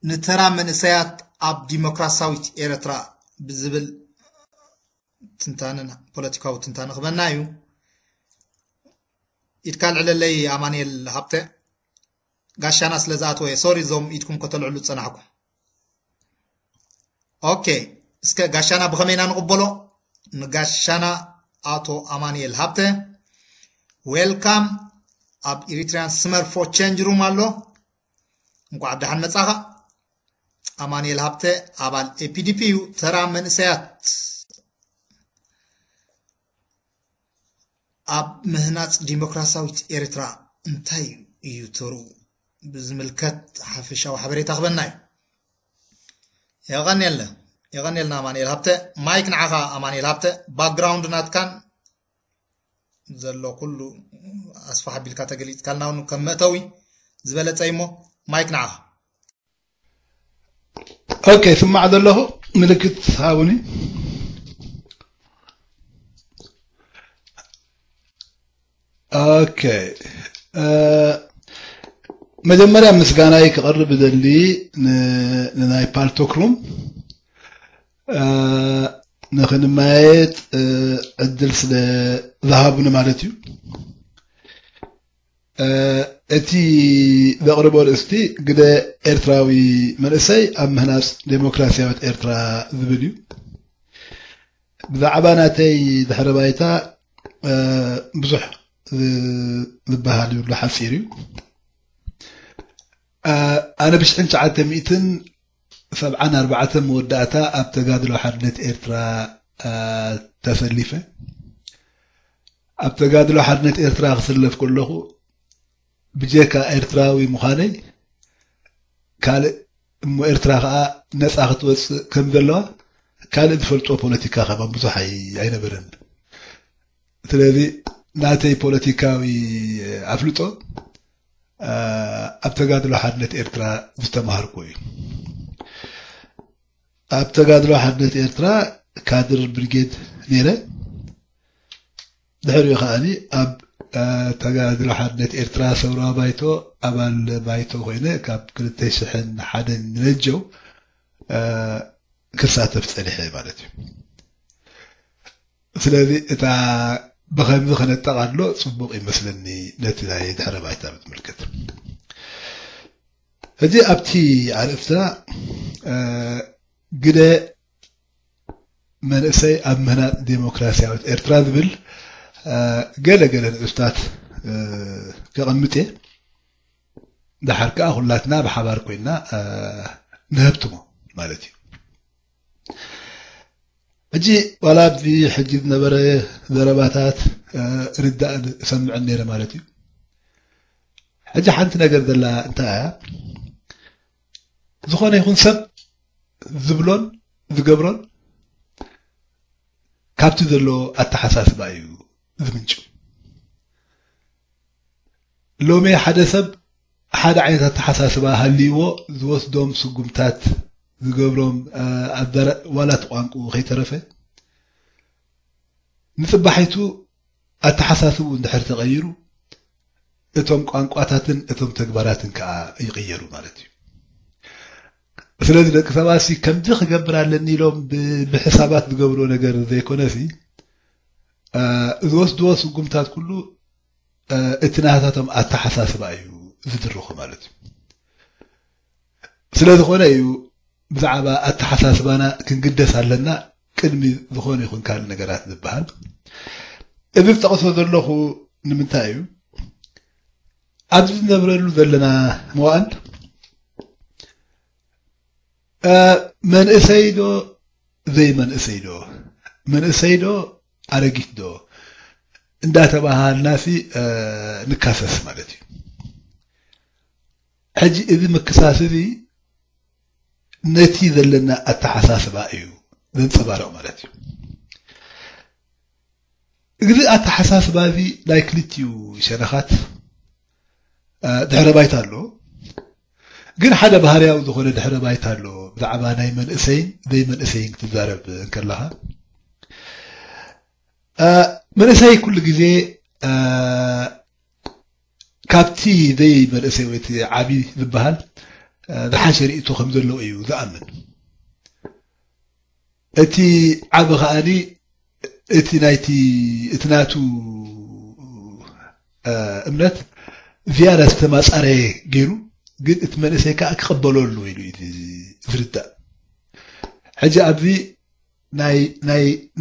ንተራ መንእሰያት ኣብ ዲሞክራሲያዊት ኤርትራ ብዝብል ትንታነና፣ ፖለቲካዊ ትንታነ ክበና እዩ። ኢድካ ልዕለለይ ኣማኑኤል ሃብተ፣ ጋሻና ስለ ዝኣተወ፣ ሶሪ፣ እዞም ኢድኩም ከተልዕሉ ዝጸናሕኩም። ኦኬ፣ እስከ ጋሻና ብኸመይ ኢና ንቕበሎ? ንጋሻና ኣቶ ኣማኑኤል ሃብተ፣ ዌልካም። ኣብ Eritrean Summer for Change Room ኣሎ። እንኳዕ ደሓን መጻኻ። ኣማኑኤል ሃብተ ኣባል ኤ ፒ ዲ ፒ እዩ። ተራ መንእሰያት ኣብ ምህናጽ ዲሞክራሲያዊት ኤርትራ እንታይ እዩ ተርኡ ብዝምልከት ሓፈሻዊ ሓበሬታ ክበና እዩ። የቐንየልና፣ የቐንየልና ኣማኑኤል ሃብተ። ማይክ ንዓኻ ኣማኑኤል ሃብተ፣ ባክግራውንድ ናትካን ዘሎ ኩሉ ኣስፋሕ ኣቢልካ ተገሊጽካልና እውን ከም መእተዊ ዝበለጸ እዩ እሞ፣ ማይክ ንዓኻ። ኦኬ፣ ስማዕ ዘለኹ ምልክት ሃቡኒ። ኦኬ፣ እ፣ መጀመርያ ምስጋናይ ክቐርብ እደሊ ን-፣ ንናይ ፓልቶክ ሩም፣ እ፣ ንኽንመያየጥ፣ እ፣ ዕድል ስለ ዝሃቡኒ ማለት እዩ። እ፣ እቲ ዘቕርቦ ርእስቲ ግደ ኤርትራዊ መንእሰይ ኣብ ምህናጽ ዴሞክራሲያዊት ኤርትራ ዝብል እዩ። ብዛዕባ ናተይ ድሕረ ባይታ፣ እ፣ ብዙሕ ዝ-፣ ዝበሃል ይብሉ፣ ሓጺር እዩ። እ፣ ኣነ ብሽሕን ትሽዓተ ሚእትን ሰብዓን ኣርባዕተን መወዳእታ ኣብ ተጋድሎ ሓርነት ኤርትራ፣ እ፣ ተሰሊፈ። ኣብ ተጋድሎ ሓርነት ኤርትራ ክስለፍ ከለኹ ብጀካ ኤርትራዊ ምዃነይ ካልእ እሞ ኤርትራ ከኣ ነጻ ክትወጽእ ከም ዘለዋ ካልእ ዝፈልጦ ፖለቲካ ከማን ብዙሕ ኣይ-፣ ኣይነበረን። ስለዚ ናተይ ፖለቲካዊ ኣፍልጦ፣ እ፣ ኣብ ተጋድሎ ሓርነት ኤርትራ ዝተማሃርኩ እዩ። ኣብ ተጋድሎ ሓርነት ኤርትራ ካድር ብሪጌድ ነይረ። ድሕሪኡ ከኣኒ ኣብ፣ እ፣ ተጋድሎ ሓርነት ኤርትራ ሰውራዊ ባይቶ ኣባል ባይቶ ኮይነ ካብ ክልተ ሽሕን ሓደን ንነጀው፣ እ፣ ክሳተፍ ጸኒሐ ማለት እዩ። ስለዚ እታ ብኸምዚ ከነጠቓልሎ ጽቡቕ ይመስለኒ ነቲ ናይ ድሕረ ባይታ ብትምልከት። ሕጂ ኣብቲ ኣርእስትና፣ እ፣ ግደ መንእሰይ ኣብ ምህናጽ ዴሞክራሲያዊት ኤርትራ ዝብል፣ እ፣ ገለ ገለ ንጥብታት፣ እ፣ ከቐምጥ እየ። ደሓር ከኣ ኩላትና ብሓባር ኮይና፣ እ፣ ንሀብትሞ ማለት እዩ። ሕጂ ዋላ ኣብዚ ሕጂ ዝነበረ ዘረባታት፣ እ፣ ርዳእ እሰምዕን ነይረ ማለት እዩ። ሕጂ ሓንቲ ነገር ዘላ እንታይ እያ? ዝኾነ ይኹን ሰብ ዝብሎን ዝገብሮን ካብቲ ዘሎ ኣተሓሳስባ እዩ ዝምንጩ። ሎሚ ሓደ ሰብ ሓደ ዓይነት ኣተሓሳስባ ሃልይዎ ዝወስዶም ስጉምታት ዝገብሮም፣ እ፣ ኣዳረ-፣ ዋላ እቲ ቋንቋኡ ከይተረፈ ንጽባሒቱ ኣተሓሳስብኡ እንድሕር ተቐይሩ እቶም ቋንቋታትን እቶም ተግባራትን ከኣ ይቕየሩ ማለት እዩ። ስለዚ ደቂ ሰባት ሲ ከምዚ ክገብር ኣለኒ ኢሎም ብ-፣ ብሕሳባት ዝገብርዎ ነገር ዘይኮነ ሲ፣ እ፣ ዝወስድዎ ስጉምታት ኩሉ፣ እ፣ እቲ ናታቶም ኣተሓሳስባ እዩ ዝድርኹ ማለት እዩ። ስለ ዝኾነ እዩ ብዛዕባ ኣተሓሳስባና ክንግደስ ኣለና ቅድሚ ዝኾነ ይኹን ካልእ ነገራት ዝበሃል። እዚ ዝጠቕሶ ዘለኹ ንምንታይ እዩ? ኣብዚ ዝነብረሉ ዘለና መዋእል፣ እ፣ መንእሰይ ዶ ዘይመንእሰይ ዶ፣ መንእሰይ ዶ ኣረጊት ዶ እንዳተባሃልናሲ፣ እ፣ ንካሰስ ማለት እዩ። ሕጂ እዚ ምክሳስ እዚ ነቲ ዘለና ኣተሓሳስባ እዩ ዘንጸባርቕ ማለት እዩ። እዚ ኣተሓሳስባ እዚ ናይ ክልቲኡ ሸነኻት፣ እ፣ ድሕረ ባይታ ኣሎ። ግን ሓደ ባህርያዊ ዝኾነ ድሕረ ባይታ ኣሎ ብዛዕባ ናይ መንእሰይን ዘይመንእሰይን ክትዛረብ እንከለኻ። እ፣ መንእሰይ ኩሉ ግዜ፣ እ፣ ካብቲ ዘይመንእሰይ ወይ እቲ ዓቢ ዝበሃል ዝሓሸ ርእይቶ ከም ዘለዎ እዩ ዝኣምን። እቲ ዓቢ ከኣኒ እቲ ናይቲ እቲ ናቱ እምነት ዝያዳ ዝተማጻረየ ገይሩ፣ ግን እቲ መንእሰይ ከዓ ክቕበሎ ኣለዎ ኢሉ እዩ ዝርዳእ። ሕጂ ኣብዚ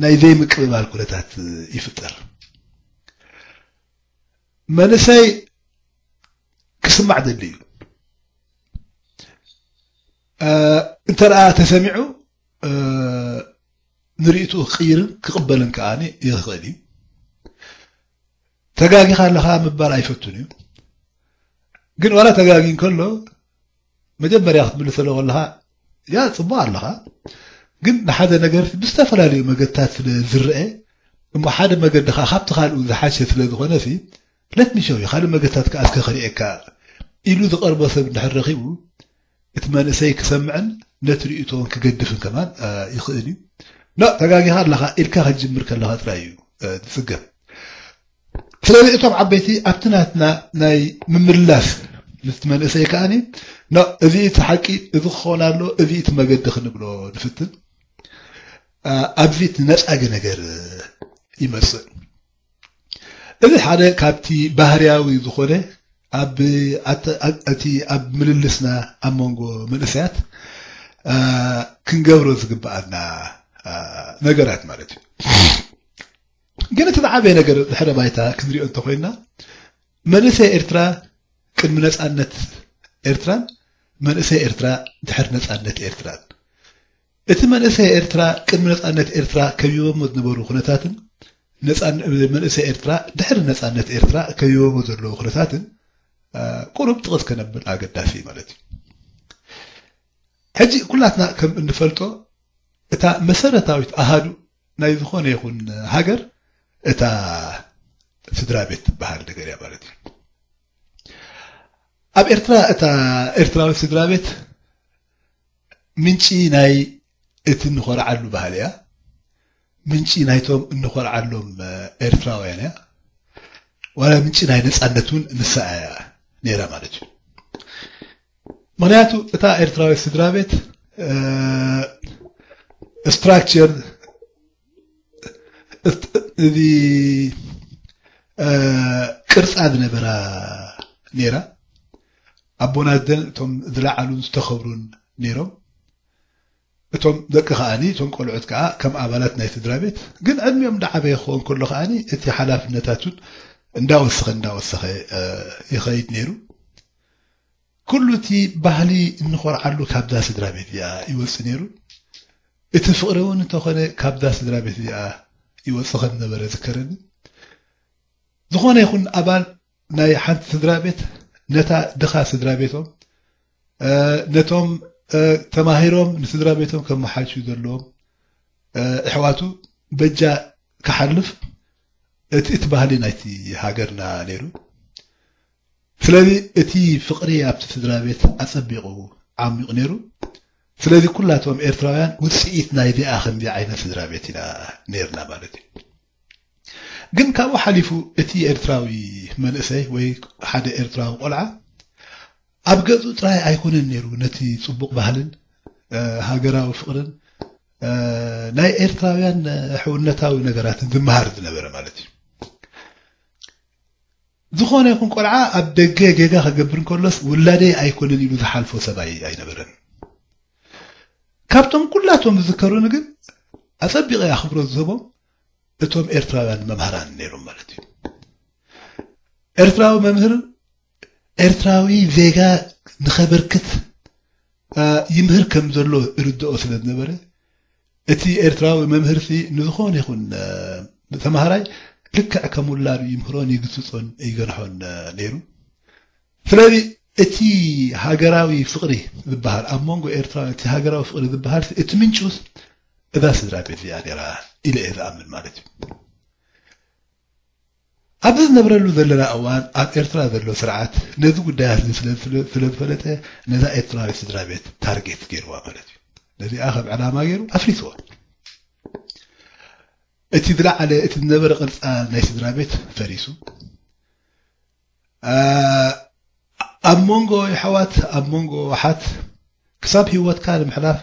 ናይ ዘይምቅብባል ኩነታት ይፍጠር። መንእሰይ ክስማዕ ደሊ እዩ። እንተ ተሰሚዑ ንርእይትኡ ክቕይርን ክቕበልን ከኣ ይኽእል እዩ። ተጋጊኻ ኣለኻ ምባል ኣይፈቱን እዩ። ግን ዋላ ተጋጊ እንከሎ መጀመርያ ክትምልሰሉ ከለኻ ያ ጽቡቕ ኣለኻ፣ ግን ንሓደ ነገር ብዝተፈላለዩ መገድታት ስለ ዝረአ እሞ ሓደ መገዲ ከኣ ካብቲ ካልኡ ዝሓሸ ስለ ዝኾነ ሲ let me show you ካልእ መገድታት ከኣ እስከ ክርእየካ ኢሉ ዝቐርቦ ሰብ እንድሕር ረኺቡ እቲ መንእሰይ ክሰምዕን ነቲ ርእይቶ እውን ክገድፍን ከማን ይኽእል እዩ። ኖ ተጋጊኻ ኣለኻ ኢልካ ክትጅምር ከለኻ ጥራይ እዩ ዝጽገም። ስለዚ እቶም ዓበይቲ ኣብቲ ናትና ናይ ምምላስ ምስቲ መንእሰይ ከኣኒ ኖ እዚ እቲ ሓቂ እዚ ክኸውን ኣሎ እዚ እቲ መገዲ ክንብሎ ንፍትን። ኣብዚ እቲ ነጻጊ ነገር ይመጽእ። እዚ ሓደ ካብቲ ባህርያዊ ዝኾነ ኣብ እቲ ኣብ ምልልስና ኣብ መንጎ መንእሰያት ክንገብሮ ዝግብኣና ነገራት ማለት እዩ። ግን እቲ ዝዓበየ ነገር ድሕረ ባይታ ክንሪኦ እንተኮይና መንእሰይ ኤርትራ ቅድሚ ነጻነት ኤርትራን መንእሰይ ኤርትራ ድሕሪ ነጻነት ኤርትራን እቲ መንእሰይ ኤርትራ ቅድሚ ነጻነት ኤርትራ ከቢቦሞ ዝነበሩ ኩነታትን መንእሰይ ኤርትራ ድሕሪ ነጻነት ኤርትራ ከቢቦሞ ዘለዉ ኩነታትን ቁሩብ ጥቕስ ከነብል ኣገዳሲ እዩ ማለት እዩ። ሕጂ ኩላትና ከም እንፈልጦ እታ መሰረታዊት ኣሃዱ ናይ ዝኾነ ይኹን ሃገር እታ ስድራ ቤት ትበሃል ነገር እያ ማለት እዩ። ኣብ ኤርትራ እታ ኤርትራዊ ስድራ ቤት ምንጪ ናይ እቲ እንኾርዓሉ ባህሊ እያ። ምንጪ ናይቶም እንኾርዓሎም ኤርትራውያን እያ። ዋላ ምንጪ ናይ ነጻነት እውን ንሳ እያ ነይራ ማለት እዩ። ምኽንያቱ እታ ኤርትራዊ ስድራ ቤት ስትራክቸር እዚ ቅርጻ ዝነበራ ነይራ። ኣቦና ኣደን እቶም ዝለዓሉን ዝተኸብሩን ነይሮም። እቶም ደቂ ከኣኒ እቶም ቆልዑት ከኣ ከም ኣባላት ናይ ስድራ ቤት ግን ዕድሚኦም እንዳዓበየ ክኸውን ከሎ ከኣኒ እቲ ሓላፍነታቱን እንዳወሰኸ እንዳወሰኸ ይኸይድ ነይሩ። ኩሉ እቲ ባህሊ እንኾርዓሉ ካብዛ ስድራ ቤት እዚኣ ይወጽእ ነይሩ። እቲ ፍቕሪ እውን እንተኾነ ካብዛ ስድራ ቤት እዚኣ ይወጽእ ከም ዝነበረ ዝከረኒ። ዝኾነ ይኹን ኣባል ናይ ሓንቲ ስድራ ቤት ነታ ድኻ ስድራ ቤቶም ነቶም ተማሂሮም ንስድራ ቤቶም ከመሓይሹ ዘለዎም ኣሕዋቱ በጃ ክሓልፍ እቲ እቲ ባህሊ ናይቲ ሃገርና ነይሩ። ስለዚ እቲ ፍቕሪ ኣብቲ ስድራ ቤት ኣጸቢቑ ዓሚቑ ነይሩ። ስለዚ ኩላቶም ኤርትራውያን ውጽኢት ናይዚኣ ከምዚ ዓይነት ስድራ ቤት ኢና ነይርና ማለት እዩ። ግን ካብኡ ሓሊፉ እቲ ኤርትራዊ መንእሰይ ወይ ሓደ ኤርትራዊ ቆልዓ ኣብ ገጹ ጥራይ ኣይኮነን ነይሩ ነቲ ጽቡቕ ባህልን ሃገራዊ ፍቕርን ናይ ኤርትራውያን ሕውነታዊ ነገራትን ዝመሃር ዝነበረ ማለት እዩ። ዝኾነ ይኹን ቆልዓ ኣብ ደገ ጌጋ ክገብር እንከሎስ ውላደይ ኣይኮነን ኢሉ ዝሓልፎ ሰብኣይ ኣይነበረን። ካብቶም ኩላቶም ዝዝከሩኒ ግን ኣጸቢቐ ኣኽብሮት ዝህቦም እቶም ኤርትራውያን መምሃራን ነይሮም ማለት እዩ። ኤርትራዊ መምህር ኤርትራዊ ዜጋ ንኸበርክት ይምህር ከም ዘሎ ርድኦ ስለ ዝነበረ እቲ ኤርትራዊ መምህርሲ ንዝኾነ ይኹን ተማሃራይ ልክዕ ከም ውላዱ ይምህሮን ይግስጾን ይገንሖን ነይሩ። ስለዚ እቲ ሃገራዊ ፍቕሪ ዝበሃል ኣብ መንጎ ኤርትራውያን እቲ ሃገራዊ ፍቕሪ ዝበሃል እቲ ምንጩስ እዛ ስድራ ቤት እዚኣ ነይራ ኢለ እየ ዝኣምን ማለት እዩ። ኣብዚ ዝነብረሉ ዘለና እዋን ኣብ ኤርትራ ዘሎ ስርዓት ነዚ ጉዳያት እዚ ስለ ዝፈለጠ ነዛ ኤርትራዊት ስድራ ቤት ታርጌት ገይርዋ ማለት እዩ። ነዚኣ ከም ዕላማ ገይሩ ኣፍሪስዋ። እቲ ዝለዓለ እቲ ዝነበረ ቅርጻ ናይ ስድራ ቤት ፈሪሱ ኣብ መንጎ የሕዋት፣ ኣብ መንጎ ኣሓት ክሳብ ህይወትካ ንምሕላፍ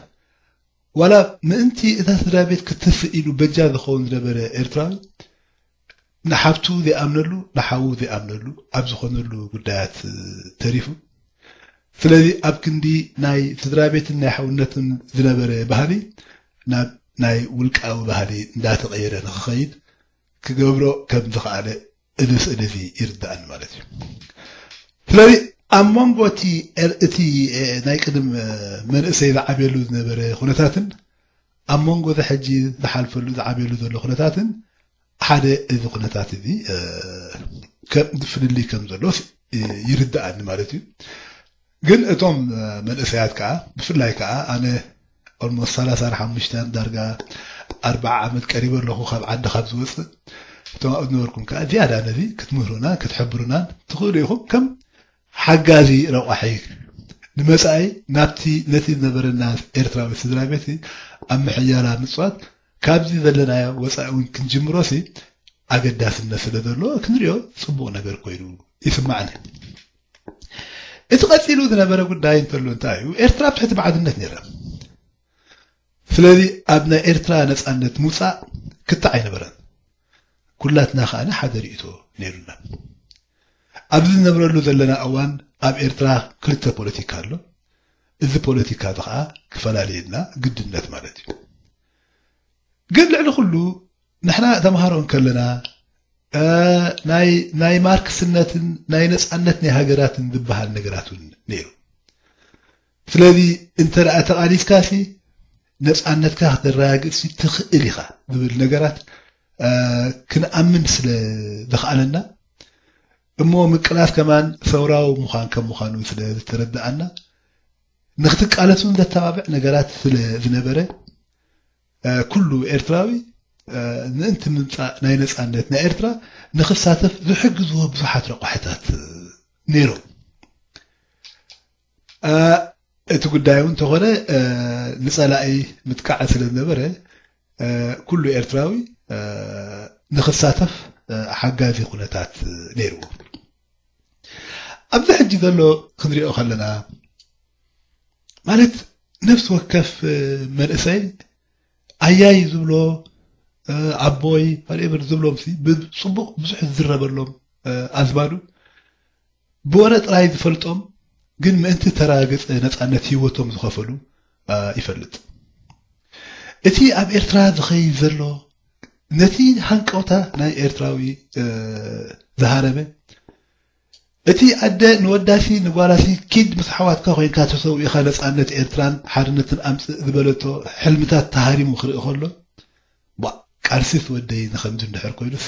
ዋላ ምእንቲ እታ ስድራ ቤት ክትስእ ኢሉ በጃ ዝኸውን ዝነበረ ኤርትራዊ ንሓብቱ ዘይኣምነሉ ንሓዉ ዘይኣምነሉ ኣብ ዝኾነሉ ጉዳያት ተሪፉ። ስለዚ ኣብ ክንዲ ናይ ስድራ ቤትን ናይ ሓውነትን ዝነበረ ባህሊ ናብ ናይ ውልቃዊ ባህሊ እንዳተቐየረ ንኽኸይድ ክገብሮ ከም ዝኸኣለ እዚ ስእሊ እዚ ይርዳእኒ ማለት እዩ። ስለዚ ኣብ መንጎ እቲ ኤር- እቲ እ፣ ናይ ቅድም እ፣ መንእሰይ ዝዓብየሉ ዝነበረ ኩነታትን ኣብ መንጎ እዚ ሕጂ ዝሓልፈሉ ዝዓብየሉ ዘሎ ኩነታትን ሓደ እዚ ኩነታት እዚ እ፣ ከም ፍልልይ ከም ዘሎ እ፣ ይርዳእኒ ማለት እዩ። ግን እቶም እ፣ መንእሰያት ከዓ ብፍላይ ከዓ ኣነ ኦልሞስት ሰላሳ ሓሙሽተ ዳርጋ ኣርባዓ ዓመት ቀሪበ ኣለኹ ካብ ዓዲ ካብ ዝወፅእ። እቶም ኣብኡ ዝነበርኩም ከዓ ዝያዳ ነዚ ክትምህሩና ክትሕብሩናን ትኽእሉ ኢኹም። ከም ሓጋዚ ረቋሒ ንመጻኢ ናብቲ ነቲ ዝነበረና ኤርትራዊ ስድራ ቤት ኣብ ምሕያላ ምጽዋት ካብዚ ዘለናዮ ወጻኢ እውን ክንጅምሮሲ ኣገዳስነት ስለ ዘሎ ክንሪኦ ጽቡቕ ነገር ኮይኑ ይስማዕኒ። እቲ ቀጺሉ ዝነበረ ጉዳይ እንተሎ እንታይ እዩ? ኤርትራ ኣብ ትሕቲ ባዕድነት ነይራ። ስለዚ ኣብ ናይ ኤርትራ ነጻነት ምውጻእ ክትዕ ኣይነበረን። ኩላትና ከኣ ሓደ ርእይቶ ነይሩና። ኣብዚ ዝነብረሉ ዘለና እዋን ኣብ ኤርትራ ክልተ ፖለቲካ ኣሎ። እዚ ፖለቲካ እዚ ከኣ ክፈላልየና ግድነት ማለት እዩ። ግን ልዕሊ ኩሉ ንሕና ተምሃሮ እንከለና እ፣ ናይ ናይ ማርክስነትን ናይ ነጻነት ናይ ሃገራትን ዝበሃል ነገራት እውን ነይሩ። ስለዚ እንተ ደኣ ተቓሊስካሲ ነጻነትካ ከተረጋግጽ ትኽእል ኢኻ ዝብል ነገራት እ፣ ክንኣምን ስለ ዘኽኣለና እሞ ምቅላስ ከማን ሰውራዊ ምዃን ከም ምዃኑ ስለ ዝተረዳኣና ንክትቃለስ እውን ዘተባብዕ ነገራት ስለ ዝነበረ እ፣ ኩሉ ኤርትራዊ እ፣ ምእንቲ ምምጻእ ናይ ነጻነት ናይ ኤርትራ ንክሳተፍ ዝሕግዝዎ ብዙሓት ረቋሕታት እ፣ ነይሮም። እ፣ እቲ ጉዳይ እውን እንተኾነ እ፣ ንጸላኢ ምጥቃዕ ስለ ዝነበረ እ፣ ኩሉ ኤርትራዊ እ፣ ንክሳተፍ እ፣ ሓጋዚ ኩነታት እ፣ ነይርዎ። ኣብዚ ሕጂ ዘሎ ክንሪኦ ከለና ማለት ነፍሲ ወከፍ እ፣ መንእሰይ ኣያይ ዝብሎ እ፣ ኣቦይ whatever ዝብሎም ሲ ብጽቡቕ ብዙሕ ዝዝረበሎም እ፣ ኣዝማዱ ብወረ ጥራይ ዝፈልጦም ግን ምእንቲ ተረጋገጸ ነጻነት ህይወቶም ዝኸፈሉ እ፣ ይፈልጥ። እቲ ኣብ ኤርትራ ዝኸይድ ዘሎ ነቲ ሃንቀውታ ናይ ኤርትራዊ እ፣ ዝሃረመ እቲ ኣደ ንወዳሲ ንጓላሲ ኪድ ምስ ኣሕዋትካ ኮይንካ ተሰዊእኻ ነጻነት ኤርትራን ሓርነትን ኣምጽእ ዝበለቶ ሕልምታት ተሃሪሙ ክርኢ ከሎ ቧእ ቃልሲስ ወደይ ንኸምዚ እንድሕር ኮይኑስ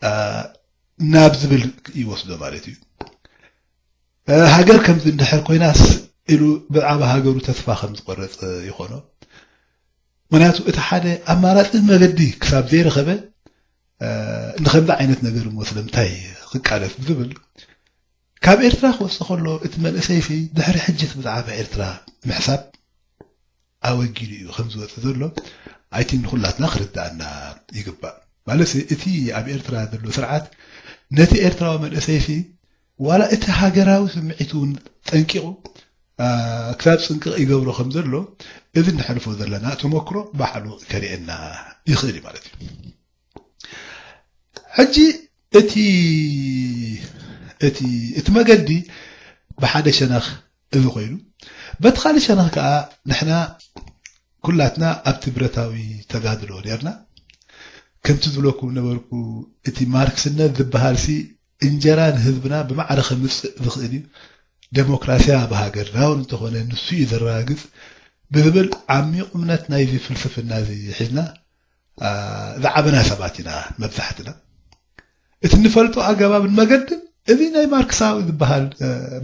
እ፣ ናብ ዝብል ይወስዶ ማለት እዩ። እ፣ ሃገር ከምዚ እንድሕር ኮይናስ ኢሉ ብዛዕባ ሃገሩ ተስፋ ከም ዝቆረጽ ይኾኖ። ምክንያቱ እቲ ሓደ ኣማራጺ መገዲ ክሳብ ዘይረኸበ እ፣ ንኸምዚ ዓይነት ነገር እሞ ስለምንታይ ክቃለስ ብዝብል ካብ ኤርትራ ክወፅእ ከሎ እቲ መንእሰይሲ ድሕሪ ሕጂ እቲ ብዛዕባ ኤርትራ ምሕሳብ ኣወጊዱ እዩ ከም ዝወፅእ ዘሎ ኣይቲን ንኩላትና ክርዳኣና ይግባእ። ማለት እቲ ኣብ ኤርትራ ዘሎ ስርዓት ነቲ ኤርትራዊ መንእሰይሲ ዋላ እቲ ሃገራዊ ስምዒት እውን ጠንቂቑ እ፣ ክሳብ ፅንቅቕ ይገብሮ ከም ዘሎ እዚ እንሕልፎ ዘለና ተመክሮ ባዕሉ ከርእየና ይኽእል እዩ ማለት እዩ። ሕጂ እቲ እቲ እቲ መገዲ ብሓደ ሸነኽ እዚ ኮይኑ በቲ ካልእ ሸነኽ ከዓ ንሕና ኩላትና ኣብቲ ብረታዊ ተጋድሎ ነርና። ከምቲ ዝብለኩም ነበርኩ እቲ ማርክስነት ዝበሃል ሲ እንጀራ ንህዝብና ብማዕረ ከምፅእ ዝኽእል እዩ። ደሞክራሲያ ብሃገርና እውን እንተኾነ ንሱ እዩ ዘረጋግፅ ብዝብል ዓሚቕ እምነት ናይዚ ፍልስፍና እዚ ሒዝና ዝዓበና ሰባት ኢና መብዛሕትና። እቲ እንፈልጦ ኣገባብን መገድን እዚ ናይ ማርክሳዊ ዝበሃል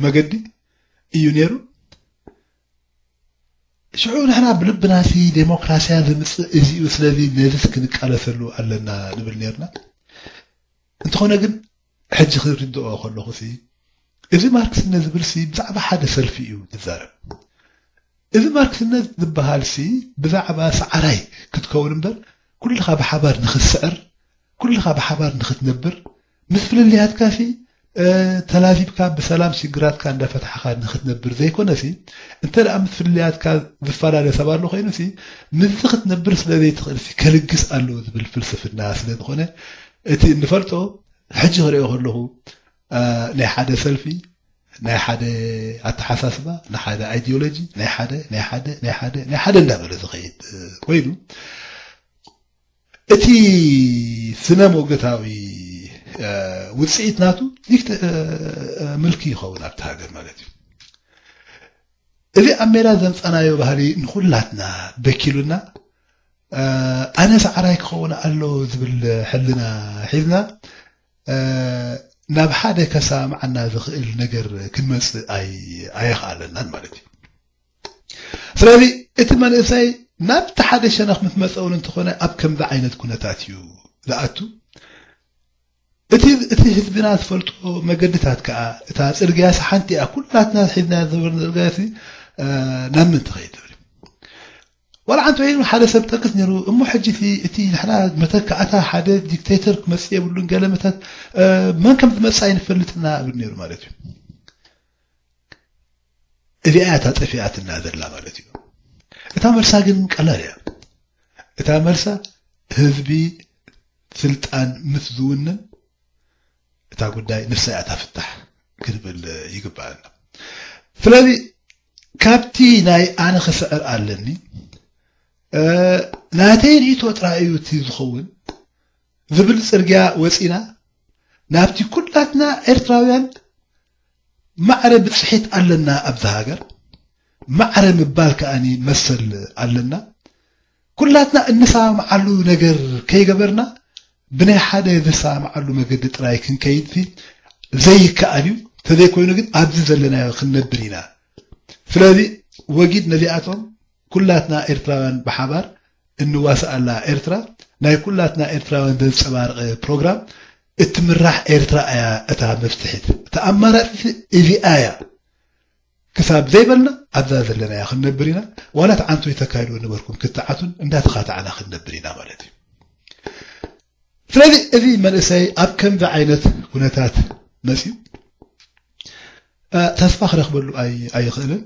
መገዲ እዩ ነይሩ። ሽዑ ንሕና ብልብናሲ ዴሞክራሲያ ዝምፅእ እዚኡ ስለዚ ነዚስ ክንቃለሰሉ ኣለና ንብል ነርና። እንተኾነ ግን ሕጂ ክርድኦ ከለኹሲ እዚ ማርክስነት ዝብልሲ ብዛዕባ ሓደ ሰልፊ እዩ ዝዛረብ። እዚ ማርክስነት ዝበሃልሲ ብዛዕባ ሰዓራይ ክትከውን እምበር ኩልኻ ብሓባር ንኽትስዕር ኩልኻ ብሓባር ንኽትነብር ምስ ፍልልያትካሲ ተላዚብካ ብሰላም ሽግራትካ እንዳፈታሕኻ ንክትነብር ዘይኮነሲ፣ እንተ ደኣ ምስ ፍልልያትካ ዝፈላለ ሰብ ኣሎ ኮይኑሲ፣ ምስዚ ክትነብር ስለ ዘይትኽእልሲ ከልግስ ኣለዎ ዝብል ፍልስፍና ስለ ዝኾነ፣ እቲ እንፈልጦ ሕጂ ክሪኦ ከለኹ፣ እ፣ ናይ ሓደ ሰልፊ፣ ናይ ሓደ ኣተሓሳስባ፣ ናይ ሓደ ኣይዲዮሎጂ፣ ናይ ሓደ፣ ናይ ሓደ፣ ናይ ሓደ፣ ናይ ሓደ እንዳበለ ዝኸይድ፣ እ፣ ኮይኑ፣ እቲ ስነ ሞገታዊ፣ እ፣ ውጽኢት ናቱ ይክት-፣ እ፣ እ፣ ምልኪ ይኸውን ኣብቲ ሃገር ማለት እዩ። እዚ ኣብ ሜዳ ዘምጻናዮ ባህሊ ንኹላትና በኪሉና፣ እ፣ ኣነ ሰዓራይ ክኸውን ኣሎ ዝብል ሕልና ሒዝና፣ እ፣ ናብ ሓደ ከሰማምዓና ዝኽእል ነገር ክንመጽእ ኣይ-፣ ኣየኽኣለናን ማለት እዩ። ስለዚ እቲ መንእሰይ ናብቲ ሓደ ሸነኽ ምስ መጸ እውን እንተኾነ ኣብ ከምዚ ዓይነት ኩነታት እዩ ዝኣቱ። እቲ፣ እቲ ህዝብና ዝፈልጦ መገድታት ከኣ፣ እታ ጽርግያስ ሓንቲ እያ፣ ኩላትና ሒዝና ዝነበርና ጽርግያሲ፣ እ፣ ናብ መን ትኸይድ ትብል? ዋላ ሓንቲ ወይ ሓደ ሰብ ጠቅስ ነይሩ፣ እሞ ሕጂ እቲ፣ እቲ ንሕና መተካእታ ሓደ ዲክቴተር ክመጽእ የብሉን፣ ገለ መታት፣ እ፣ መን ከም ዝመጽእ ኣይንፈልጥና እብል ነይሩ ማለት እዩ። እዚኣ እያ እታ ጠፊኣትና ዘላ ማለት እዩ። እታ መልሳ ግን ቀላል እያ። እታ መልሳ ህዝቢ ስልጣን ምስ ዝውንን እታ ጉዳይ ንሳ እያ እታ ፍታሕ ክንብል ይግባኣና። ስለዚ ካብቲ ናይ ኣነ ክስዕር ኣለኒ፣ እ፣ ናተይ ርእይቶ ጥራይ እዩ እቲ ዝኸውን ዝብል ጽርግያ ወጺና ናብቲ ኩላትና ኤርትራውያን ማዕረ ብጽሒት ኣለና ኣብዚ ሃገር፣ ማዕረ ምባል ከኣኒ መሰል ኣለና። ኩላትና እንሰማምዓሉ ነገር ከይገበርና ብናይ ሓደ ዝሰማምዓሉ መገዲ ጥራይ ክንከይድሲ ዘይከኣል እዩ። ተዘይኮይኑ ግን ኣብዚ ዘለናዮ ክንነብር ኢና። ስለዚ ወጊድ ነዚኣቶም ኩላትና ኤርትራውያን ብሓባር እንዋስኣላ ኤርትራ ናይ ኩላትና ኤርትራውያን ዘንጸባርቕ ፕሮግራም እትምራሕ ኤርትራ እያ እታ መፍትሒት። እታ ኣማራጺት እዚኣ እያ። ክሳብ ዘይበልና ኣብዛ ዘለና እያ ክንነብር ኢና። ዋላ ተዓንቶ ይተካይድዎ ነበርኩም ክትዓቱን እንዳተኻታዕና ክንነብር ኢና ማለት እዩ። ስለዚ እዚ መንእሰይ ኣብ ከምዚ ዓይነት ኩነታት መፅዩ፣ እ፣ ተስፋ ክረኽበሉ ኣይ-፣ ኣይኽእልን።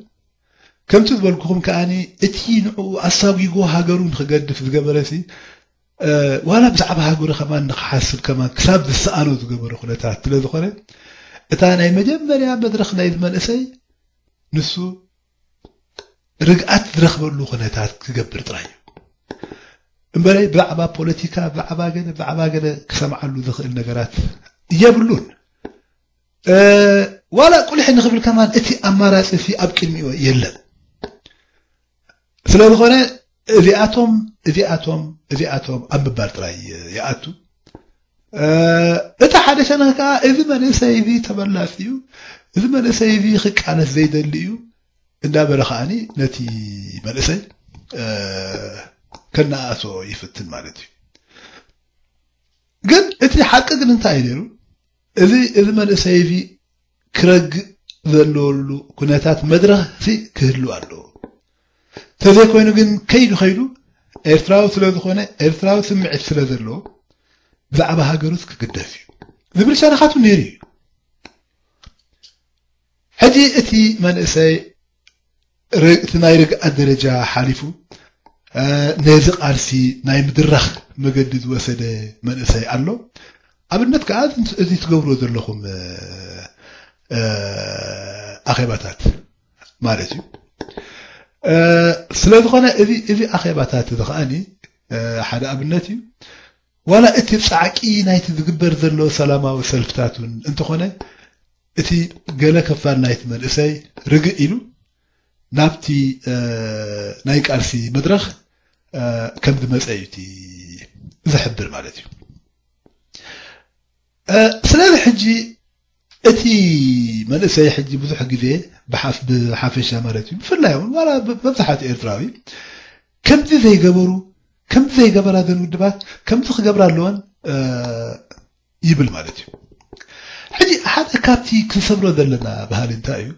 ከምቲ ዝበልኩኹም ከኣኒ እቲ ንዕኡ ኣሳጒጎ ሃገሩ ንክገድፍ ዝገበረሲ፣ እ፣ ዋላ ብዛዕባ ሃገሩ ከማን ንክሓስብ ከማን ክሳብ ዝሰኣኖ ዝገበረ ኩነታት ስለ ዝኾነ፣ እታ ናይ መጀመርያ መድረኽ ናይዚ መንእሰይ ንሱ ርግኣት ዝረኽበሉ ኩነታት ክገብር ጥራይ እዩ። እምበረይ ብዛዕባ ፖለቲካ፣ ብዛዕባ ገለ፣ ብዛዕባ ገለ ክሰምዓሉ ዝኽእል ነገራት የብሉን። እ፣ ዋላ ቁልሒ ንኽብል ከማን እቲ ኣማራጺ እዚ ኣብ ቅድሚኡ የለን። ስለ ዝኾነ እዚኣቶም፣ እዚኣቶም፣ እዚኣቶም ኣብ ምባል ጥራይ ይኣቱ። እ፣ እቲ ሓደ ሸነኽ ከኣ እዚ መንእሰይ እዚ ተበላጺ እዩ፣ እዚ መንእሰይ እዚ ክቃለስ ዘይደሊ እዩ እንዳበለ ከኣኒ ነቲ መንእሰይ፣ እ፣ ከነኣእሶ ይፍትን ማለት እዩ። ግን እቲ ሓቂ ግን እንታይ እዩ ነይሩ? እዚ፣ እዚ መንእሰይ እዚ ክረግእ ዘለወሉ ኩነታት መድረኽሲ ክህሉ ኣለዎ። ተዘይኮይኑ ግን ከይዱ ከይዱ ኤርትራዊ ስለ ዝኾነ፣ ኤርትራዊ ስምዒት ስለ ዘለዎ ብዛዕባ ሃገሩስ ክግደስ እዩ ዝብል ሸነኻቱ ነይሩ እዩ። ሕጂ እቲ መንእሰይ ር-፣ እቲ ናይ ርግኣት ደረጃ ሓሊፉ፣ እ፣ ነዚ ቃልሲ ናይ ምድራኽ መገዲ ዝወሰደ መንእሰይ ኣሎ። ኣብነት ከኣ እዚ፣ እዚ ትገብርዎ ዘለኹም፣ እ፣ እ፣ ኣኼባታት ማለት እዩ። እ፣ ስለ ዝኾነ እዚ፣ እዚ ኣኼባታት እዚ ከኣኒ፣ እ፣ ሓደ ኣብነት እዩ። ዋላ እቲ ጻዕቂ ናይቲ ዝግበር ዘሎ ሰላማዊ ሰልፍታት እውን እንተኾነ፣ እቲ ገለ ክፋል ናይቲ መንእሰይ ርግእ ኢሉ ናብቲ፣ እ፣ ናይ ቃልሲ መድረኽ፣ እ፣ ከም ዝመጸ እዩ እቲ ዝሕብር ማለት እዩ። እ፣ ስለዚ ሕጂ እቲ መንእሰይ ሕጂ ብዙሕ ግዜ ብሓፍ-፣ ብሓፈሻ ማለት እዩ፣ ብፍላይ እውን ዋላ ብ-፣ መብዛሕትኡ ኤርትራዊ ከምዚ ዘይገበሩ፣ ከምዚ ዘይገበራ እዘን ውድባት ከምዚ ክገብራ ኣለወን፣ እ፣ ይብል ማለት እዩ። ሕጂ ሓደ ካብቲ ክንሰብሮ ዘለና ባህሊ እንታይ እዩ?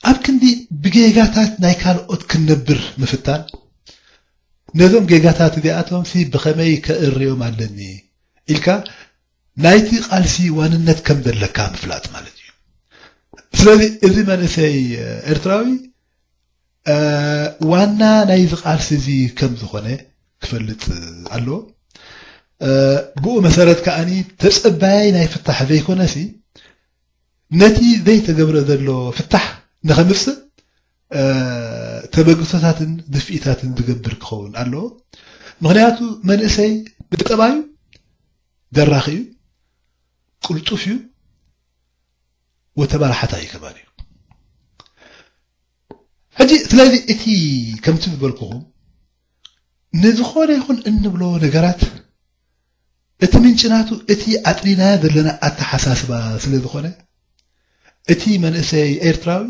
ኣብ ክንዲ ብጌጋታት ናይ ካልኦት ክንነብር ምፍታን፣ ነዞም ጌጋታት እዚኣቶም ሲ ብኸመይ ከእርዮም ኣለኒ ኢልካ ናይቲ ቃልሲ ዋንነት ከም ዘለካ ምፍላጥ ማለት እዩ። ስለዚ እዚ መንእሰይ ኤርትራዊ ዋና ናይዚ ቃልሲ እዚ ከም ዝኾነ ክፈልጥ ኣለዎ። ብኡ መሰረት ከኣኒ ተጸባያይ ናይ ፍታሕ ዘይኮነሲ ነቲ ዘይተገብረ ዘሎ ፍታሕ ንኸምጽእ ተበግሶታትን ድፍኢታትን ዝገብር ክኸውን ኣለዎ። ምኽንያቱ መንእሰይ ብጠባዩ ደራኺ እዩ፣ ቅልጡፍ እዩ፣ ወተባላሓታይ ከማን እዩ። ሕጂ ስለዚ እቲ ከምቲ ዝበልኩኹም ንዝኾነ ይኹን እንብሎ ነገራት እቲ ምንጭ ናቱ እቲ ኣጥሪናዮ ዘለና ኣተሓሳስባ ስለ ዝኾነ እቲ መንእሰይ ኤርትራዊ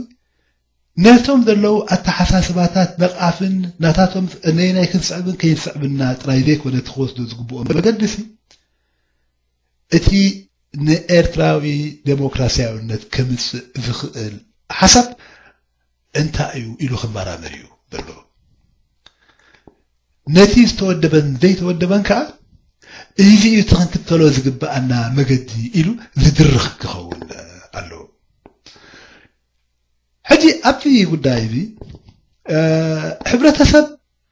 ነቶም ዘለዉ ኣተሓሳስባታት ነቓፍን ናታቶም ነየናይ ክንስዕብን ከይንስዕብና ጥራይ ዘይኮነ እቲ ክወስዶ ዝግብኦ መገዲ ሲ እቲ ንኤርትራዊ ዴሞክራሲያውነት ከምጽእ ዝኽእል ሓሳብ እንታይ እዩ ኢሉ ክመራመር እዩ ዘለዎ። ነቲ ዝተወደበን ዘይተወደበን ከኣ እዚ እዩ እቲ ክንክተሎ ዝግብኣና መገዲ ኢሉ ዝድርኽ ክኸውን ኣለዎ። ሕጂ ኣብቲ ጉዳይ እዚ ሕብረተሰብ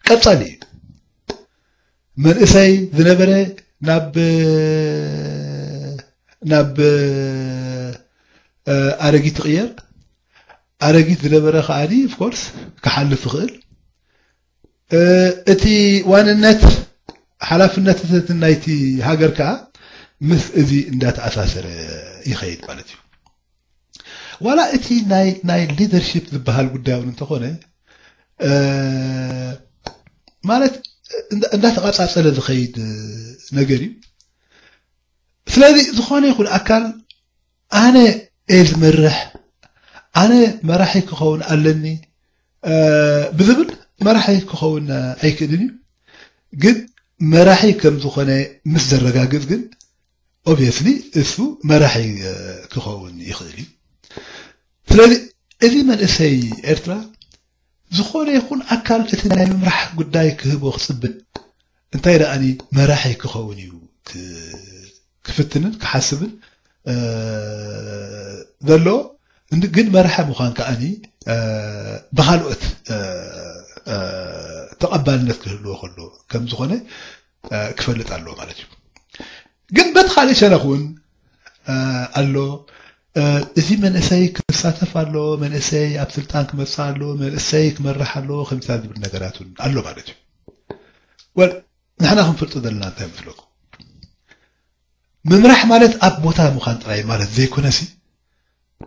ቀጻሊ እዩ። መንእሰይ ዝነበረ ናብ ናብ ኣረጊት ይቕየር። ኣረጊት ዝነበረ ከኣኒ of course ክሓልፍ ይኽእል። እቲ ዋንነት ሓላፍነትነት ናይቲ ሃገር ከኣ ምስ እዚ እንዳተኣሳሰረ ይኸይድ ማለት እዩ። ዋላ እቲ ናይ ናይ ሊደርሺፕ ዝበሃል ጉዳይ እውን እንተኾነ ማለት እንዳተቐጻጸለ ዝኸይድ ነገር እዩ። ስለዚ ዝኾነ ይኹን ኣካል ኣነ እየ ዝመርሕ፣ ኣነ መራሒ ክኸውን ኣለኒ ብዝብል መራሒ ክኸውን ኣይክእልን እዩ። ግን መራሒ ከም ዝኾነ ምስ ዘረጋግጽ ግን obviously እሱ መራሒ ክኸውን ይኽእል እዩ። ስለዚ እዚ መንእሰይ ኤርትራ ዝኾነ ይኹን ኣካል እቲ ናይ ምምራሕ ጉዳይ ክህቦ ክጽብን እንታይ ደኣኒ መራሒ ክኸውን እዩ ክፍትንን ክሓስብን ዘሎ። ግን መራሒ ምዃን ከኣኒ ብኻልኦት ተቐባልነት ክህልዎ ከሎ ከም ዝኾነ ክፈልጥ ኣለዎ ማለት እዩ። ግን በቲ ካልእ ሸነኽ እውን ኣሎ። እዚ መንእሰይ ክሳተፍ ኣሎ፣ መንእሰይ ኣብ ስልጣን ክመጽእ ኣሎ፣ መንእሰይ ክመርሕ ኣሎ ከምታ ዝብል ነገራት እውን ኣሎ ማለት እዩ። ወል ንሕና ክንፈልጦ ዘለና እንታይ መስለኩም? ምምራሕ ማለት ኣብ ቦታ ምዃን ጥራይ ማለት ዘይኮነሲ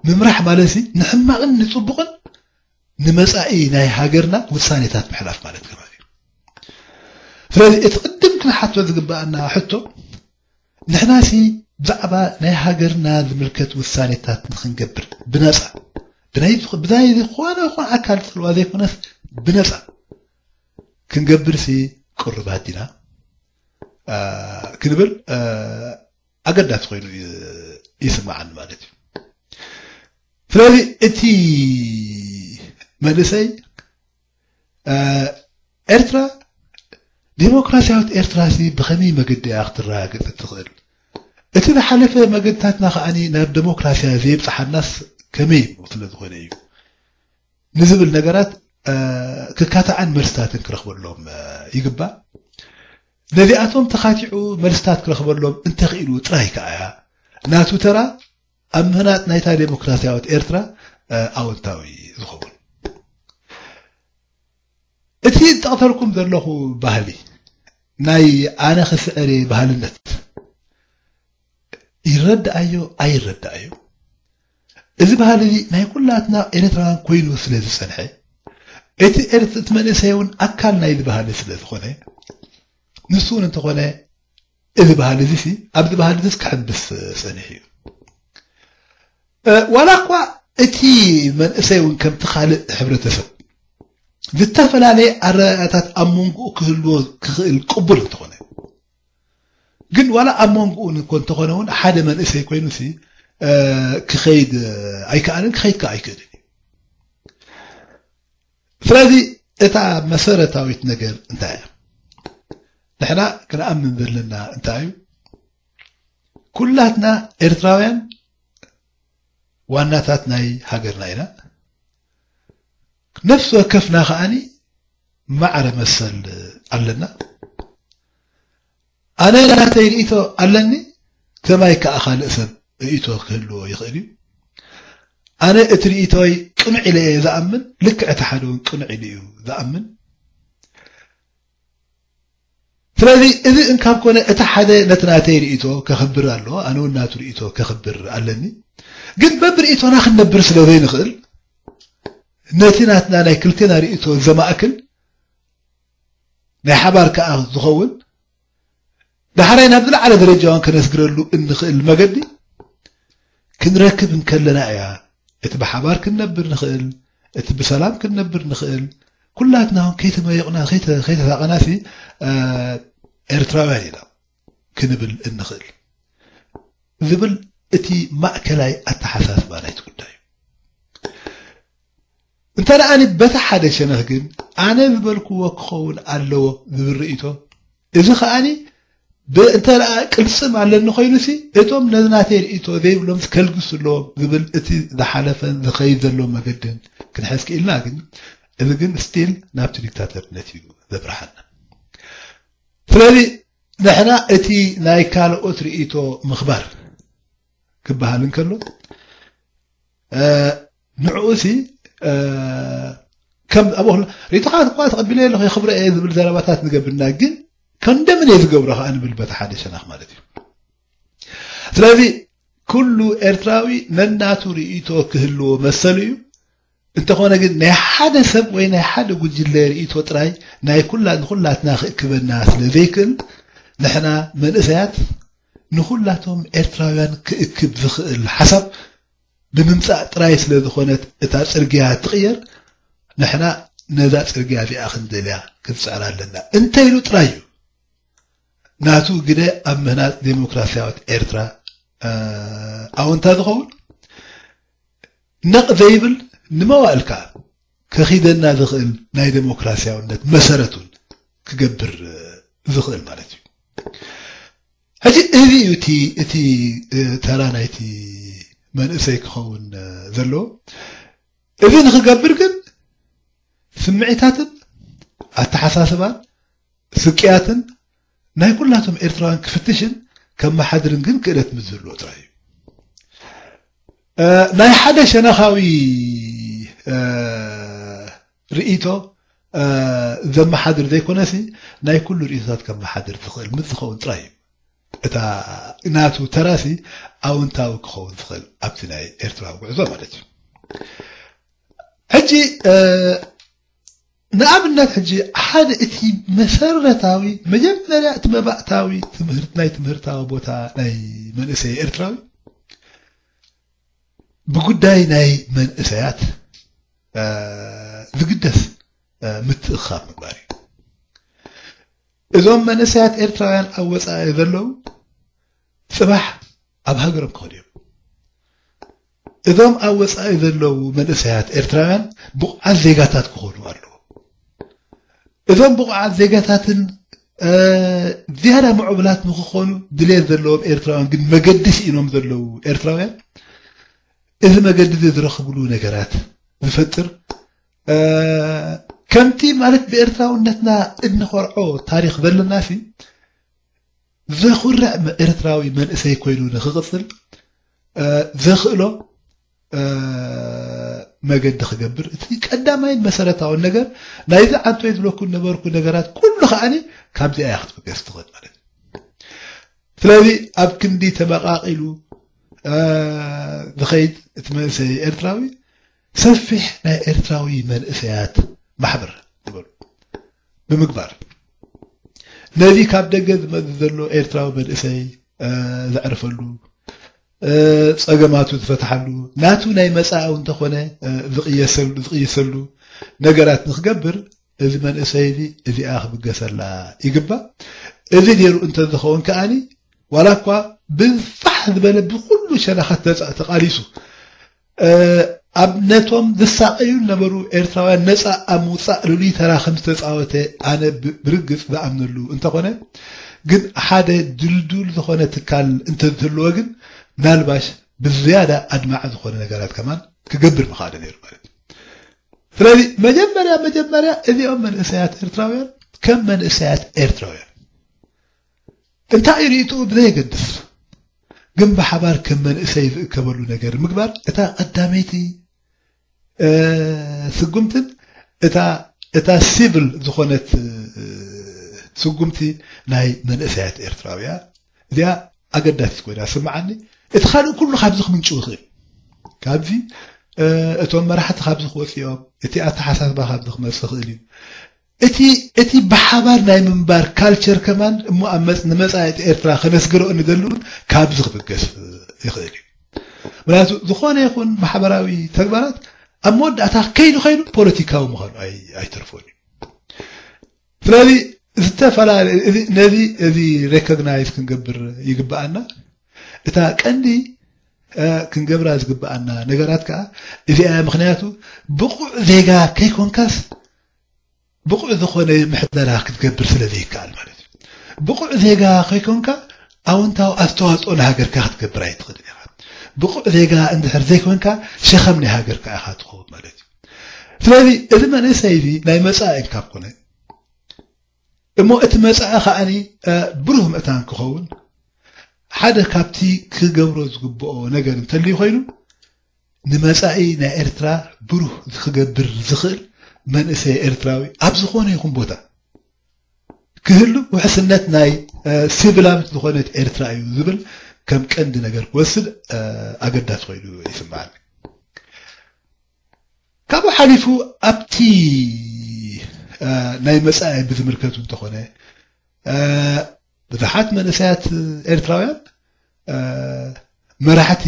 ምምራሕ ማለት ንሕማቕን ንጽቡቕን ንመጻኢ ናይ ሃገርና ውሳኔታት ምሕላፍ ማለት ከማን እዩ። ስለዚ እቲ ቅድም ክንሓቶ ዝግብኣና ሕቶ ንሕናሲ ብዛዕባ ናይ ሃገርና ዝምልከት ውሳኔታት ንክንገብር ብነጻ ብናይ ዝኾነ ይኹን ኣካል ጽልዋ ዘይኮነስ ብነጻ ክንገብርሲ ቅሩባት ዲና ክንብል ኣገዳሲ ኮይኑ ይስምዓኒ ማለት እዩ። ስለዚ እቲ መንእሰይ ኤርትራ ዴሞክራሲያዊት ኤርትራ ሲ ብኸመይ መገዲ እያ ክትረጋገጽ እትኽእል? እቲ ዝሓለፈ መገድታትና ከኣ ናብ ዴሞክራሲያ ዘይብጽሓናስ ከመይ ስለ ዝኾነ እዩ ንዝብል ነገራት ክካታዕን መልስታትን ክረኽበሎም ይግባእ። ነዚኣቶም ተኻቲዑ መልስታት ክረኽበሎም እንተኽኢሉ ጥራይ ከኣ እያ ናቱ ተራ ኣብ ምህናጽ ናይታ ዴሞክራሲያዊት ኤርትራ ኣወንታዊ ዝኸውን። እቲ ዝጠቕሰልኩም ዘለኹ ባህሊ ናይ ኣነ ክስዕር እየ ባህልነት ይረድኣዮ ኣይረድኣዮ፣ እዚ ባህሊ እዚ ናይ ኩላትና ኤርትራውያን ኮይኑ ስለ ዝጸንሐ፣ እቲ ኤርት-፣ እቲ መንእሰይ እውን ኣካል ናይዚ ባህሊ ስለ ዝኾነ፣ ንሱ እውን እንተኾነ እዚ ባህሊ እዚ ሲ፣ ኣብዚ ባህሊ እዚስ ክሕብስ ጸኒሑ እዩ። እ፣ ዋላ እኳ እቲ መንእሰይ እውን ከምቲ ካልእ ሕብረተሰብ ዝተፈላለየ ኣረኣእያታት ኣብ መንጎኡ ክህልዎ ክኽእል ቅቡል እንተኾነ፣ ግን ዋላ ኣብ መንጎኡ እኮ እንተኾነ እውን ሓደ መንእሰይ ኮይኑ ሲ፣ እ፣ ክኸይድ ኣይከኣልን፣ ክኸይድ ከኣ ኣይክእልን እዩ። ስለዚ እታ መሰረታዊት ነገር እንታይ እያ? ንሕና ክንኣምን ዘለና እንታይ እዩ? ኩላትና ኤርትራውያን ዋናታት ናይ ሃገርና ኢና። ነፍሲ ወከፍና ከኣኒ ማዕረ መሰል ኣለና። ኣነ ናተይ ርእይቶ ኣለኒ፣ ከማይ ከኣ ካልእ ሰብ ርእይቶ ክህልዎ ይኽእል እዩ። ኣነ እቲ ርእይቶይ ቅኑዕ ኢለ እየ ዝኣምን፣ ልክዕ እቲ ሓደ እውን ቅኑዕ ኢሉ እዩ ዝኣምን። ስለዚ እዚ እንካብ ኮነ እቲ ሓደ ነቲ ናተይ ርእይቶ ከኽብር ኣለዎ፣ ኣነ እውን ናቱ ርእይቶ ከኽብር ኣለኒ። ግን በብርእይቶና ክንነብር ስለ ዘይንኽእል ነቲ ናትና ናይ ክልቴና ርእይቶ ዘማእክል ናይ ሓባር ከኣ ዝኸውን ዳሕራይ ናብ ዝለዓለ ደረጃ እውን ከነስግረሉ እንኽእል መገዲ ክንረክብ እንከለና እያ። እቲ ብሓባር ክንነብር ንኽእል፣ እቲ ብሰላም ክንነብር ንኽእል፣ ኩላትና እውን ከይተመየቕና ከይተ- ከይተሳቐናሲ እ፣ ኤርትራውያን ኢና ክንብል እንኽእል ዝብል እቲ ማእከላይ ኣተሓሳስባ ናይቲ ጉዳይ እዩ። እንተ ደኣኒ በቲ ሓደ ሸነኽ ግን ኣነ ዝበልክዎ ክኸውን ኣለዎ ዝብል ርእይቶ፣ እዚ ከኣኒ ብ- እንተ ደኣ ቅልጽም ኣለኒ ኮይኑሲ እቶም ነዚ ናተይ ርእይቶ ዘይብሎም ከልግሱ ኣለዎም ዝብል እቲ ዝሓለፈን ዝኸይድ ዘሎ መገድን ክንሕዝ ክኢልና፣ ግን እዚ ግን ስቲል ናብቲ ዲክታተርነት እዩ ዘብርሓና። ስለዚ ንሕና እቲ ናይ ካልኦት ርእይቶ ምኽባር ክበሃል እንከሎ እ፣ ንዕኡ ሲ እ፣ ከም ኣብኡ ርእይቶኻ እኳ ተቐቢለ ኣለኹ የኽብረ እየ ዝብል ዘረባታት ንገብርና፣ ግን ከንደምን እየ ዝገብሮ ከዓ ንብል በቲ ሓደ ሸነኽ ማለት እዩ። ስለዚ ኩሉ ኤርትራዊ ነናቱ ርእይቶ ክህልዎ መሰሉ እዩ። እንተኾነ ግን ናይ ሓደ ሰብ ወይ ናይ ሓደ ጉጅለ ርእይቶ ጥራይ ናይ ኩላ ንኹላትና ክእክበና ስለ ዘይክእል ንሕና መንእሰያት ንኹላቶም ኤርትራውያን ክእክብ ዝኽእል ሓሳብ ብምምጻእ ጥራይ ስለ ዝኾነት እታ ጽርግያ ትቕየር፣ ንሕና ነዛ ጽርግያ እዚኣ ክንደልያ ክንጽዕር ኣለና እንተ ኢሉ ጥራይ እዩ ናቱ ግደ ኣብ ምህናጽ ዴሞክራስያዊት ኤርትራ ኣወንታ ዝኸውን። ነቕ ዘይብል ንመዋእልካ ከኺደና ዝኽእል ናይ ዴሞክራስያውነት መሰረት እውን ክገብር ዝኽእል ማለት እዩ። ሕጂ እዚ እዩ እቲ እቲ ተራ ናይቲ መንእሰይ ክኸውን ዘለዎ። እዚ ንኽገብር ግን ስምዒታትን ኣተሓሳስባን ስቅያትን ናይ ኩላቶም ኤርትራውያን ክፍትሽን ከመሓድርን ግን ክእለት ምስ ዝህልዎ ጥራይ እዩ። ናይ ሓደ ሸነኻዊ ርእይቶ ዘመሓድር ዘይኮነሲ ናይ ኩሉ ርእይቶታት ከመሓድር ዝኽእል ምስ ዝኸውን ጥራይ እዩ እታ ናቱ ተራሲ ኣውንታዊ ክኸውን ዝኽእል ኣብቲ ናይ ኤርትራዊ ጉዕዞ ማለት እዩ። ሕጂ ንኣብነት ሕጂ ሓደ እቲ መሰረታዊ መጀመርያ እቲ መባእታዊ ትምህርት ናይ ትምህርታዊ ቦታ ናይ መንእሰይ ኤርትራዊ ብጉዳይ ናይ መንእሰያት ዝግደስ ምትእኻብ ምግባር እዩ። እዞም መንእሰያት ኤርትራውያን ኣብ ወፃኢ ዘለዉ ፅባሕ ኣብ ሃገሮም ክኸዱ እዮም። እዞም ኣብ ወፃኢ ዘለዉ መንእሰያት ኤርትራውያን ብቑዓት ዜጋታት ክኾኑ ኣለዎም። እዞም ብቑዓት ዜጋታትን ዝያዳ ምዕቡላት ንክኾኑ ድሌት ዘለዎም ኤርትራውያን ግን መገዲ ስኢኖም ዘለዉ ኤርትራውያን እዚ መገዲ እዚ ዝረኽብሉ ነገራት ዝፈጥር ከምቲ ማለት ብኤርትራውነትና እንኾርዖ ታሪኽ ዘለናሲ ዘኹርዕ ኤርትራዊ መንእሰይ ኮይኑ ንክቕፅል ዘኽእሎ መገዲ ክገብር እቲ ቀዳማይን መሰረታውን ነገር ናይዚ ዓንቶይ ዝብለኩ ነበርኩ ነገራት ኩሉ ከዓኒ ካብዚኣ እያ ክትብገስ ትኽእል ማለት እዩ። ስለዚ ኣብ ክንዲ ተመቓቒሉ ዝኸይድ እቲ መንእሰይ ኤርትራዊ ሰፊሕ ናይ ኤርትራዊ መንእሰያት ማሕበር ዝበሉ ብምግባር ነዚ ካብ ደገ ዝመጽእ ዘሎ ኤርትራዊ መንእሰይ ዘዕርፈሉ ጸገማቱ ዝፈትሓሉ ናቱ ናይ መጻኢ እንተኾነ ዝቕየሰሉ ዝቕይሰሉ ነገራት ንክገብር እዚ መንእሰይ እዚ እዚኣ ክብገሰላ ይግባእ። እዚ ገይሩ እንተዝኸውን ከኣኒ ዋላ እኳ ብፋሕ ዝበለ ብኩሉ ሸነኻት ተቃሊሱ ኣብ ነቶም ዝሳቀዩ ነበሩ ኤርትራውያን ነጻ ኣብ ምውጻእ ልሉይ ተራ ከም ዝተጻወተ ኣነ ብርግጽ ዝኣምነሉ እንተኾነ ግን ሓደ ድልዱል ዝኾነ ትካል እንተዝህልዎ ግን ምናልባሽ ብዝያዳ ኣድማዒ ዝኾነ ነገራት ከማን ክገብር ምኽኣለ ነይሩ ማለት እዩ። ስለዚ መጀመርያ መጀመርያ እዚኦም መንእሰያት ኤርትራውያን ከም መንእሰያት ኤርትራውያን እንታይ እዩ ርእይትኡ ብዘየገድስ ግን ብሓባር ከም መንእሰይ ዝእከበሉ ነገር ምግባር እታ ቀዳመይቲ ስጉምትን እታ እታ ሲቪል ዝኾነት ስጉምቲ ናይ መንእሰያት ኤርትራውያ እዚኣ ኣገዳሲት ኮይና ስምዓኒ። እቲ ካልእ ኩሉ ካብዚ ክምንጭው ይኽእል፣ ካብዚ እቶም መራሕቲ ካብዚ ክወፅኦም፣ እቲ ኣተሓሳስባ ካብዚ ክመፅእ ይኽእል እዩ። እቲ እቲ ብሓባር ናይ ምንባር ካልቸር ከማን እሞ ኣብ መፅ- ንመፃኢት ኤርትራ ከነስግሮ እንደልውን ካብዚ ክብገስ ይኽእል እዩ። ምክንያቱ ዝኾነ ይኹን ማሕበራዊ ተግባራት ኣብ መወዳእታ ከይዱ ከይዱ ፖለቲካዊ ምዃኑ ኣይ- ኣይተርፎን እዩ። ስለዚ ዝተፈላለ- እዚ- ነዚ እዚ ሬኮግናይዝ ክንገብር ይግብኣና። እታ ቀንዲ ክንገብራ ዝግብኣና ነገራት ከዓ እዚኣ እያ። ምክንያቱ ብቑዕ ዜጋ ከይኮንካስ ብቑዕ ዝኾነ ምሕደራ ክትገብር ስለ ዘይከኣል ማለት እዩ። ብቑዕ ዜጋ ከይኮንካ ኣወንታዊ ኣስተዋፅኦ ንሃገርካ ክትገብር ኣይትኽእልን ኢኻ። ብቑዕ ዜጋ እንድሕር ዘይኮንካ ሸኸም ናይ ሃገርካ ኢኻ ትኸውን ማለት እዩ። ስለዚ እዚ መንእሰይ እዚ ናይ መፃኢ ካብ ኮነ እሞ እቲ መፃኢ ከዓኒ ብሩህ ምእታን ክኸውን ሓደ ካብቲ ክገብሮ ዝግብኦ ነገር እንተልዩ ኮይኑ ንመጻኢ ናይ ኤርትራ ብሩህ ክገብር ዝኽእል መንእሰይ ኤርትራዊ ኣብ ዝኾነ ይኹን ቦታ ክህሉ ውሕስነት ናይ ሲቪላዊት ዝኾነት ኤርትራ እዩ ዝብል ከም ቀንዲ ነገር ክወስድ ኣገዳሲ ኮይኑ ይስምዓኒ። ካብኡ ሓሊፉ ኣብቲ ናይ መጻኢ ብዝምልከቱ እንተኾነ ብዙሓት መንእሰያት ኤርትራውያን መራሕቲ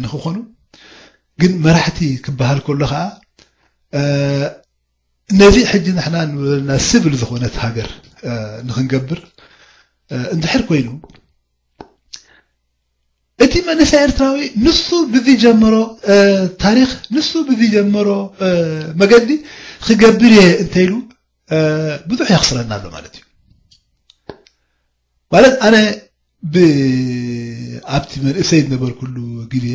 ንክኾኑ ግን መራሕቲ ክበሃል ከሎ ከዓ ነዚ ሕጂ ንሕና ንበለና ስብል ዝኾነት ሃገር ንክንገብር እንድሕር ኮይኑ እቲ መንእሰይ ኤርትራዊ ንሱ ብዝጀመሮ ታሪኽ ንሱ ብዝጀመሮ መገዲ ክገብር እየ እንተይሉ ብዙሕ የኽስረና ኣሎ ማለት እዩ። ማለት ኣነ ኣብቲ መንእሰይ ዝነበርኩሉ ግዜ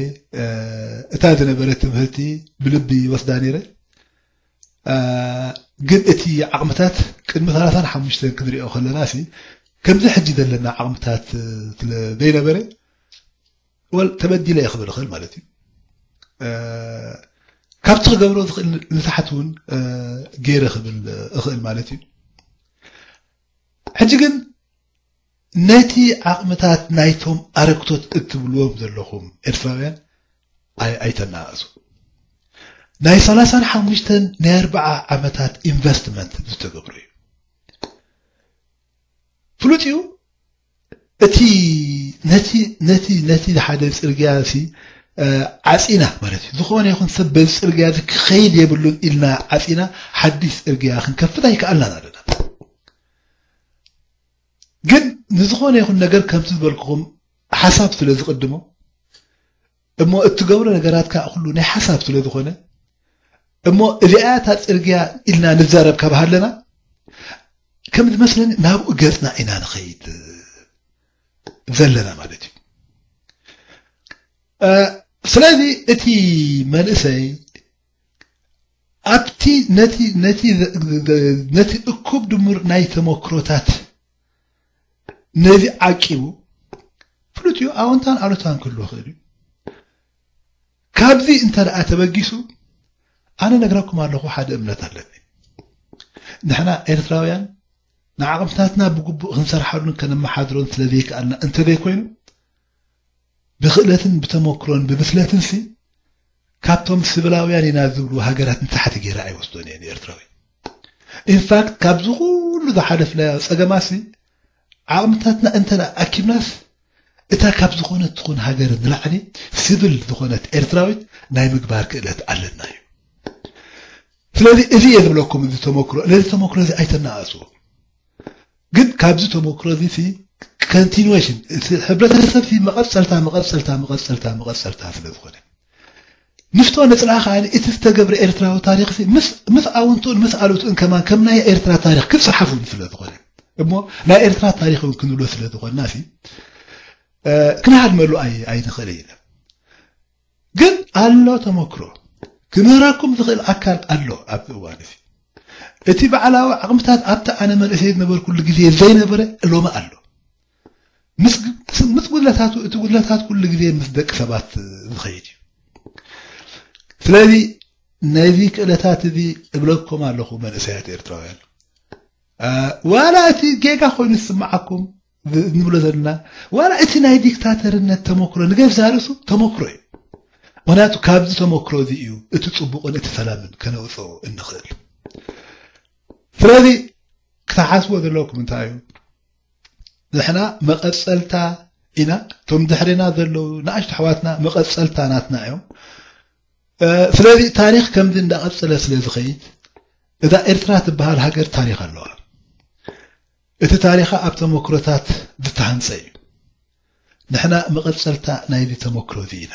እታ ዝነበረት ትምህርቲ ብልቢ ይወስዳ ነይረ። ግን እቲ ዓቕምታት ቅድሚ ሰላሳን ሓሙሽተን ክንሪኦ ከለና ሲ ከምዚ ሕጂ ዘለና ዓቕምታት ስለ ዘይነበረ ወል ተበዲለ እየ ክብል እኽእል ማለት እዩ። ካብቲ ክገብሮ ዝኽእል ንታሕቲ እውን ገይረ ክብል እኽእል ማለት እዩ። ሕጂ ግን ነቲ ዓቕምታት ናይቶም ኣረግቶት እትብልዎም ዘለኹም ኤርትራውያን ኣይተናእሱ። ናይ ሰላሳን ሓሙሽተን ናይ ኣርባዓ ዓመታት ኢንቨስትመንት ዝተገብረ እዩ። ፍሉጥ እዩ። እቲ ነቲ ነቲ ነቲ ሓደ ጽርግያ ሲ ዓጺና ማለት እዩ። ዝኾነ ይኹን ሰብ በዚ ጽርግያ እዚ ክኸይድ የብሉን ኢልና ዓጺና ሓድሽ ጽርግያ ክንከፍት ኣይከኣልናን ኣለና። ግን ንዝኾነ ይኹን ነገር ከምቲ ዝበልኩኹም ሓሳብ ስለ ዝቕድሞ እሞ እትገብሮ ነገራት ከዓ ኩሉ ናይ ሓሳብ ስለ ዝኾነ እሞ እዚኣ እታ ጽርግያ ኢልና ንዛረብ ካብ ሃለና ከም ዝመስለኒ ናብኡ ገጽና ኢና ንኸይድ ዘለና ማለት እዩ። ስለዚ እቲ መንእሰይ ኣብቲ ነቲ ነቲ ነቲ እኩብ ድሙር ናይ ተመክሮታት ነዚ ዓቂቡ ፍሉጥ እዩ። ኣወንታን ኣሉታን ክህልዎ ይኽእል እዩ። ካብዚ እንተ ደኣ ተበጊሱ ኣነ ነግረኩም ኣለኹ ሓደ እምነት ኣለኒ። ንሕና ኤርትራውያን ንዓቕምታትና ብግቡእ ክንሰርሓሉን ከነመሓድሮን ስለ ዘይከኣልና እንተዘይኮይኑ ብክእለትን ብተመክሮን ብብስለትን ሲ ካብቶም ስብላውያን ኢና ዝብሉ ሃገራት ንታሕቲ ገይረ ኣይወስዶን እየ ንኤርትራዊ። ኢንፋክት ካብዚ ኩሉ ዝሓለፍናዮ ጸገማሲ ዓቕምታትና እንተ ኣኪብናስ እታ ካብ ዝኾነት ትኹን ሃገር ንላዕሊ ስብል ዝኾነት ኤርትራዊት ናይ ምግባር ክእለት ኣለና እዩ። ስለዚ እዚ እየ ዝብለኩም እዚ ተመክሮ ነዚ ተመክሮ እዚ ኣይተናኣስዎ። ግን ካብዚ ተመክሮ እዚ ሲ ኮንቲኒዌሽን እቲ ሕብረተሰብ ሲ መቐጸልታ መቐጸልታ መቐጸልታ መቐጸልታ ስለ ዝኾነ ንፍቶ ንጽላእ ከዓ እቲ ዝተገብረ ኤርትራዊ ታሪኽ ሲ ምስ ምስ ኣውንቱን ምስ ኣሉቱን ከማን ከም ናይ ኤርትራ ታሪኽ ክጽሓፉ ስለ ዝኾነ እሞ ናይ ኤርትራ ታሪኽ እውን ክንብሎ ስለ ዝኾንና ሲ፣ እ፣ ክንሃድመሉ ኣይ-፣ ኣይንኽእል ኢና። ግን ኣሎ ተመክሮ። ክምህረኩም ዝኽእል ኣካል ኣሎ ኣብዚ እዋን እዚ። እቲ ባዕላዊ ዓቕምታት ኣብቲ ኣነ መንእሰይ ዝነበርኩሉ ግዜ ዘይነበረ ሎሚ ኣሎ። ምስ ግ-፣ ምስ ጉድለታቱ፣ እቲ ጉድለታት ኩሉ ግዜ ምስ ደቂ ሰባት ዝኸይድ እዩ። ስለዚ ነዚ ክእለታት እዚ እብለኩም ኣለኹ መንእሰያት ኤርትራውያን። እ፣ ዋላ እቲ ጌጋ ኮይኑ ዝስምዓኩም ዝ-፣ ንብሎ ዘለና፣ ዋላ እቲ ናይ ዲክታተርነት ተመክሮ ንገዛ ርእሱ ተመክሮ እዩ። ምኽንያቱ ካብዚ ተመክሮ እዚ እዩ እቲ ጽቡቕን እቲ ሰላምን ከነውጽኦ እንኽእል። ስለዚ ክትሓስቦ ዘለኩም እንታይ እዩ? ንሕና መቐጸልታ ኢና። እቶም ድሕሬና ዘለዉ ንኣሽቱ ኣሕዋትና መቐጸልታ ናትና እዮም። እ፣ ስለዚ ታሪኽ ከምዚ እንዳቐጸለ ስለ ዝኸይድ፣ እዛ ኤርትራ ትበሃል ሃገር ታሪኽ ኣለዋ። እቲ ታሪኻ ኣብ ተመክሮታት ዝተሃንጸ እዩ። ንሕና መቐጸልታ ናይዚ ተመክሮ እዚ ኢና።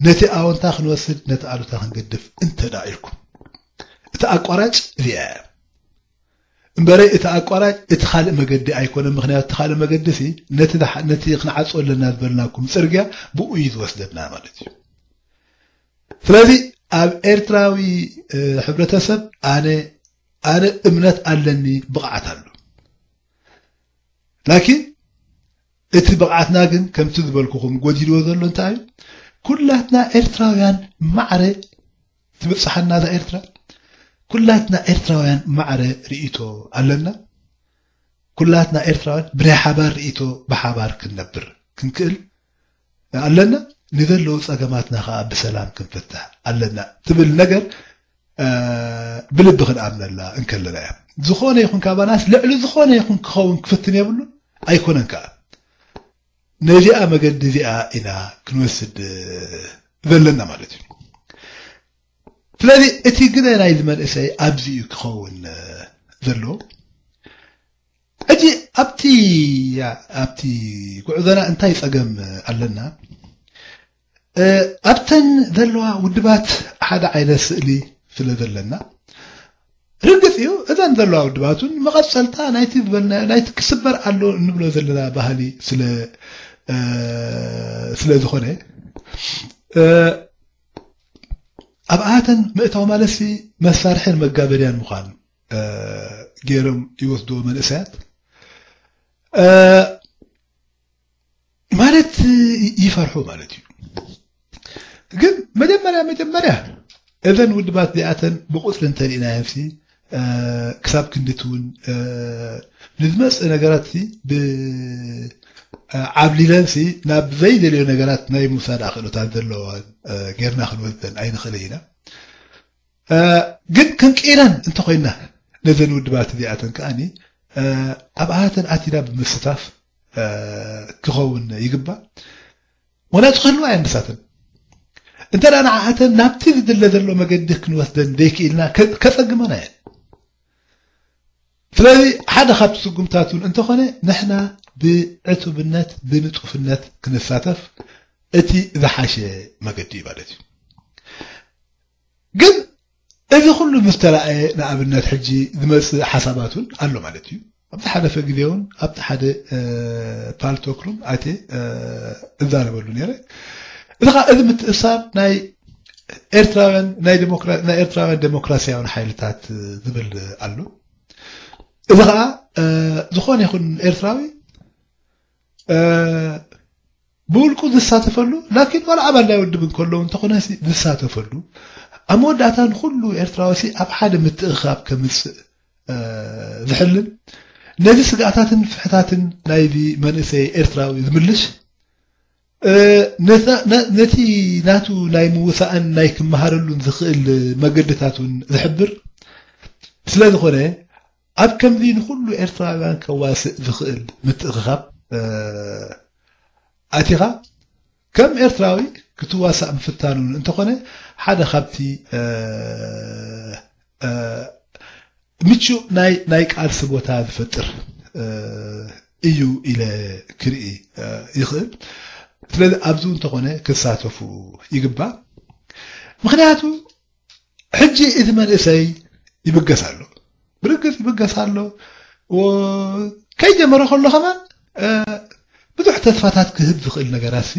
ነቲ ኣወንታ ክንወስድ፣ ነቲ ኣሉታ ክንገድፍ እንተ ደኣ ኢልኩም፣ እቲ ኣቋራጭ እዚኣ እያ። እምበረይ እቲ ኣቋራጭ እቲ ካልእ መገዲ ኣይኮነን። ምኽንያቱ እቲ ካልእ መገዲ ሲ ነቲ ዝሓ-፣ ነቲ ክንዓጽዎ ኣለና ዝበልናኩም ጽርግያ ብኡ እዩ ዝወስደና ማለት እዩ። ስለዚ ኣብ ኤርትራዊ፣ እ፣ ሕብረተሰብ ኣነ፣ ኣነ እምነት ኣለኒ፣ ብቕዓት ኣሎ። ላኪን እቲ ብቕዓትና ግን ከምቲ ዝበልኩኹም ጎዲልዎ ዘሎ እንታይ እዩ? ኩላትና ኤርትራውያን ማዕረ፣ ትብጽሓና እዛ ኤርትራ፣ ኩላትና ኤርትራውያን ማዕረ ርእይቶ ኣለና። ኩላትና ኤርትራውያን ብናይ ሓባር ርእይቶ ብሓባር ክንነብር ክንክእል ኣለና። ንዘለዉ ጸገማትና ኸኣ ብሰላም ክንፍትሕ ኣለና ትብል ነገር፣ እ፣ ብልቢ ክንኣምነላ እንከለና እያ። ዝኾነ ይኹን ካባናስ ልዕሊ ዝኾነ ይኹን ክኸውን ክፍትን የብሉን፣ ኣይኮነን ከኣ። ነዚኣ መገዲ እዚኣ ኢና ክንወስድ ዘለና ማለት እዩ። ስለዚ እቲ ግደ ናይዚ መንእሰይ ኣብዚ እዩ ክኸውን ዘለዎ። ሕጂ ኣብቲ፣ ኣብቲ ጉዕዞና እንታይ ጸገም ኣለና? እ፣ ኣብተን ዘለዋ ውድባት ሓደ ዓይነት ስእሊ ስለ ዘለና፣ ርግጽ እዩ፣ እዘን ዘለዋ ውድባት እውን መቐጸልታ ናይቲ ዝበልና፣ ናይቲ ክስበር ኣሎ እንብሎ ዘለና ባህሊ ስለ፣ እ፣ ስለ ዝኾነ፣ እ፣ ኣብኣተን ምእታው ማለትሲ መሳርሕን መጋበርያን ምዃን፣ እ፣ ገይሮም ይወስድዎ መንእሰያት። እ፣ ማለት ይ-፣ ይፈርሑ ማለት እዩ። ግን መጀመርያ፣ መጀመርያ እዘን ውድባት እዚኣተን ብቁጽሪ እንተሪእናየንሲ፣ እ፣ ክሳብ ክንድቲ እውን፣ እ፣ ንዝመጽእ ነገራትሲ ብ-፣ እ፣ ዓብሊለንሲ ናብ ዘይደልዮ ነገራት ናይ ምውሳድ ኣኽእሎታት ዘለወን፣ እ፣ ጌርና ክንወስደን ኣይንኽእልን ኢና። እ፣ ግን ክንቅይረን እንተኾይንና ነዘን ውድባት እዚኣተን ከኣኒ፣ እ፣ ኣብኣተን ኣቲና ብምስታፍ፣ እ፣ ክኸውን ይግባእ። ምኽንያቱ ክህልዋ እየን ንሳተን። እንተ ደኣ ንዓኣተን ናብቲ ዝድለ ዘሎ መገዲ ክንወስደን ዘይክኢልና ከ-፣ ከጸግመና እየን። ስለዚ ሓደ ካብቲ ስጉምታት እውን እንተኾነ ንሕና ብዕቱብነት፣ ብንጡፍነት ክንሳተፍ እቲ ዝሓሸ መገዲ እዩ ማለት እዩ። ግን እዚ ኩሉ ምስ ተራእየ፣ ንኣብነት ሕጂ ዝመጽእ ሓሳባት እውን ኣሎ ማለት እዩ። ኣብ ዝሓለፈ ግዜ እውን ኣብቲ ሓደ፣ እ፣ ፓልቶክ ሩም ኣትየ፣ እ፣ እዛረበሉ ነይረ። እዚ ኸዓ እዚ ምትእስሳር ናይ ኤርትራውያን፣ ናይ ዴሞክራ-፣ ናይ ኤርትራውያን ዴሞክራሲያውን ሓይልታት ዝብል ኣሎ። እዚ ኸዓ፣ እ፣ ዝኾነ ይኹን ኤርትራዊ፣ እ፣ ብውልቁ ዝሳተፈሉ፣ ላኪን ዋላ ኣባል ናይ ውድብ እንከሎ እንተኾነ ሲ ዝሳተፈሉ፣ ኣብ መወዳእታ ንኹሉ ኤርትራዊ ሲ ኣብ ሓደ ምትእኽኻብ ከምጽእ፣ እ፣ ዝሕልን፣ ነዚ ስግኣታትን ፍሕታትን ናይዚ መንእሰይ ኤርትራዊ ዝምልሽ፣ እ፣ ነታ-፣ ነ-፣ ነቲ ናቱ ናይ ምውሳእን ናይ ክመሃረሉን ዝኽእል መገድታት እውን ዝሕብር ስለ ዝኾነ፣ ኣብ ከምዚ ንኹሉ ኤርትራውያን ከዋስእ ዝኽእል ምትእኽኻብ፣ እ፣ ኣቲኻ፣ ከም ኤርትራዊ ክትዋሳእ ምፍታን እውን እንተኾነ፣ ሓደ ካብቲ፣ እ፣ እ፣ ምቹእ ናይ፣ ናይ ቃልሲ ቦታ ዝፈጥር፣ እ፣ እዩ ኢለ ክርኢ፣ እ፣ ይኽእል። ስለዚ ኣብዚ እውን እንተኾነ ክሳተፉ ይግባእ። ምኽንያቱ ሕጂ እቲ መንእሰይ ይብገስ ኣሎ። ብርግጽ ይብገስ ኣሎ። ከይጀመረ ከሎ ከማን ብዙሕ ተስፋታት ክህብ ዝኽእል ነገራት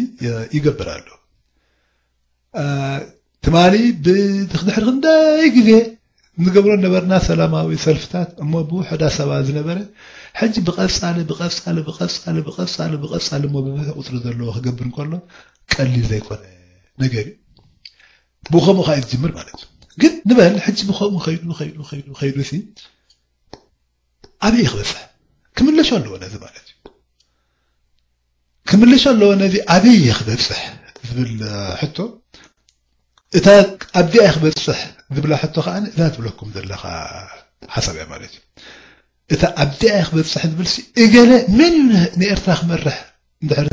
ይገብር ኣሎ። ትማሊ ብድሕድሕሪ ክንደይ ግዜ ንገብሮ ነበርና ሰላማዊ ሰልፍታት፣ እሞ ብውሕዳ ሰባት ዝነበረ፣ ሕጂ ብቐጻሊ ብቐጻሊ ብቐጻሊ ብቐጻሊ ብቐጻሊ እሞ ብብዙሕ ቁጽሪ ዘለዎ ክገብር እንከሎ ቀሊል ዘይኮነ ነገር እዩ። ብኸምኡ ከኣ እዩ ዝጅምር ማለት እዩ። ግን ንበል ሕጂ ብኸምኡ ኸይዱ ኸይዱ ኸይዱ ኸይዱ ሲ ኣበይ ክበጽሕ? ክምለሾ ኣለዎ ነዚ ማለት እዩ። ክምልሾ ኣለዎ ነዚ ኣበይ እየ ክበጽሕ ዝብል ሕቶ። እታ ኣብዚኣ እየ ክበጽሕ ዝብላ ሕቶ ከኣ እዛ ትብለኩም ዘለኻ ሓሳብ እያ ማለት እዩ። እታ ኣብዚኣ እየ ክበጽሕ ዝብል ሲ እገለ መን እዩ ንኤርትራ ክመርሕ እንድሕር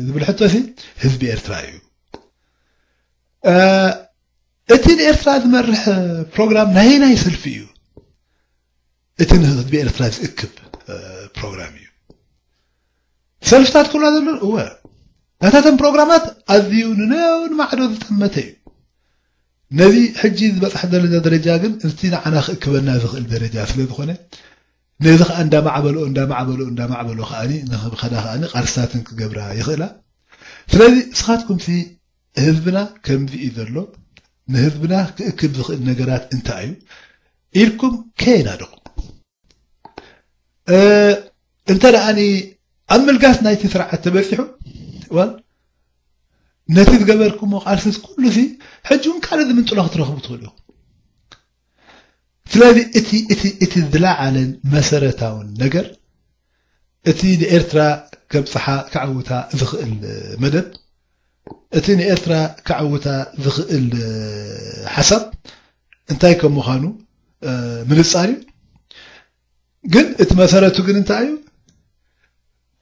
ዝብል ሕቶ ሲ ህዝቢ ኤርትራ እዩ። እቲ ንኤርትራ ዝመርሕ ፕሮግራም ናይ ናይ ሰልፊ እዩ። እቲ ንህዝቢ ኤርትራ ዝእክብ ፕሮግራም እዩ። ሰልፍታት ክብላ ዘሎ እወ፣ ናታተን ፕሮግራማት ኣዝዩ ንነውን ማዕዶ ዝጠመተ እዩ። ነዚ ሕጂ ዝበፅሐ ዘለና ደረጃ ግን እቲ ንዓና ክእክበና ዝኽእል ደረጃ ስለ ዝኾነ ነዚ ከዓ እንዳማዕበሎ እንዳማዕበሎ እንዳማዕበሎ ከዓኒ ንክብኸዳ ከዓኒ ቃልስታትን ክገብራ ይኽእላ። ስለዚ ንስኻትኩም ሲ ህዝብና ከምዚ እዩ ዘሎ፣ ንህዝብና ክእክብ ዝኽእል ነገራት እንታይ እዩ ኢልኩም ከየናድኹም እንተ ደኣኒ ኣብ ምልጋስ ናይቲ ስርዓት ተበጺሑ ዋል ነቲ ዝገበርኩሞ ቃልስስ ኩሉ ሲ ሕጂ እውን ካልእ ዝምንጥሎ ክትረኽቡ ትኽእሉ ኢኹም። ስለዚ እቲ እቲ እቲ ዝለዓለን መሰረታውን ነገር እቲ ንኤርትራ ከብጽሓ ከዕውታ ዝኽእል መደብ እቲ ንኤርትራ ከዕውታ ዝኽእል ሓሳብ እንታይ ከም ምዃኑ ምንጻር እዩ። ግን እቲ መሰረቱ ግን እንታይ እዩ?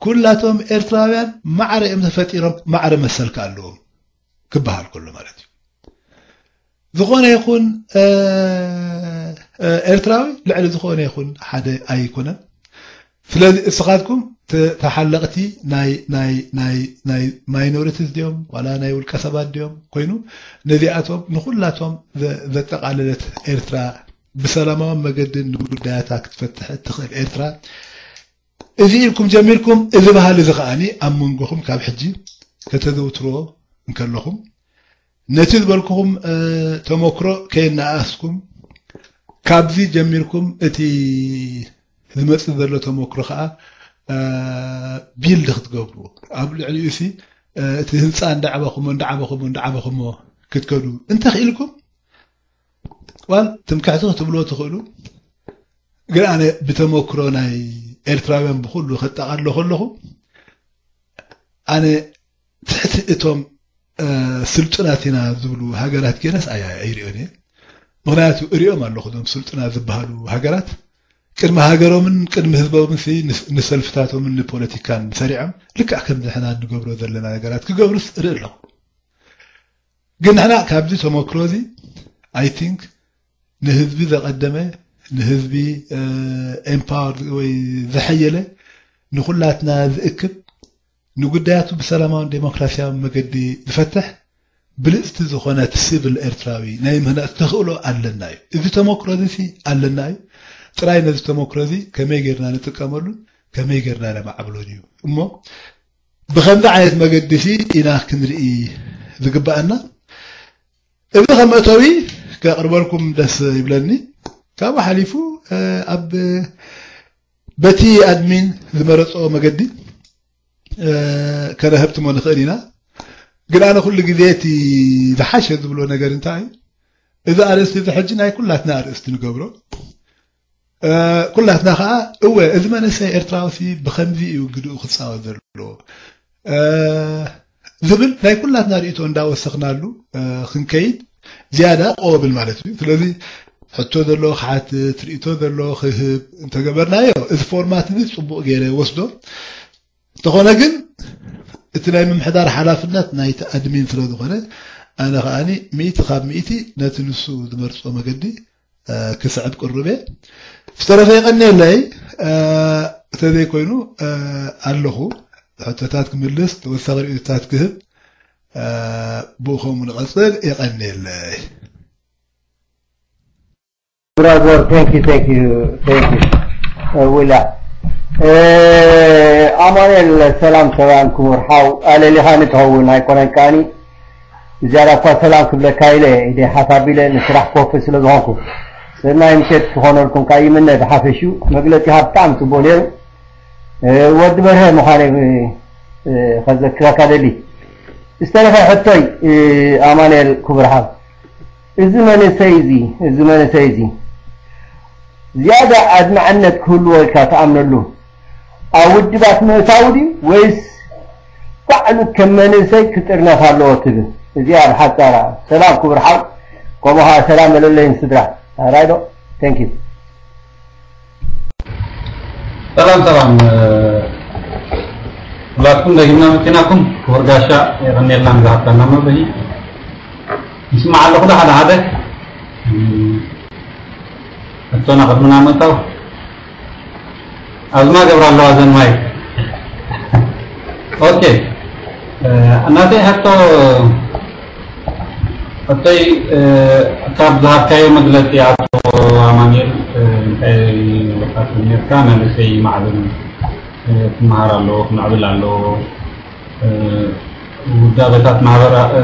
ኩላቶም ኤርትራውያን ማዕረ እዮም ተፈጢሮም፣ ማዕረ መሰል ከኣ ኣለዎም ክበሃል ከሎ ማለት እዩ። ዝኾነ ይኹን ኤርትራዊ ልዕሊ ዝኾነ ይኹን ሓደ ኣይኮነን። ስለዚ እስኻትኩም ተሓለቕቲ ናይ ናይ ናይ ናይ ማይኖሪቲስ ድዮም ዋላ ናይ ውልቀ ሰባት ድዮም ኮይኑ ነዚኣቶም ንኹላቶም ዘጠቓለለት ኤርትራ ብሰላማዊ መገዲ ንጉዳያታ ክትፈትሕ እትኽእል ኤርትራ እዚ ኢልኩም ጀሚርኩም እዚ ባህሊ እዚ ከዓኒ ኣብ መንጎኹም ካብ ሕጂ ከተዘውትርዎ እንከለኹም ነቲ ዝበልኩኹም ተመክሮ ከየነኣስኩም ካብዚ ጀሚርኩም እቲ ዝመጽእ ዘሎ ተመክሮ ከኣ ቢልድ ክትገብርዎ ኣብ ልዕሊኡ ሲ እቲ ህንፃ እንዳዓበኹሞ እንዳዓበኹሞ እንዳዓበኹሞ ክትከዱ እንተኽኢልኩም ዋል ትምክሕቲ ክትብልዎ ትኽእሉ። ግን ኣነ ብተመክሮ ናይ ኤርትራውያን ብኩሉ ከጠቓሎ ከለኹ ኣነ ትሕቲ እቶም ስልጡናት ኢና ዝብሉ ሃገራት ገይረስ ኣይሪኦን እየ። ምክንያቱ እሪኦም ኣለኹ እዞም ስልጡናት ዝበሃሉ ሃገራት ቅድሚ ሃገሮምን ቅድሚ ህዝቦምን ንሰልፍታቶምን ንፖለቲካን ሰሪዖም ልክዕ ከም ንሕና እንገብሮ ዘለና ነገራት ክገብሩስ እርኢ ኣለኹ። ግን ንሕና ካብዚ ተመክሮ እዚ ኣይ ቲንክ ንህዝቢ ዘቐደመ ንህዝቢ ኤምፓወር ወይ ዘሐየለ ንኩላትና ዝእክብ ንጉዳያቱ ብሰላማውን ዴሞክራሲያዊ መገዲ ዝፈትሕ ብልፅቲ ዝኾነት ሲቪል ኤርትራዊ ናይ ምህናፅ ተኽእሎ ኣለና እዩ። እዚ ተመክሮ እዚ ሲ ኣለና እዩ። ጥራይ ነዚ ተመክሮ እዚ ከመይ ጌርና ንጥቀመሉን ከመይ ጌርና ነማዕብሎን እዩ እሞ ብኸምዚ ዓይነት መገዲ ሲ ኢና ክንርኢ ዝግባኣና። እዚ ከም መእተዊ ከቕርበልኩም ደስ ይብለኒ። ካብኡ ሓሊፉ ኣብ በቲ ኣድሚን ዝመረጾ መገዲ ከነህብትሞ ንኽእል ኢና። ግን ኣነ ኩሉ ግዜ እቲ ዝሓሸ ዝብሎ ነገር እንታይ እዚ ኣርእስቲ እዚ ሕጂ ናይ ኩላትና ኣርእስቲ ንገብሮ። ኩላትና ከዓ እወ እዚ መንእሰይ ኤርትራዊ ሲ ብኸምዚ እዩ ግድኡ ክፃወት ዘለዎ ዝብል ናይ ኩላትና ርእቶ እንዳወሰኽናሉ ክንከይድ ዝያዳ ቆብል ማለት እዩ። ስለዚ ሕቶ ዘሎ ክሓትት ርእቶ ዘሎ ክህብ እንተገበርናዮ እዚ ፎርማት እዚ ፅቡቕ ገይረ ወስዶ እንተኾነ ግን እቲ ናይ ምምሕዳር ሓላፍነት ናይቲ ኣድሚን ስለ ዝኾነ ኣነ ከዓኒ ሚእቲ ካብ ሚእቲ ነቲ ንሱ ዝመርጾ መገዲ ክስዕብ ቅሩብ እየ። ዝተረፈ የቐንየለይ። እንተዘይኮይኑ ኣለኹ ሕቶታት ክምልስ ተወሳኺ ርእቶታት ክህብ ብኡ ከምኡ ንቐጽል። የቐንየለይ። Brother, thank you, thank you, thank you. Uh, Willa. ኣማኑኤል፣ ሰላም ሰላም ክቡር ሓው። ኣለሊኻ ንትኸውን ኣይኮነን ከኣኒ ዝያዳ እኳ ሰላም ክብለካ ኢለ ኢደ ሓፍ ኣቢለ ንስራሕ ኮፍ ስለ ዝኾንኩ፣ ሰናይ ምሸት ክኾነልኩም ከኣ ይምነ። ብሓፈሽኡ መግለጺኻ ብጣዕሚ ጽቡቕ ነይሩ። ወዲ በርሀ ምዃነይ ከዘክረካ ደሊ። ዝተረፈ ሕቶይ፣ ኣማኑኤል ክቡር ሓው፣ እዚ መንእሰይ እዚ እዚ መንእሰይ እዚ ዝያዳ ኣድማዕነት ክህልዎ ኢልካ ትኣምነሉ ኣብ ውድባት ምእታው ድዩ ወይስ ባዕሉ ከም መንእሰይ ክጥርነፍ ኣለዎ ትብል? እዚኣ ብሓጻራ። ሰላም ክቡር ሓው፣ ከምኡ ኸኣ ሰላም በለለይን ስድራ። ኣራይ ዶ? Thank you። ሰላም ሰላም፣ እ፣ ሁላችሁም ደግና መኪናኩም ክቡር ጋሻ የቐኔልና ንዝሃብካና መብርሂ። ይስማዕ ኣለኹ ዶ ሓደ ሓደ? እ፣ እቶና ቅድምና ምእታው ኣዝማ ገብራ ኣለዋ ዘን ማይ። ኦኬ፣ እ፣ እናተይ ሕቶ፣ ሕቶይ፣ እ፣ ካብ ዝሃብካዮ መግለጺ ኣቶ ኣማኑኤል፣ እ፣ እንታይ ኢልካ ነርካ? መንእሰይ ማዕብል፣ እ፣ ክመሃር ኣለዎ፣ ክምዕብል ኣለዎ፣ እ፣ ውዳበታት ማሕበራ-፣ እ፣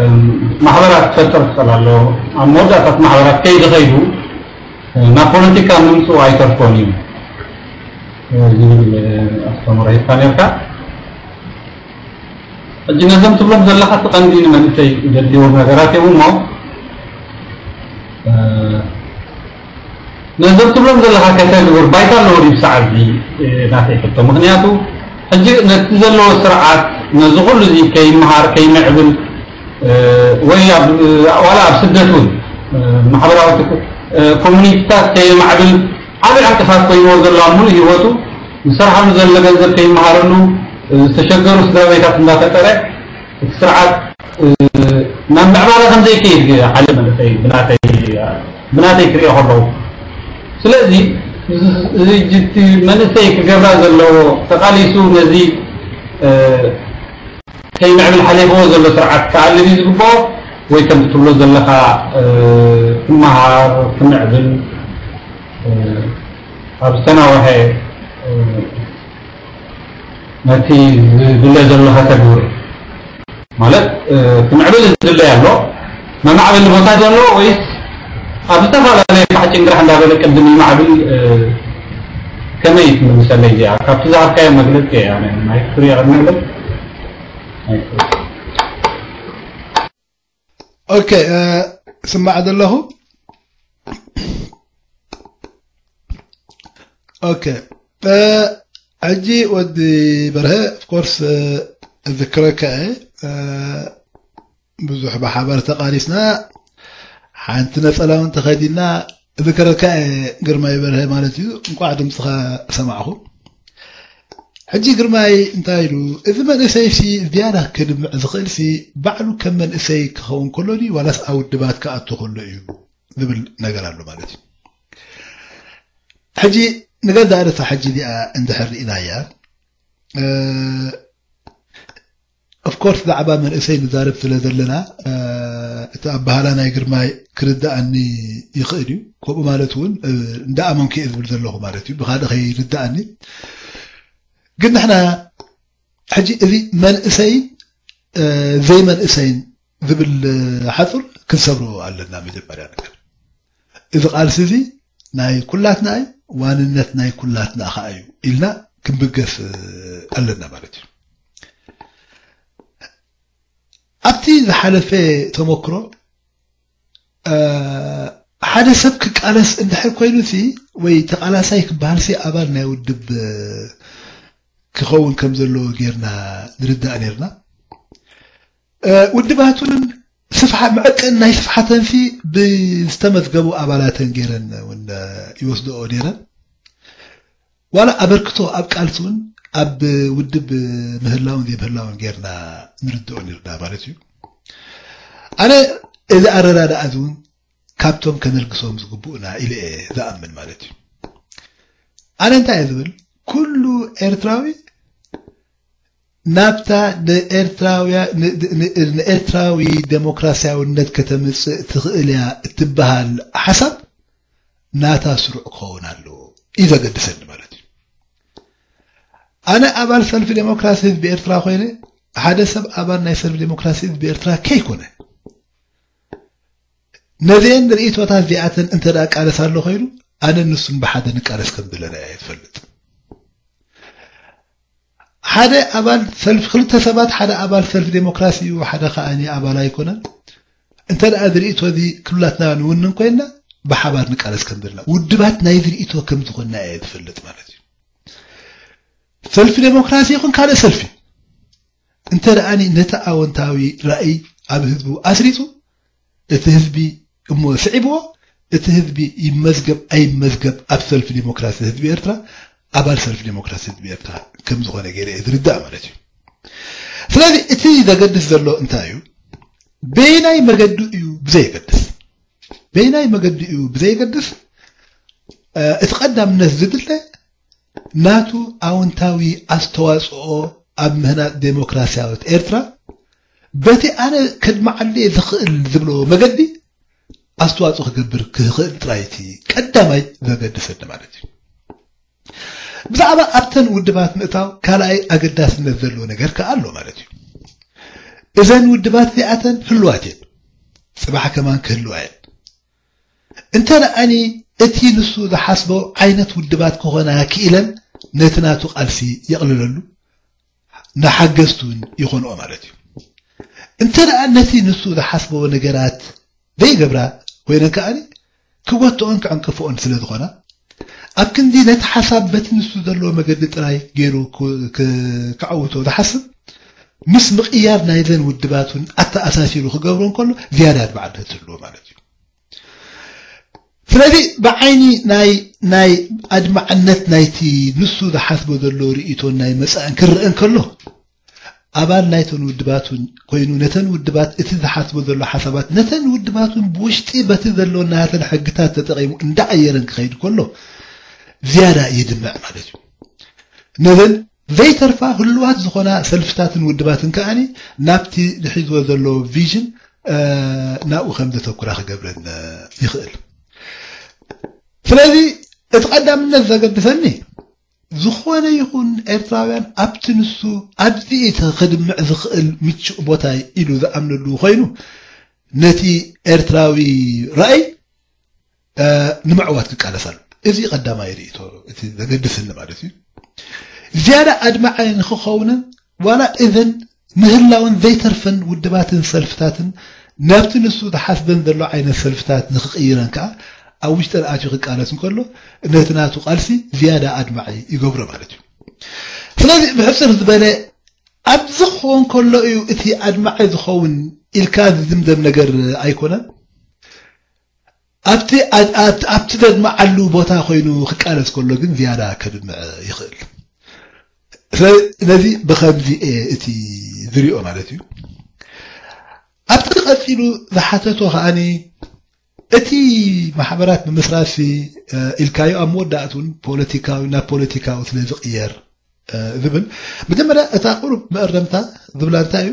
ማሕበራት ክፈጥር ክኽእል ኣለዎ። ኣብ መወዳእታት ማሕበራት ከይዲ ከይዱ፣ እ፣ ናብ ፖለቲካ ምምፅኡ ኣይተርፎን እዩ፣ እ፣ ዝብል፣ እ፣ ኣስተምህሮ ሂብካ ነርካ። ሕጂ ነዞም ትብሎም ዘለኻ እቲ ቀንዲ ንመንእሰይ ዘድልዎም ነገራት እዮም እሞ፣ እ፣ ነዞም ትብሎም ዘለኻ ከተግብር ባይታ ኣለዎ ድዩ ብሰዓት እዚ፣ እ፣ ናተይ ሕቶ። ምኽንያቱ ሕጂ ነቲ ዘለዎ ስርዓት ነዚ ኩሉ እዚ ከይመሃር ከይምዕብል፣ እ፣ ወይ ኣብ፣ ዋላ ኣብ ስደት እውን፣ እ፣ ማሕበራዊ ትክ-፣ እ፣ ኮሚኒቲታት ከየማዕብል ዓቢ ዕንቅፋት ኮይንዎ ዘሎ ኣብ ሙሉእ ህይወቱ ዝሰርሓሉ ዘሎ ገንዘብ ከይመሃረሉ፣ እ፣ ዝተሸገሩ ስድራ ቤታት እንዳፈጠረ እቲ ስርዓት፣ እ፣ ናብ ምዕባለ ከም ዘይከይድ ሓይሊ መንእሰይ ብናተይ፣ ብናተይ ክሪኦ ከለኹ። ስለዚ እዚ፣ እዚ እቲ መንእሰይ ክገብራ ዘለዎ ተቓሊሱ ነዚ፣ እ፣ ከይምዕብል ሓሊፍዎ ዘሎ ስርዓት ክኣልል እዩ ዝግብኦ ወይ ከምቲ ትብሎ ዘለኻ፣ እ፣ ክመሃር፣ ክምዕብል፣ እ፣ ኣብ ዝተናውሐ፣ እ፣ ነቲ ዝድለ ዘሎ ከተግብር ማለት፣ እ፣ ክምዕብል ዝድለይ ኣሎ፣ መማዕበሊ ቦታ ዘሎ ወይስ ኣብ ዝተፈላለየ ፋሕ ጭንግራሕ እንዳበለ ቅድም ይማዕብል፣ እ፣ ከመይ ትምልሰለይ እዚኣ? ካብቲ ዝሃብካዮ መግለጺ እየ ኣነ ማይክ ፍሪ ኣቕድመለይ። ኦኬ፣ እ፣ ስማዕ ዘለኹ። ኦኬ፣ እ፣ ሕጂ ወዲ በርሀ፣ of course፣ እ፣ እዝክረካ እየ፣ እ፣ ብዙሕ ብሓባር ተቓሊስና፣ ሓንቲ ነጸላ እውን ተኸዲንና፣ እዝክረካ እየ ግርማይ በርሀ ማለት እዩ። እንቋዕ ድምፅኻ ሰማዕኹ። ሕጂ ግርማይ እንታይ ኢሉ፣ እዚ መንእሰይሲ ዝያዳ ክልምዕ ዝኽእልሲ ባዕሉ ከም መንእሰይ ክኸውን ከሎ ድዩ ዋላስ ኣብ ውድባት ክኣቱ ከሎ እዩ ዝብል ነገር ኣሎ ማለት እዩ። ሕጂ ንገዛእ ርእሳ ሕጂ እዚኣ እንድሕር ርኢናያ፣ እ፣ of course ዛዕባ መንእሰይ ንዛረብ ስለ ዘለና፣ እ፣ እቲ ኣበሃህላ ናይ ግርማይ ክርድኣኒ ይኽእል እዩ። ከምኡ ማለት እውን፣ እ፣ እንዳኣመንኩ እየ ዝብል ዘለኹ ማለት እዩ። ብኻልእ ከይርድኣኒ። ግን ንሕና ሕጂ እዚ መንእሰይን፣ እ፣ ዘይመንእሰይን ዝብል፣ እ፣ ሓጹር ክንሰብሮ ኣለና መጀመርያ ነገር። እዚ ቃልሲ እዚ ናይ ኩላትና እዩ፣ ዋንነት ናይ ኩላትና ኸኣ እዩ ኢልና ክንብገስ፣ እ፣ ኣለና ማለት እዩ። ኣብቲ ዝሓለፈ ተመክሮ፣ እ፣ ሓደ ሰብ ክቃለስ እንድሕር ኮይኑሲ ወይ ተቓላሳይ ክበሃልሲ ኣባል ናይ ውድብ፣ እ፣ ክኸውን ከም ዘለዎ ጌርና ንርዳእ ኔርና። እ፣ ውድባት እውን ስፍሓ-፣ መዐቀኒ ናይ ስፍሓተንሲ ብዝተመዝገቡ ኣባላተን ጌረን እውን ይወስድኦ ኔረን። ዋላ ኣበርክቶ ኣብ ቃልሲ እውን ኣብ ውድብ ምህላውን ዘይምህላውን ጌርና ንርድኦ ኔርና ማለት እዩ። ኣነ እዚ ኣረዳድኣ እዚ እውን ካብቶም ከነልግሶም ዝግብኡና ኢለ እየ ዝኣምን ማለት እዩ። ኣነ እንታይ እየ ዝብል፣ ኩሉ ኤርትራዊ ናብታ ንኤርትራውያ-፣ ን-፣ ን-፣ ንኤርትራዊ ደሞክራስያውነት ከተምጽእ ትኽእል እያ እትበሃል ሓሳብ ናታ ስሩዕ ክኸውን ኣለዎ እዩ ዘገድሰኒ ማለት እዩ። ኣነ ኣባል ሰልፊ ዴሞክራሲ ህዝቢ ኤርትራ ኮይነ፣ ሓደ ሰብ ኣባል ናይ ሰልፊ ዴሞክራሲ ህዝቢ ኤርትራ ከይኮነ፣ ነዚአን ርእይቶታት እዚኣተን እንተ ደኣ ቃለስ ኣሎ ኮይኑ፣ ኣነ ንሱን ብሓደ ንቃለስ ከም ዘለና እየ ዝፈልጥ። ሓደ ኣባል ሰልፊ፣ ክልተ ሰባት፣ ሓደ ኣባል ሰልፊ ዴሞክራሲ እዩ፣ ሓደ ከኣ ኣባል ኣይኮነን። እንተ ደኣ እዚ ርእይቶ እዚ ክሉላትና ንውንን ኮይንና፣ ብሓባር ንቃለስ ከም ዘለና፣ ውድባት ናይ ርእይቶ ከም ዝኾንና እየ ዝፈልጥ ማለት እዩ። ሰልፊ ዴሞክራሲ ይኹን ካልእ ሰልፊ፣ እንተ ደኣኒ ነቲ ኣወንታዊ ራእይ ኣብ ህዝቡ ኣስሪጹ፣ እቲ ህዝቢ እሞ ስዒብዎ፣ እቲ ህዝቢ ይመዝገብ ኣይመዝገብ ኣብ ሰልፊ ዴሞክራሲ ህዝቢ ኤርትራ፣ ኣባል ሰልፊ ዴሞክራሲ ህዝቢ ኤርትራ ከም ዝኾነ ገይረ እየ ዝርዳእ ማለት እዩ። ስለዚ እቲ ዘገድስ ዘሎ እንታይ እዩ? በየናይ መገዲ እዩ ብዘየገድስ፣ በየናይ መገዲ እዩ ብዘየገድስ፣ እ፣ እቲ ቀዳምነት ዝድለ ናቱ ኣወንታዊ ኣስተዋጽኦ ኣብ ምህናጽ ዴሞክራሲያዊት ኤርትራ፣ በቲ ኣነ ከድምዓሉ እየ ዝኽእል ዝብሎ መገዲ ኣስተዋጽኦ ክገብር ክኽእል ጥራይ እቲ ቀዳማይ ዘገድሰኒ ማለት እዩ። ብዛዕባ ኣብተን ውድባት ምእታው ካልኣይ ኣገዳስነት ዘለዎ ነገር ከኣ ኣሎ ማለት እዩ። እዘን ውድባት እዚኣተን ህልዋት እየን፣ ጽባሕ ከማን ክህልዋ እየን። እንተ ደኣኒ እቲ ንሱ ዝሓስቦ ዓይነት ውድባት ክኾና ክኢለን ነቲ ናቱ ቃልሲ የቕልለሉ፣ ንሓገዝቲ እውን ይኾንኦ ማለት እዩ። እንተ ደኣ ነቲ ንሱ ዝሓስቦ ነገራት ዘይገብራ ኮይነን ከኣኒ ክጎትኦን ክዕንቅፍኦን ስለ ዝኾና፣ ኣብ ክንዲ ነቲ ሓሳብ በቲ ንሱ ዘለዎ መገዲ ጥራይ ገይሩ ክ-፣ ክ-፣ ክዓውቶ ዝሓስብ፣ ምስ ምቕያር ናይዘን ውድባት እውን ኣተኣሳሲሩ ክገብሮ እንከሎ ዝያዳ ኣድማዕነት ይህልዎ ማለት እዩ። ስለዚ ብዓይኒ ናይ፣ ናይ ኣድማዕነት ናይቲ ንሱ ዝሓስቦ ዘሎ ርእይቶን ናይ መጻእን ክረአ እንከሎ፣ ኣባል ናይተን ውድባት እውን ኮይኑ ነተን ውድባት እቲ ዝሓስቦ ዘሎ ሓሳባት ነተን ውድባት እውን ብውሽጢ በቲ ዘሎ ናተን ሕግታት ተጠቒሙ እንዳቐየረን ክኸይድ ከሎ ዝያዳ ይድምዕ ማለት እዩ። ነዘን ዘይተርፋ ህሉዋት ዝኾና ሰልፍታትን ውድባትን ከኣኒ ናብቲ ዝሒዝዎ ዘሎ ቪዥን፣ እ፣ ናብኡ ከም ዘተኩራ ክገብረን ይኽእል። ስለዚ እቲ ቀዳምነት ዘገድሰኒ ዝኾነ ይኹን ኤርትራውያን ኣብቲ ንሱ ኣብዚ እቲ ክድምዕ ዝኽእል ምቹእ ቦታ ኢሉ ዝኣምነሉ ኮይኑ ነቲ ኤርትራዊ ራእይ፣ እ፣ ንምዕዋት ክቃለስ ኣሎ። እዚ ቀዳማይ ርእይቶ እቲ ዘገድስኒ ማለት እዩ። ዝያዳ ኣድማዒ ንክኸውንን ዋላ እዘን ምህላውን ዘይተርፈን ውድባትን ሰልፍታትን ናብቲ ንሱ ዝሓስበን ዘሎ ዓይነት ሰልፍታት ንክቕይረን ከኣ ኣብ ውሽጠን ኣትዩ ክቃለስ እንከሎ ነቲ ናቱ ቃልሲ ዝያዳ ኣድማዒ ይገብሮ ማለት እዩ። ስለዚ ብሕጽር ዝበለ ኣብዚ ክኸውን ከሎ እዩ እቲ ኣድማዒ ዝኸውን ኢልካ ዝድምደም ነገር ኣይኮነን። ኣብቲ፣ ኣብ-፣ ኣብቲ፣ ኣብቲ ዘድምዓሉ ቦታ ኮይኑ ክቃለስ ከሎ ግን ዝያዳ ከድምዕ ይኽእል። ስለ-፣ ነዚ ብኸምዚ እየ እቲ ዝሪኦ ማለት እዩ። ኣብቲ ቀጺሉ ዝሓተቶ ከኣኒ እቲ ማሕበራት ብምስራትሲ፣ እ፣ ኢልካዮ ኣብ መወዳእቱን ፖለቲካዊ፣ ናብ ፖለቲካዊ ስለ ዝቕየር፣ እ፣ ዝብል፣ መጀመርያ እታ ቁሩብ መእረምታ ዝብላ እንታይ እዩ?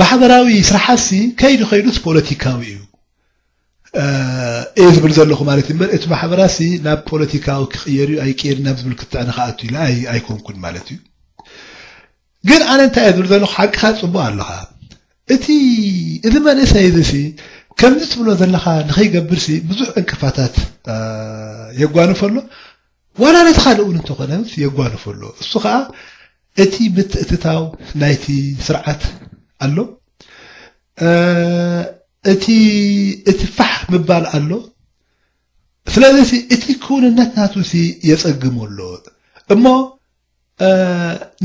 ማሕበራዊ ስራሓትሲ ከይዱ ከይዱስ ፖለቲካዊ እዩ፣ እ፣ እየ ዝብል ዘለኹ ማለት እዩ እምበር፣ እቲ ማሕበራትሲ ናብ ፖለቲካዊ ክቕየር እዩ ኣይቅየር ናብ ዝብል ክትዕ ንኽኣቱ ኢለ ኣይ-፣ ኣይኮንኩን ማለት እዩ። ግን ኣነ እንታይ እየ ዝብል ዘለኹ፣ ሓቅኻ ጽቡቕ ኣለኻ። እቲ፣ እዚ መንእሰይ እዚ ሲ ከምዚ ትብሎ ዘለኻ ንኸይገብር ሲ ብዙሕ ዕንቅፋታት፣ እ፣ የጓንፎ ኣሎ። ዋላ ነቲ ካልእ እውን እንተኾነ የጓንፎ ኣሎ። እሱ ኸኣ እቲ ምትእትታው ናይቲ ስርዓት ኣሎ። እ፣ እቲ፣ እቲ ፋሕ ምባል ኣሎ። ስለዚ ሲ እቲ ክውንነት ናቱ ሲ የጸግሞ ኣሎ። እሞ፣ እ፣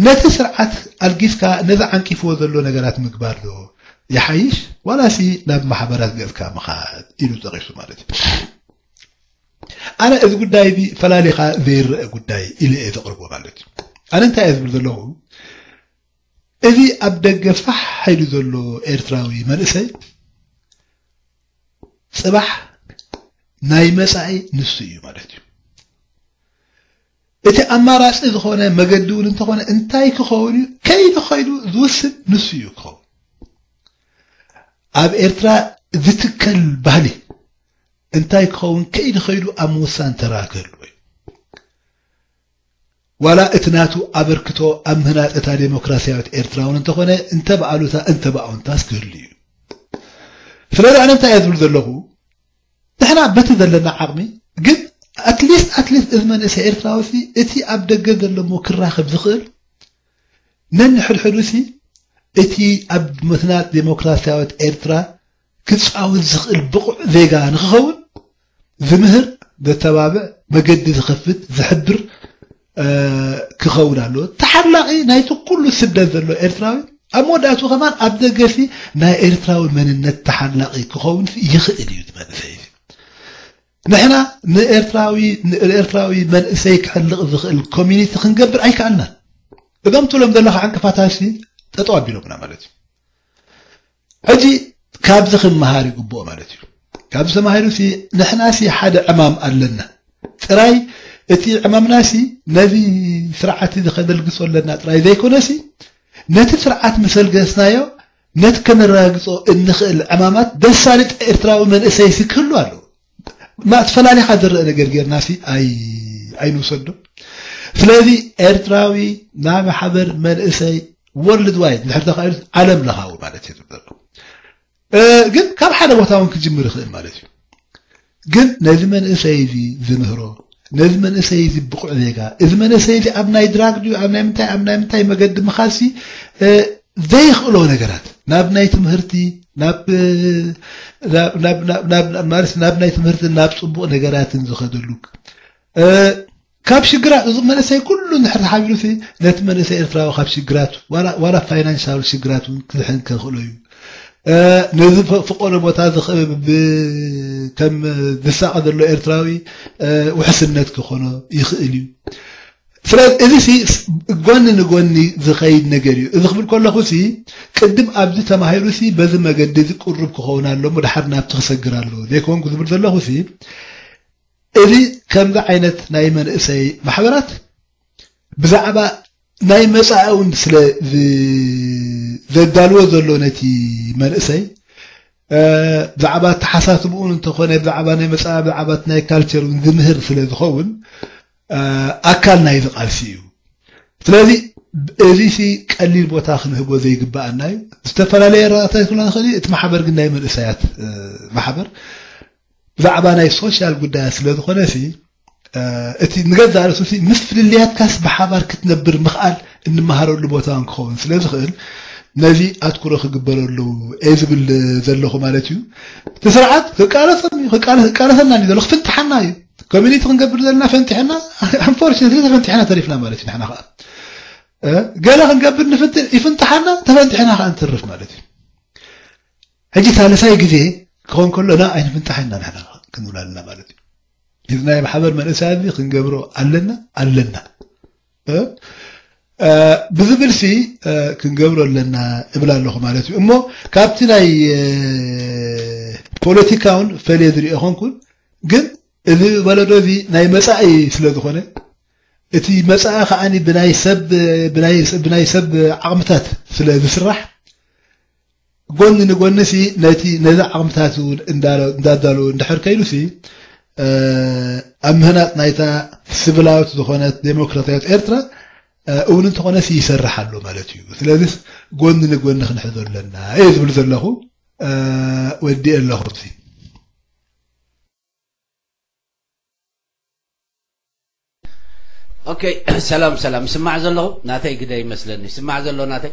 ነቲ ስርዓት ኣልጊስካ ነዚ ዓንቂፍዎ ዘሎ ነገራት ምግባር ዶ ይሓይሽ? ዋላሲ ናብ ማሕበራት ገጽካ ምኻድ ኢሉ ጠቒሱ ማለት እዩ። ኣነ እዚ ጉዳይ እዚ ፈላሊኻ ዘይረአ ጉዳይ ኢለ እየ ዘቕርቦ ማለት እዩ። ኣነ እንታይ እየ ዝብል ዘለኹ? እዚ ኣብ ደገ ፋሕ ኢሉ ዘሎ ኤርትራዊ መንእሰይ ጽባሕ ናይ መጻኢ ንሱ እዩ ማለት እዩ። እቲ ኣማራጺ ዝኾነ መገዲ እውን እንተኾነ እንታይ ክኸውን እዩ? ከይዱ ከይዱ ዝውስን ንሱ እዩ ክኸውን። ኣብ ኤርትራ ዝትከል ባህሊ እንታይ ክኸውን ከይዱ ከይዱ ኣብ ምውሳን ተራ ክህልዎ እዩ። ዋላ እቲ ናቱ ኣበርክቶ ኣብ ምህናጽ እታ ዴሞክራሲያዊት ኤርትራ እውን እንተኾነ፣ እንተ ብኣሉታ እንተ ብኣውንታስ ክህሉ እዩ። ስለዚ ኣነ እንታይ እየ ዝብል ዘለኹ? ንሕና በቲ ዘለና ዓቕሚ ግን ኣትሊስት ኣትሊስት እዚ መንእሰይ ኤርትራዊ ሲ እቲ ኣብ ደገ ዘሎ እሞ ክራኸብ ዝኽእል ነንሕድሕዱ ሲ እቲ ኣብ ምህናጽ ዴሞክራሲያዊት ኤርትራ ክጻወት ዝኽእል ብቑዕ ዜጋ ንክኸውን ዝምህር፣ ዘተባብዕ፣ መገዲ ዝኸፍት፣ ዝሕብር ክኸውን ኣለዎ። ተሓላቒ ናይቲ ኩሉ ስደት ዘሎ ኤርትራዊ ኣብ መወዳእቱ ከማን ኣብ ደገሲ ናይ ኤርትራዊ መንነት ተሓላቒ ክኸውን ይኽእል እዩ። እቲ መንእሰይ እዚ ንሕና ንኤርትራዊ ንኤርትራዊ መንእሰይ ክሕልቕ ዝኽእል ኮሚኒቲ ክንገብር ኣይከኣልናን። እዞም ትብሎም ዘለኻ ዕንቅፋታት ሲ ጠጠው ኣቢሎምና ማለት እዩ። ሕጂ ካብዚ ክንመሃር ይግብኦ ማለት እዩ። ካብዚ ተማሂሩ ሲ ንሕና ሲ ሓደ ዕማም ኣለና። ጥራይ እቲ ዕማምና ሲ ነዚ ስርዓት እዚ ከነልግሶ ኣለና ጥራይ ዘይኮነ ሲ ነቲ ስርዓት ምስ ኣልገስናዮ ነቲ ከነረጋግጾ እንኽእል ዕማማት ዘሳልጥ ኤርትራዊ መንእሰይ ሲ ክህሉ ኣለዎ። ማ ትፈላሊኻ ዝረአ ነገር ጌርና ሲ ኣይ ኣይንውሰዶ። ስለዚ ኤርትራዊ ናይ ማሕበር መንእሰይ ወርልድ ዋይድ እንድሕር ተኻኢሉ ዓለም ለኻዊ ማለት እዩ ዝብሎ። እ፣ ግን ካብ ሓደ ቦታ እውን ክጅምር ይኽእል ማለት እዩ። ግን ነዚ መንእሰይ እዚ ዝምህሮ፣ ነዚ መንእሰይ እዚ ብቑዕ ዜጋ፣ እዚ መንእሰይ እዚ ኣብ ናይ ድራግ ድዩ ኣብ ናይ ምንታይ ኣብ ናይ ምንታይ መገዲ ምኻድሲ እ፣ ዘይኽእሎ ነገራት ናብ ናይ ትምህርቲ ናብ እ፣ ናብ ናብ ናብ ናብ ማለት ናብ ናይ ትምህርቲ ናብ ጽቡቕ ነገራትን ዝኸደሉ እ፣ ካብ ሽግራት እዚ መንእሰይ ኩሉ እንድሕር ተሓቢሩ ሲ ነቲ መንእሰይ ኤርትራዊ ካብ ሽግራት ዋላ ዋላ ፋይናንሻል ሽግራት እውን ክድሕን ከኽእሎ እዩ። እ፣ ነዚ ፈ- ፈቆዶ ቦታ ዝኸ- ብ- ከም ዝሳቐ ዘሎ ኤርትራዊ እ፣ ውሕስነት ክኾኖ ይኽእል እዩ። ስለዚ እዚ ሲ ጎኒ ንጎኒ ዝኸይድ ነገር እዩ። እዚ ክብል ከለኹ ሲ ቅድም ኣብዚ ተማሂሩ ሲ በዚ መገዲ እዚ ቅሩብ ክኸውን ኣሎ እሞ ድሓር ናብቲ ክሰግር ኣለዎ ዘይኮንኩ ዝብል ዘለኹ ሲ እዚ ከምዚ ዓይነት ናይ መንእሰይ ማሕበራት ብዛዕባ ናይ መጻኢ እውን ስለ ዝ- ዘዳልዎ ዘሎ ነቲ መንእሰይ እ፣ ብዛዕባ ኣተሓሳስብኡን እንተኾነ ብዛዕባ ናይ መጻኢ ብዛዕባ እቲ ናይ ካልቸር እውን ዝምህር ስለ ዝኸውን እ፣ ኣካል ናይዚ ቃልሲ እዩ። ስለዚ እዚ ሲ ቀሊል ቦታ ክንህቦ ዘይግባኣና እዩ። ዝተፈላለየ ኣረዳድታ ይክልና ንኽእል እዩ። እቲ ማሕበር ግን ናይ መንእሰያት እ፣ ማሕበር ብዛዕባ ናይ ሶሻል ጉዳያት ስለ ዝኾነ ሲ እ፣ እቲ ንገዛእ ርእሱ ሲ ምስ ፍልልያትካስ ብሓባር ክትነብር ምኽኣል እንመሃረሉ ቦታ እውን ክኸውን ስለ ዝኽእል ነዚ ኣትኩሮ ክግበረሉ እየ ዝብል ዘለኹ ማለት እዩ። እቲ ስርዓት ክቃለሰን እዩ ክቃለ- ክቃለሰና እዩ ዘሎ ክፍንትሓና እዩ። ኮሚኒቲ ክንገብር ዘለና ፈንቲሕና ኣንፎርችነትሊ ተፈንቲሕና ተሪፍና ማለት እዩ። ንሕና ከዓ እ፣ ገለ ክንገብር ንፍትን ይፍንትሓና ተፈንቲሕና ከዓ ንትርፍ ማለት እዩ። ሕጂ ሳልሳይ ግዜ ክኸውን ከሎ ና ኣይንፍንታሕ ኢና ንሕና ክንብል ኣለና ማለት እዩ። እዚ ናይ ማሕበር መንእሰያት እዚ ክንገብሮ ኣለና ኣለና እ? እ፣ ብዝብል ሲ እ፣ ክንገብሮ ኣለና እብል ኣለኹ ማለት እዩ። እሞ ካብቲ ናይ እ፣ ፖለቲካውን ፈልየ ዝሪኦ ኾንኩን ግን እዚ ወለዶ እዚ ናይ መጻኢ ስለ ዝኾነ እቲ መጻኢ ከዓኒ ብናይ ሰብ ብናይ ብናይ ሰብ ዓቕምታት ስለ ዝስራሕ ጎኒ ንጎኒ ሲ ነቲ ነዚ ዓቕምታት እውን እንዳ- እንዳዳለወ እንድሕር ከይዱ ሲ እ፣ ኣብ ምህናፅ ናይታ ስቪላዊት ዝኾነት ዴሞክራሲያዊት ኤርትራ እ፣ እውን እንተኾነ ሲ ይሰርሕ ኣሎ ማለት እዩ። ስለዚስ ጎኒ ንጎኒ ክንሕዞ ኣለና እየ ዝብል ዘለኹ። እ፣ ወዲኤ ኣለኹ ሲ ኦኬ። ሰላም ሰላም። ይስማዕ ዘለኹ ናተይ ግደ ይመስለኒ። ይስማዕ ዘሎ ናተይ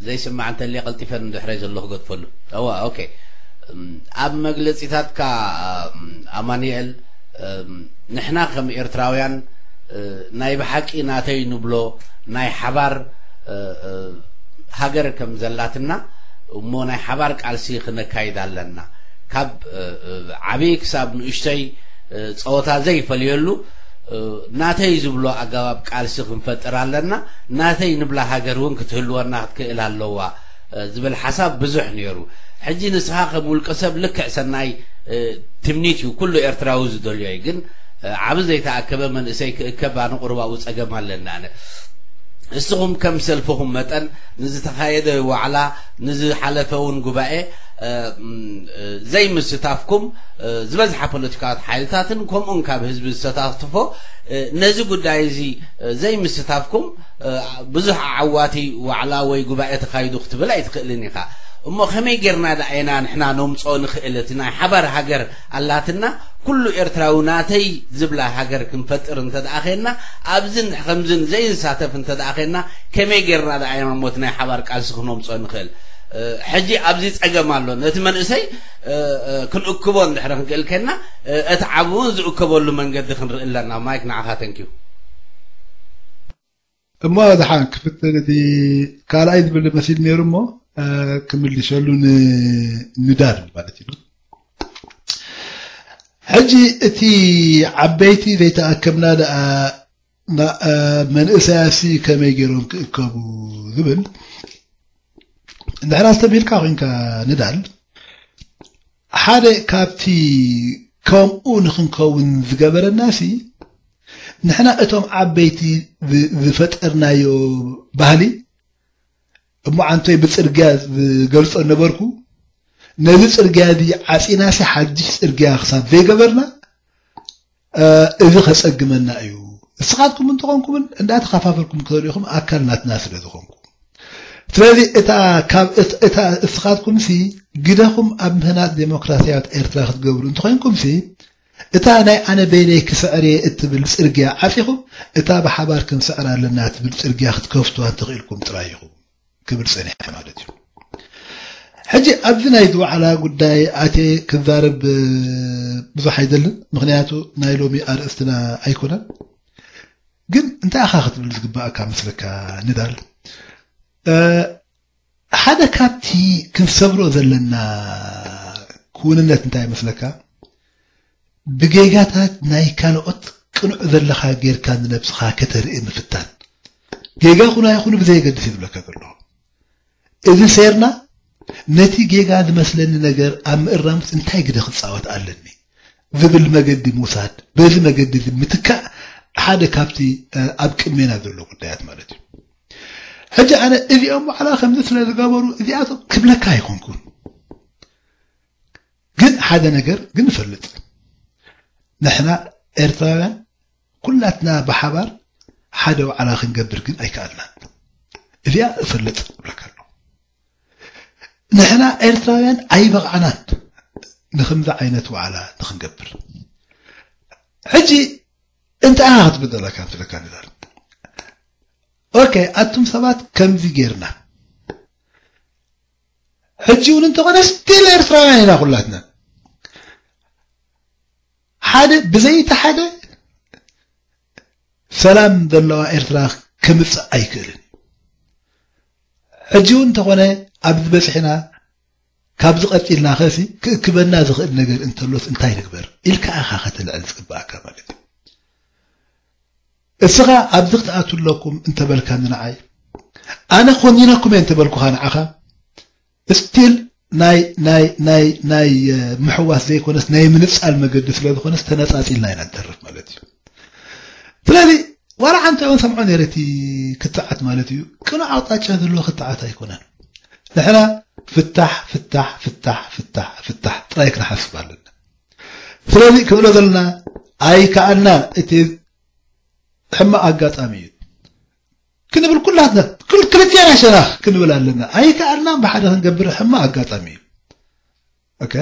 ዘይስማዕ እንተልየ ቀልጢፈ ንድሕረይ ዘሎ ክገድፈሉ። እዋ ኦኬ። እም፣ ኣብ መግለጺታትካ እም፣ ኣማኑኤል እም፣ ንሕና ከም ኤርትራውያን እ፣ ናይ ብሓቂ ናተይ ንብሎ ናይ ሓባር እ፣ እ፣ ሃገር ከም ዘላትና እሞ ናይ ሓባር ቃልሲ ክነካይድ ኣለና። ካብ እ፣ እ፣ ዓብዪ ክሳብ ንእሽተይ እ፣ ጸወታ ዘይፈልየሉ እ፣ ናተይ ዝብሎ ኣገባብ ቃልሲ ክንፈጥር ኣለና። ናተይ ንብላ ሃገር እውን ክትህልወና ክትክእል ኣለዋ እ፣ ዝብል ሓሳብ ብዙሕ ነይሩ። ሕጂ ንስኻ ከም ውልቀ ሰብ ልክዕ ሰናይ እ፣ ትምኒት እዩ፣ ኩሉ ኤርትራዊ ዝደልዮ እዩ። ግን እ፣ ዓቢ ዘይተኣከበ መንእሰይ ክእከብ ኣነ ቁሩብ ኣብኡ ጸገም ኣለኒ ኣነ። ንስኹም ከም ሰልፍኹም መጠን ንዝተኻየደ ዋዕላ፣ ንዝሓለፈ እውን ጉባኤ ዘይምስታፍኩም ዝበዝሓ ፖለቲካት ሓይልታትን ከምኡን ካብ ህዝቢ ዝተሳትፎ ነዚ ጉዳይ እዚ ዘይምስታፍኩም ብዙሕ ዓዋቲ ዋዕላ ወይ ጉባኤ ተኻይዱ ክትብል ኣይትኽእልን ኢኻ። እሞ ከመይ ጌርና ደኣ ኢና ንሕና ነምፅኦ ንኽእል? እቲ ናይ ሓባር ሃገር ኣላትና፣ ኩሉ ኤርትራዊ ናተይ ዝብላ ሃገር ክንፈጥር እንተ ደኣ ኸይንና፣ ኣብዝን ከምዝን ዘይንሳተፍ እንተ ደኣ ኸይንና፣ ከመይ ጌርና ደኣ ኢና እሞ እቲ ናይ ሓባር ቃልሲ ክነምፅኦ ንኽእል? ሕጂ ኣብዚ ጸገም ኣሎ። ነቲ መንእሰይ ክንእክቦ እንድሕር ክንክእል ከና፣ እቲ ዓቢ እውን ዝእከበሉ መንገዲ ክንርኢ ኣለና። ማይክ ንዓኻ። ተንኪዩ። እሞ ደሓን ክፍትን እቲ ካልኣይ ዝብል መሲል ነይሩ እሞ ክምልሸሉ ንዳር ማለት እዩ። ሕጂ እቲ ዓበይቲ ዘይተኣከብና ደኣ መንእሰያሲ ከመይ ገይሮም ክእከቡ ዝብል እንድሕር ኣስተብሂልካ ኮንካ ንዳል ሓደ ካብቲ ከምኡ ንክንከውን ዝገበረና ሲ ንሕና እቶም ዓበይቲ ዝፈጠርናዮ ባህሊ እሞ ዓንቶይ ብፅርግያ ዝገልፆ ነበርኩ ነዚ ፅርግያ እዚ ዓፂና ሲ ሓድሽ ፅርግያ ክሳብ ዘይገበርና እዚ ከፀግመና እዩ። እስኻትኩም እንተኾንኩምን እንዳተኸፋፈልኩም ክትሪኹም ኣካል ናትና ስለ ዝኾንኩም ስለዚ እታ ካብ እታ እስኻትኩም ሲ ግደኹም ኣብ ምህናፅ ዴሞክራሲያዊት ኤርትራ ክትገብሩ እንተኾይንኩም ሲ እታ ናይ ኣነ በይነይ ክስዕር እየ እትብል ፅርግያ ዓፂኹም እታ ብሓባር ክንስዕር ኣለና ትብል ፅርግያ ክትከፍቱዋ እንተኽኢልኩም ጥራይ ኢኹም ክብል ፀኒሐ ማለት እዩ። ሕጂ ኣብዚ ናይ ዝወዓላ ጉዳይ ኣትየ ክዛረብ ብዙሕ ኣይደልን፣ ምኽንያቱ ናይ ሎሚ ኣርእስትና ኣይኮነን። ግን እንታይ ኢኻ ክትብል ዝግባእካ መስለካ ንዳል? ሓደ ካብቲ ክንሰብሮ ዘለና ክውንነት እንታይ ይመስለካ? ብጌጋታት ናይ ካልኦት ቅኑዕ ዘለኻ ጌርካ ንነብስኻ ከተርኢ ምፍታን። ጌጋ ኩና ይኹን ብዘየገድስ እዩ ዝብለካ ዘሎ። እዚ ሴርና ነቲ ጌጋ ዝመስለኒ ነገር ኣብ ምእራም ውስጥ እንታይ ግደ ክፃወት ኣለኒ ዝብል መገዲ ምውሳድ፣ በዚ መገዲ እዚ ምትካእ ሓደ ካብቲ ኣብ ቅድሜና ዘሎ ጉዳያት ማለት እዩ። ሕጂ ኣነ እዚኦም ዋዕላ ከምዚ ስለ ዝገበሩ እዚኣቶም ክብለካ ኣይኮንኩን። ግን ሓደ ነገር ግን እፈልጥ፣ ንሕና ኤርትራውያን ኩላትና ብሓባር ሓደ ዋዕላ ክንገብር ግን ኣይከኣልናን። እዚኣ እፈልጥ እብለካ ኣለኹ። ንሕና ኤርትራውያን ኣይበቕዓናን ንክምዚ ዓይነት ዋዕላ ንክንገብር። ሕጂ እንታይ ኢኻ ክትብል ዘለካ ትብለካ ንዛር። ኦኬ፣ ኣቱም ሰባት ከምዚ ጌርና ሕጂ እውን እንተኾነ ስቲል ኤርትራውያን ኢና ኩላትና። ሓደ ብዘይቲ ሓደ ሰላም ዘለዋ ኤርትራ ከምጽእ ኣይክእልን። ሕጂ እውን እንተኾነ ኣብዚ በጺሕና ካብዚ ቀጺልና ኸሲ ክእክበና ዝኽእል ነገር እንተሎስ እንታይ ንግበር ኢልካ ኢኻ ከተልዕል ዝግባኣካ ማለት እዩ። እስኻ ኣብዚ ክትኣቱ ኣለኩም እንተበልካኒ ንዓይ ኣነ ኮኒነኩም እየ እንተበልኩኻ ንዓኻ ስቲል ናይ ናይ ናይ ናይ ምሕዋስ ዘይኮነስ ናይ ምንጻል መገዲ ስለ ዝኾነስ ተነጻጺልና ኢና ንተርፍ ማለት እዩ። ስለዚ ዋላ ሓንቲ እውን ሰምዖ ነይረ እቲ ክትዓት ማለት እዩ ቅኑዕ ኣቕጣጫ ዘለዎ ክትዓት ኣይኮነን። ንሕና ፍታሕ ፍታሕ ፍታሕ ፍታሕ ፍታሕ ጥራይ ክንሓስብ ኣለና። ስለዚ ክብሎ ዘለና ኣይከኣልና እቲ ሕማቕ ኣጋጣሚ እዩ ክንብል ኩላትና ክልቲና ሸናኽ ክንብል ኣለና። ኣይከኣልናን ብሓደ ክንገብር ሕማቕ ኣጋጣሚ እዩ። ኦኬ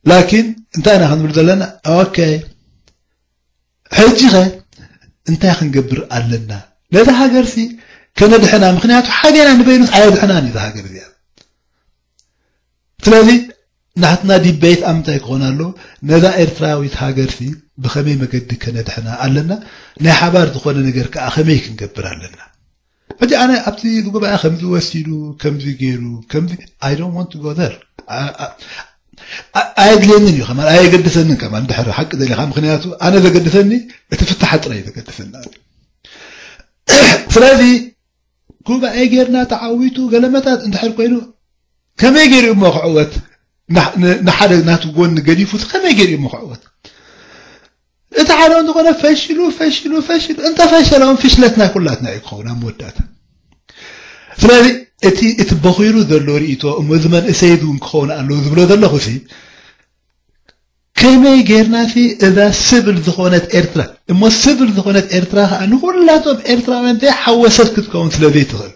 ላኪን እንታይ ኢና ክንብል ዘለና? ኦኬ ሕጂ ኸ እንታይ ክንገብር ኣለና? ነዛ ሃገርሲ ከነድሕና፣ ምኽንያቱ ሓዴና ንበይኑስ ኣየድሕናን እዩ እዛ ሃገር እዚኣ። ስለዚ ናትና ዲቤት ኣብ ምንታይ ክኾን ኣለዎ? ነዛ ኤርትራዊት ሃገርሲ ብኸመይ መገዲ ከነድሕና ኣለና? ናይ ሓባር ዝኾነ ነገር ከኣ ከመይ ክንገብር ኣለና? ሕጂ ኣነ ኣብቲ ጉባኤ ከምዚ ወሲዱ ከምዚ ገይሩ ከምዚ I don't want to go there ኣየድልየንን እዩ ከማን ኣየገድሰንን ከማን ድሕሪ ሓቂ ደሊኻ ምክንያቱ ኣነ ዘገድሰኒ እቲ ፍታሓ ጥራይ እዩ ዘገድሰኒ ስለዚ ጉባኤ ጌርና ተዓዊቱ ገለመታት እንድሕር ኮይኑ ከመይ ገይሩ እሞ ክዕወት ንሓደ ናቱ ጎኒ ገዲፉ ከመይ ገይሩ እሞ ክዕወት እቲ ሓደ እንተኾነ ፈሽሉ ፈሽሉ ፈሽሉ እንተፈሸለ እውን ፍሽለት ናይ ኩላትና እዩ ክኸውን ኣብ መወዳእታ። ስለዚ እቲ እቲ በኺሩ ዘሎ ርእይቶ እሞ እዚ መንእሰይ እዚ እውን ክኸውን ኣለዎ ዝብሎ ዘለኹ ሲ ከመይ ጌርና ሲ እዛ ስብል ዝኾነት ኤርትራ እሞ ስብል ዝኾነት ኤርትራ ከዓ ንኩላቶም ኤርትራውያን ዘይሓወሰት ክትከውን ስለ ዘይትኽእል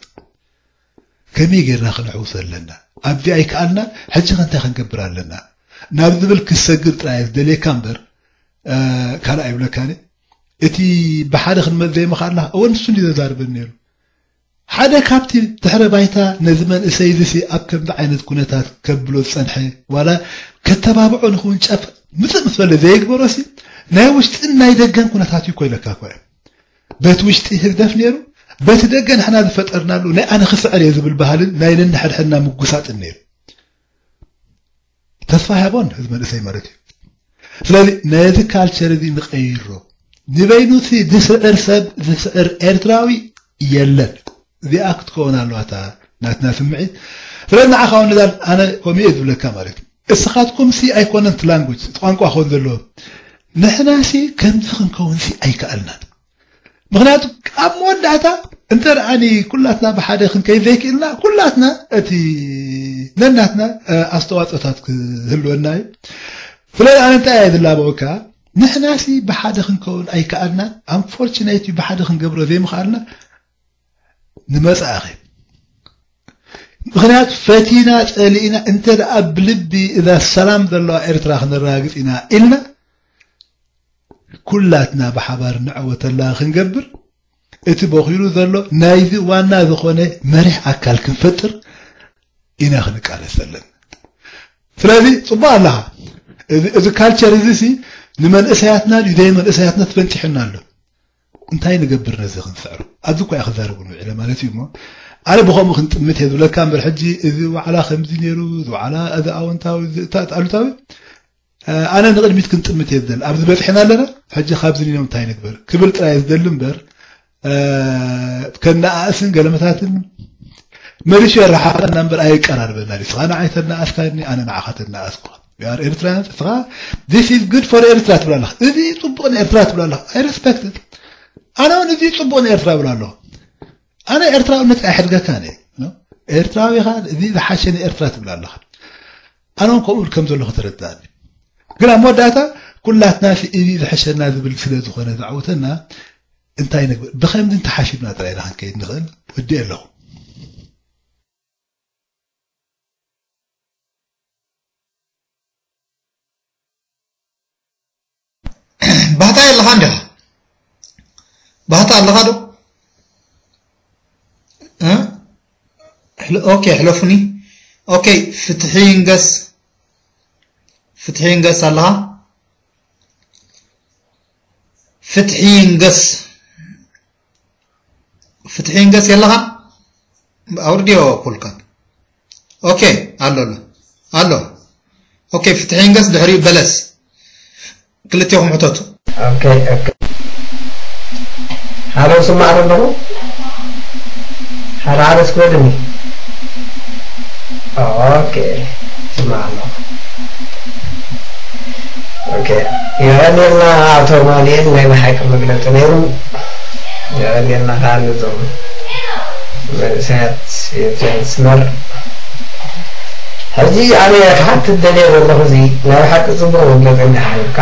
ከመይ ጌርና ክነሕውሶ ኣለና? ኣብዚ ኣይከኣልና፣ ሕጂ ከ እንታይ ክንገብር ኣለና? ናብ ዝብል ክሰግር ጥራይ ዝደልየካ እምበር፣ እ፣ ካልእ ኣይብለካን። እቲ ብሓደ ክንመጽእ ዘይምኽኣልና፣ እወ ንሱ እንዲ ዘዛርበኒ ነይሩ። ሓደ ካብቲ ድሕረ ባይታ ነዚ መንእሰይ እዚ ሲ ኣብ ከምዚ ዓይነት ኩነታት ከብሎ ዝጸንሐ፣ ዋላ ከተባብዖ ንኽውንጨፍ ምጽእ ምስ በለ ዘይግበሮ ሲ፣ ናይ ውሽጥን ናይ ደገን ኩነታት እዩ እኮ ኢለካ እኮ እየ። በቲ ውሽጢ ህግደፍ ነይሩ፣ በቲ ደገ ንሕና ዝፈጠርናሉ ናይ ኣነ ክስዕር እየ ዝብል ባህልን ናይ ነንሕድሕድና ምጉሳጥን ነይሩ። ተስፋ ሃቦን ህዝቢ መንእሰይ ማለት እዩ። ስለዚ ነዚ ካልቸር እዚ ንቀይሮ። ንበይኑ እቲ ዝስዕር ሰብ ዝስዕር ኤርትራዊ የለን። እዚኣ ክትከውን ኣለዋ እታ ናትና ስምዒት። ስለዚ ንዓኻ እውን ንዛል ኣነ ከምኡ እየ ዝብለካ ማለት እዩ። እስኻትኩም ሲ ኣይኮነን እቲ ላንጉጅ እቲ ቋንቋ ክኸውን ዘለዎ ንሕና ሲ ከምዚ ክንከውን ሲ ኣይከኣልናን። ምኽንያቱ ኣብ መወዳእታ እንተ ደኣኒ ኩላትና ብሓደ ክንከይድ ዘይክእልና ኩላትና እቲ ነናትና እ፣ ኣስተዋፅኦታት ክህልወና እዩ። ስለዚ ኣነ እንታይ እየ ዝላበወካ ንሕና ሲ ብሓደ ክንከውን ኣይከኣልናን። ኣንፎርችኔት ብሓደ ክንገብሮ ዘይምኽኣልና ንመጻእኸ ምኽንያቱ ፈቲና ጸሊእና እንተ ደኣ ብልቢ እዛ ሰላም ዘለዋ ኤርትራ ክነረጋግጽ ኢና ኢልና ኩላትና ብሓባር ንዕወተላ ክንገብር እቲ በኺሉ ዘሎ ናይዚ ዋና ዝኾነ መሪሕ ኣካል ክንፈጥር ኢና ክንቃለስ ዘለና። ስለዚ ጽቡቕ ኣለኻ። እዚ ካልቸር እዚ ሲ ንመንእሰያትና ድዩ ዘይመንእሰያትና ትፈንጭሕና ኣሎ። እንታይ ንገብር ነዚ ክንስዕሮ ኣብዚ እኮ እየ ክዛረቡ ንውዒለ ማለት እዩ እሞ ኣነ ብኸምኡ ክንጥምት እየ ዝብለካ እምበር ሕጂ እዚ ዋዕላ ከምዚ ነይሩ እዚ ዋዕላ እዚ ኣወንታዊ እዚ እታ ኣሉታዊ ኣነ ንቕድሚት ክንጥምት እየ ዝደሊ ኣብዚ በፂሕና ኣለና ሕጂ ካብዚ ኒኖም እንታይ ንግበር ክብል ጥራይ ዝደሊ እምበር ከነኣእስን ገለመታትን መሊሱ የረሓቐና እምበር ኣየቀራርበና ንስኻ ንዓይ ተናኣስካኒ ኣነ ንዓኻ ተናኣስኩ ር ኤርትራውያን እስኻ this is good for ኤርትራ ትብል ኣለኻ እዚ ፅቡቕ ንኤርትራ ትብል ኣለኻ I respect ኣነ እውን እዚ ፅቡቕ ንኤርትራ ብል ኣለኹ ኣነ ኤርትራውነት ኣይሕድገካን እየ ኤርትራዊ ኢኻ እዚ ዝሓሸ ንኤርትራ ትብል ኣለኻ ኣነ እውን ከምኡ ከም ዘለኹ ተረዳእኒ ግን ኣብ መወዳእታ ኩላትና እዚ ዝሕሸና ዝብል ስለ ዝኾነ ዘዕውተና እንታይ ንግበር ብኸምዚ እንተሓሲብና ጥራይ ኢና ክንከይድ ንኽእል ወዲኤ ኣለኹ ባህታ የለኻ እንዲኻ ባህታ ኣለኻ ዶ ኦኬ ሕለፉኒ ኦኬ ፍትሒ ይንገስ ፍትሒ ይንገስ ኣለኻ ፍትሒ ይንገስ ፍትሒ ይንገስ የለኻን ኣውርድዮ ኩልካ ኦኬ ኣሎ ኣሎ ኣሎ ኦኬ ፍትሒ ይንገስ ድሕሪኡ በለስ ክልቴኹም ሕተቱ ኦኬ ኦኬ ሃሎ ስማዕ ኣለኹ ሓደ ሓደ እስኪ በልኒ ኦኬ ስማዕ ኣለኹ ኦኬ የቐንየልና ኣቶ ማንኤል ናይ ብሓቂ መግለፂ ነይሩ የቐንየልና ከዓ ነዞም መንእሰያት ኤርትራ ስመር ሕጂ ኣነ ክሓትት ደልየ ዘለኹ እዚ ናይ ብሓቂ ፅቡቕ መግለፂ እንዲኻ ሃብካ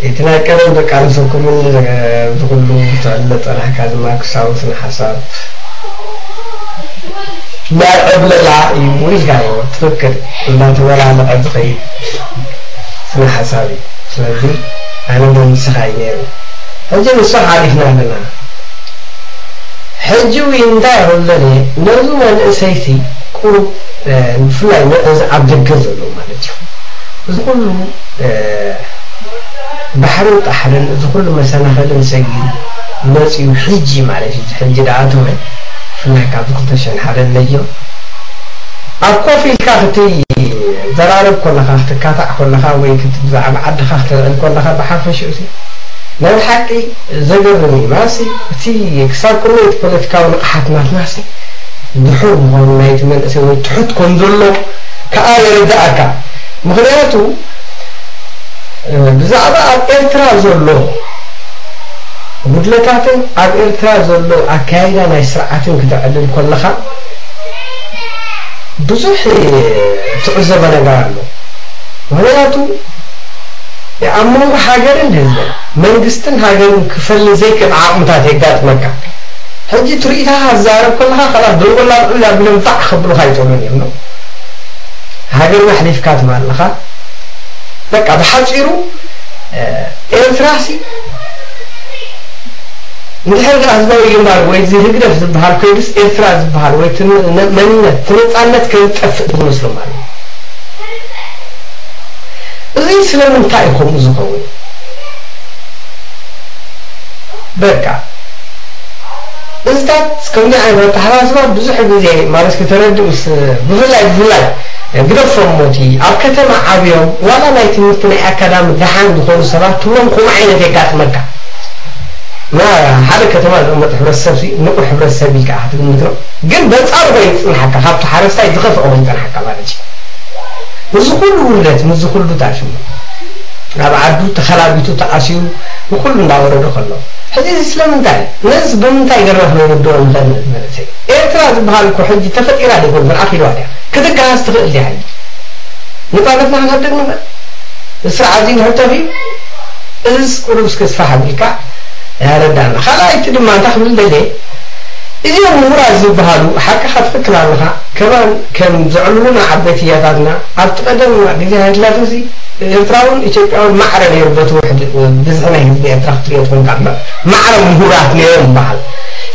እቲ ናይ ቀደም ደቂ ኣንስኩምን ዝኩሉ ተዕለ ፀናሕካ ድማ ክሳቡ ስነ ሓሳብ ናይ ዕብለላ እዩ ኢልካዮ ትክክል እንዳተበላለዐ ዝኸይድ ስነ ሓሳብ እዩ ስለዚ ኣነ ዶ ንስኻ እዩ ነይሩ ሕጂ ንሱ ሓሊፍና ኣለና ሕጂ እውን እንታይ ይኽእል ነዚ መንእሰይቲ ቁሩብ ብፍላይ ነዚ ኣብ ደገ ዘሎ ማለት እዩ እዚ ኩሉ ባሕርን ጣሕርን እዚ ኩሉ መሰናኸልን ሰጊሩ መፂኡ ሕጂ ማለት እዩ ሕጂ ደኣ ተወ ብፍላይ ካብዚ ክልተ ሽሕን ሓደን ነጊሩ ኣብ ኮፍ ኢልካ ክትዘራረብ ከለኻ ክትካታዕ ከለኻ ወይ ብዛዕባ ዓድኻ ክተልዕል ከለኻ ብሓፈሽኡ ናይ ሓቂ ዘገርም እዩ ማሲ እቲ ክሳብ ቅድሚ እቲ ፖለቲካዊ ንቕሓት ናትናሲ ድሑር ምዃኑ ናይቲ መንእሰይ ወይ ትሑት ከም ዘሎ ከዓ የረድኣካ ምኽንያቱ ብዛዕባ ኣብ ኤርትራ ዘሎ ጉድለታትን ኣብ ኤርትራ ዘሎ ኣካያይዳ ናይ ስርዓትን ክተዕልል ከለኻ ብዙሕ ትዕዘቦ ነገር ኣሎ። ምኽንያቱ ኣብ መንጎ ሃገርን ህዝብን መንግስትን ሃገርን ክፈሊ ዘይክእል ዓቕምታት የጋጥመካ። ሕጂ ትርኢታኻ ትዛረብ ከለኻ ከላ ደንጎላ ልዕል ኣቢሎም ጣዕ ከብሉኻ ይጠሉን እዮም። ሃገርና ኣሕሊፍካ ትህብ ኣለኻ። በቃ ብሓጺሩ ኤርትራሲ እንድሕር ደኣ ህዝባዊ ግንባር ወይ እዚ ህግደፍ ዝበሃል ኮይኑስ ኤርትራ ዝበሃል ወይ እቲ መንነት እቲ ነጻነት ከይጠፍእ ዝመስሎም ኣሎ። እዚ ስለምንታይ እዩ ከምኡ ዝኸውን? በቃ እዚታት ከምዚ ዓይነት ኣተሓሳስባ ብዙሕ ግዜ ማለት ከተረድእ ምስ ብፍላይ ብፍላይ ግደፎም ሞቲ ኣብ ከተማ ዓብዮም ዋላ ናይ ትምህርቲ ናይ ኣካዳሚ ደሓን ዝኾኑ ሰባት ትብሎም ከምኡ ዓይነት የጋጥመካ። ና ሓደ ከተማ ዝቕመጥ ሕብረተሰብ ሲ ንቑሕ ሕብረተሰብ ኢልካ ክትግምት ነው። ግን በንጻሩ ኮይኑ ዝጽንሓካ ካብቲ ሓረስታይ ዝኸፍኦ ኮይኑ ዝጸንሓካ ማለት እዩ። ምስዚ ኩሉ ውርደት ምስዚ ኩሉ ታሽሙ ናብ ዓዱ ተኸላቢቱ ተኣሲሩ ንኩሉ እንዳወረዶ ከሎ ሕዚ እዚ ስለምንታይ ነዚ ብምንታይ ገርና ክነውድኦ ንኽእል? መንእሰይ ኤርትራ ዝበሃል እኮ ሕጂ ተፈጢራ ዲኹን ዝረኣኺልዋ ድያ ክትገሃስ ትኽእል ድያ? ሕጂ ንባለትና ክንሕደግ ንኽእል? ስርዓት እዚ ንሕተፍ እዩ። እዚስ ቁሩብ እስከ ስፋሕ ኣቢልካ ያረዳና። ካልኣይቲ ድማ እንታይ ክብል ደልየ እዚኦም ምሁራት ዝበሃሉ ሓቅኻ ትኽክል ኣለኻ። ከማን ከም ዘዕልሉና ዓበይቲ ያታትና ኣብቲ ቀደም ግዜ ሃይለ ስላሴ ኤርትራውን ኢትዮጵያውን ማዕረ ነይሩ። በቲ ውሕድ ብዝሒ ናይ ህዝቢ ኤርትራ ክትሪኦ ትኾንካ እምበር ማዕረ ምሁራት ነይሮም ይበሃል።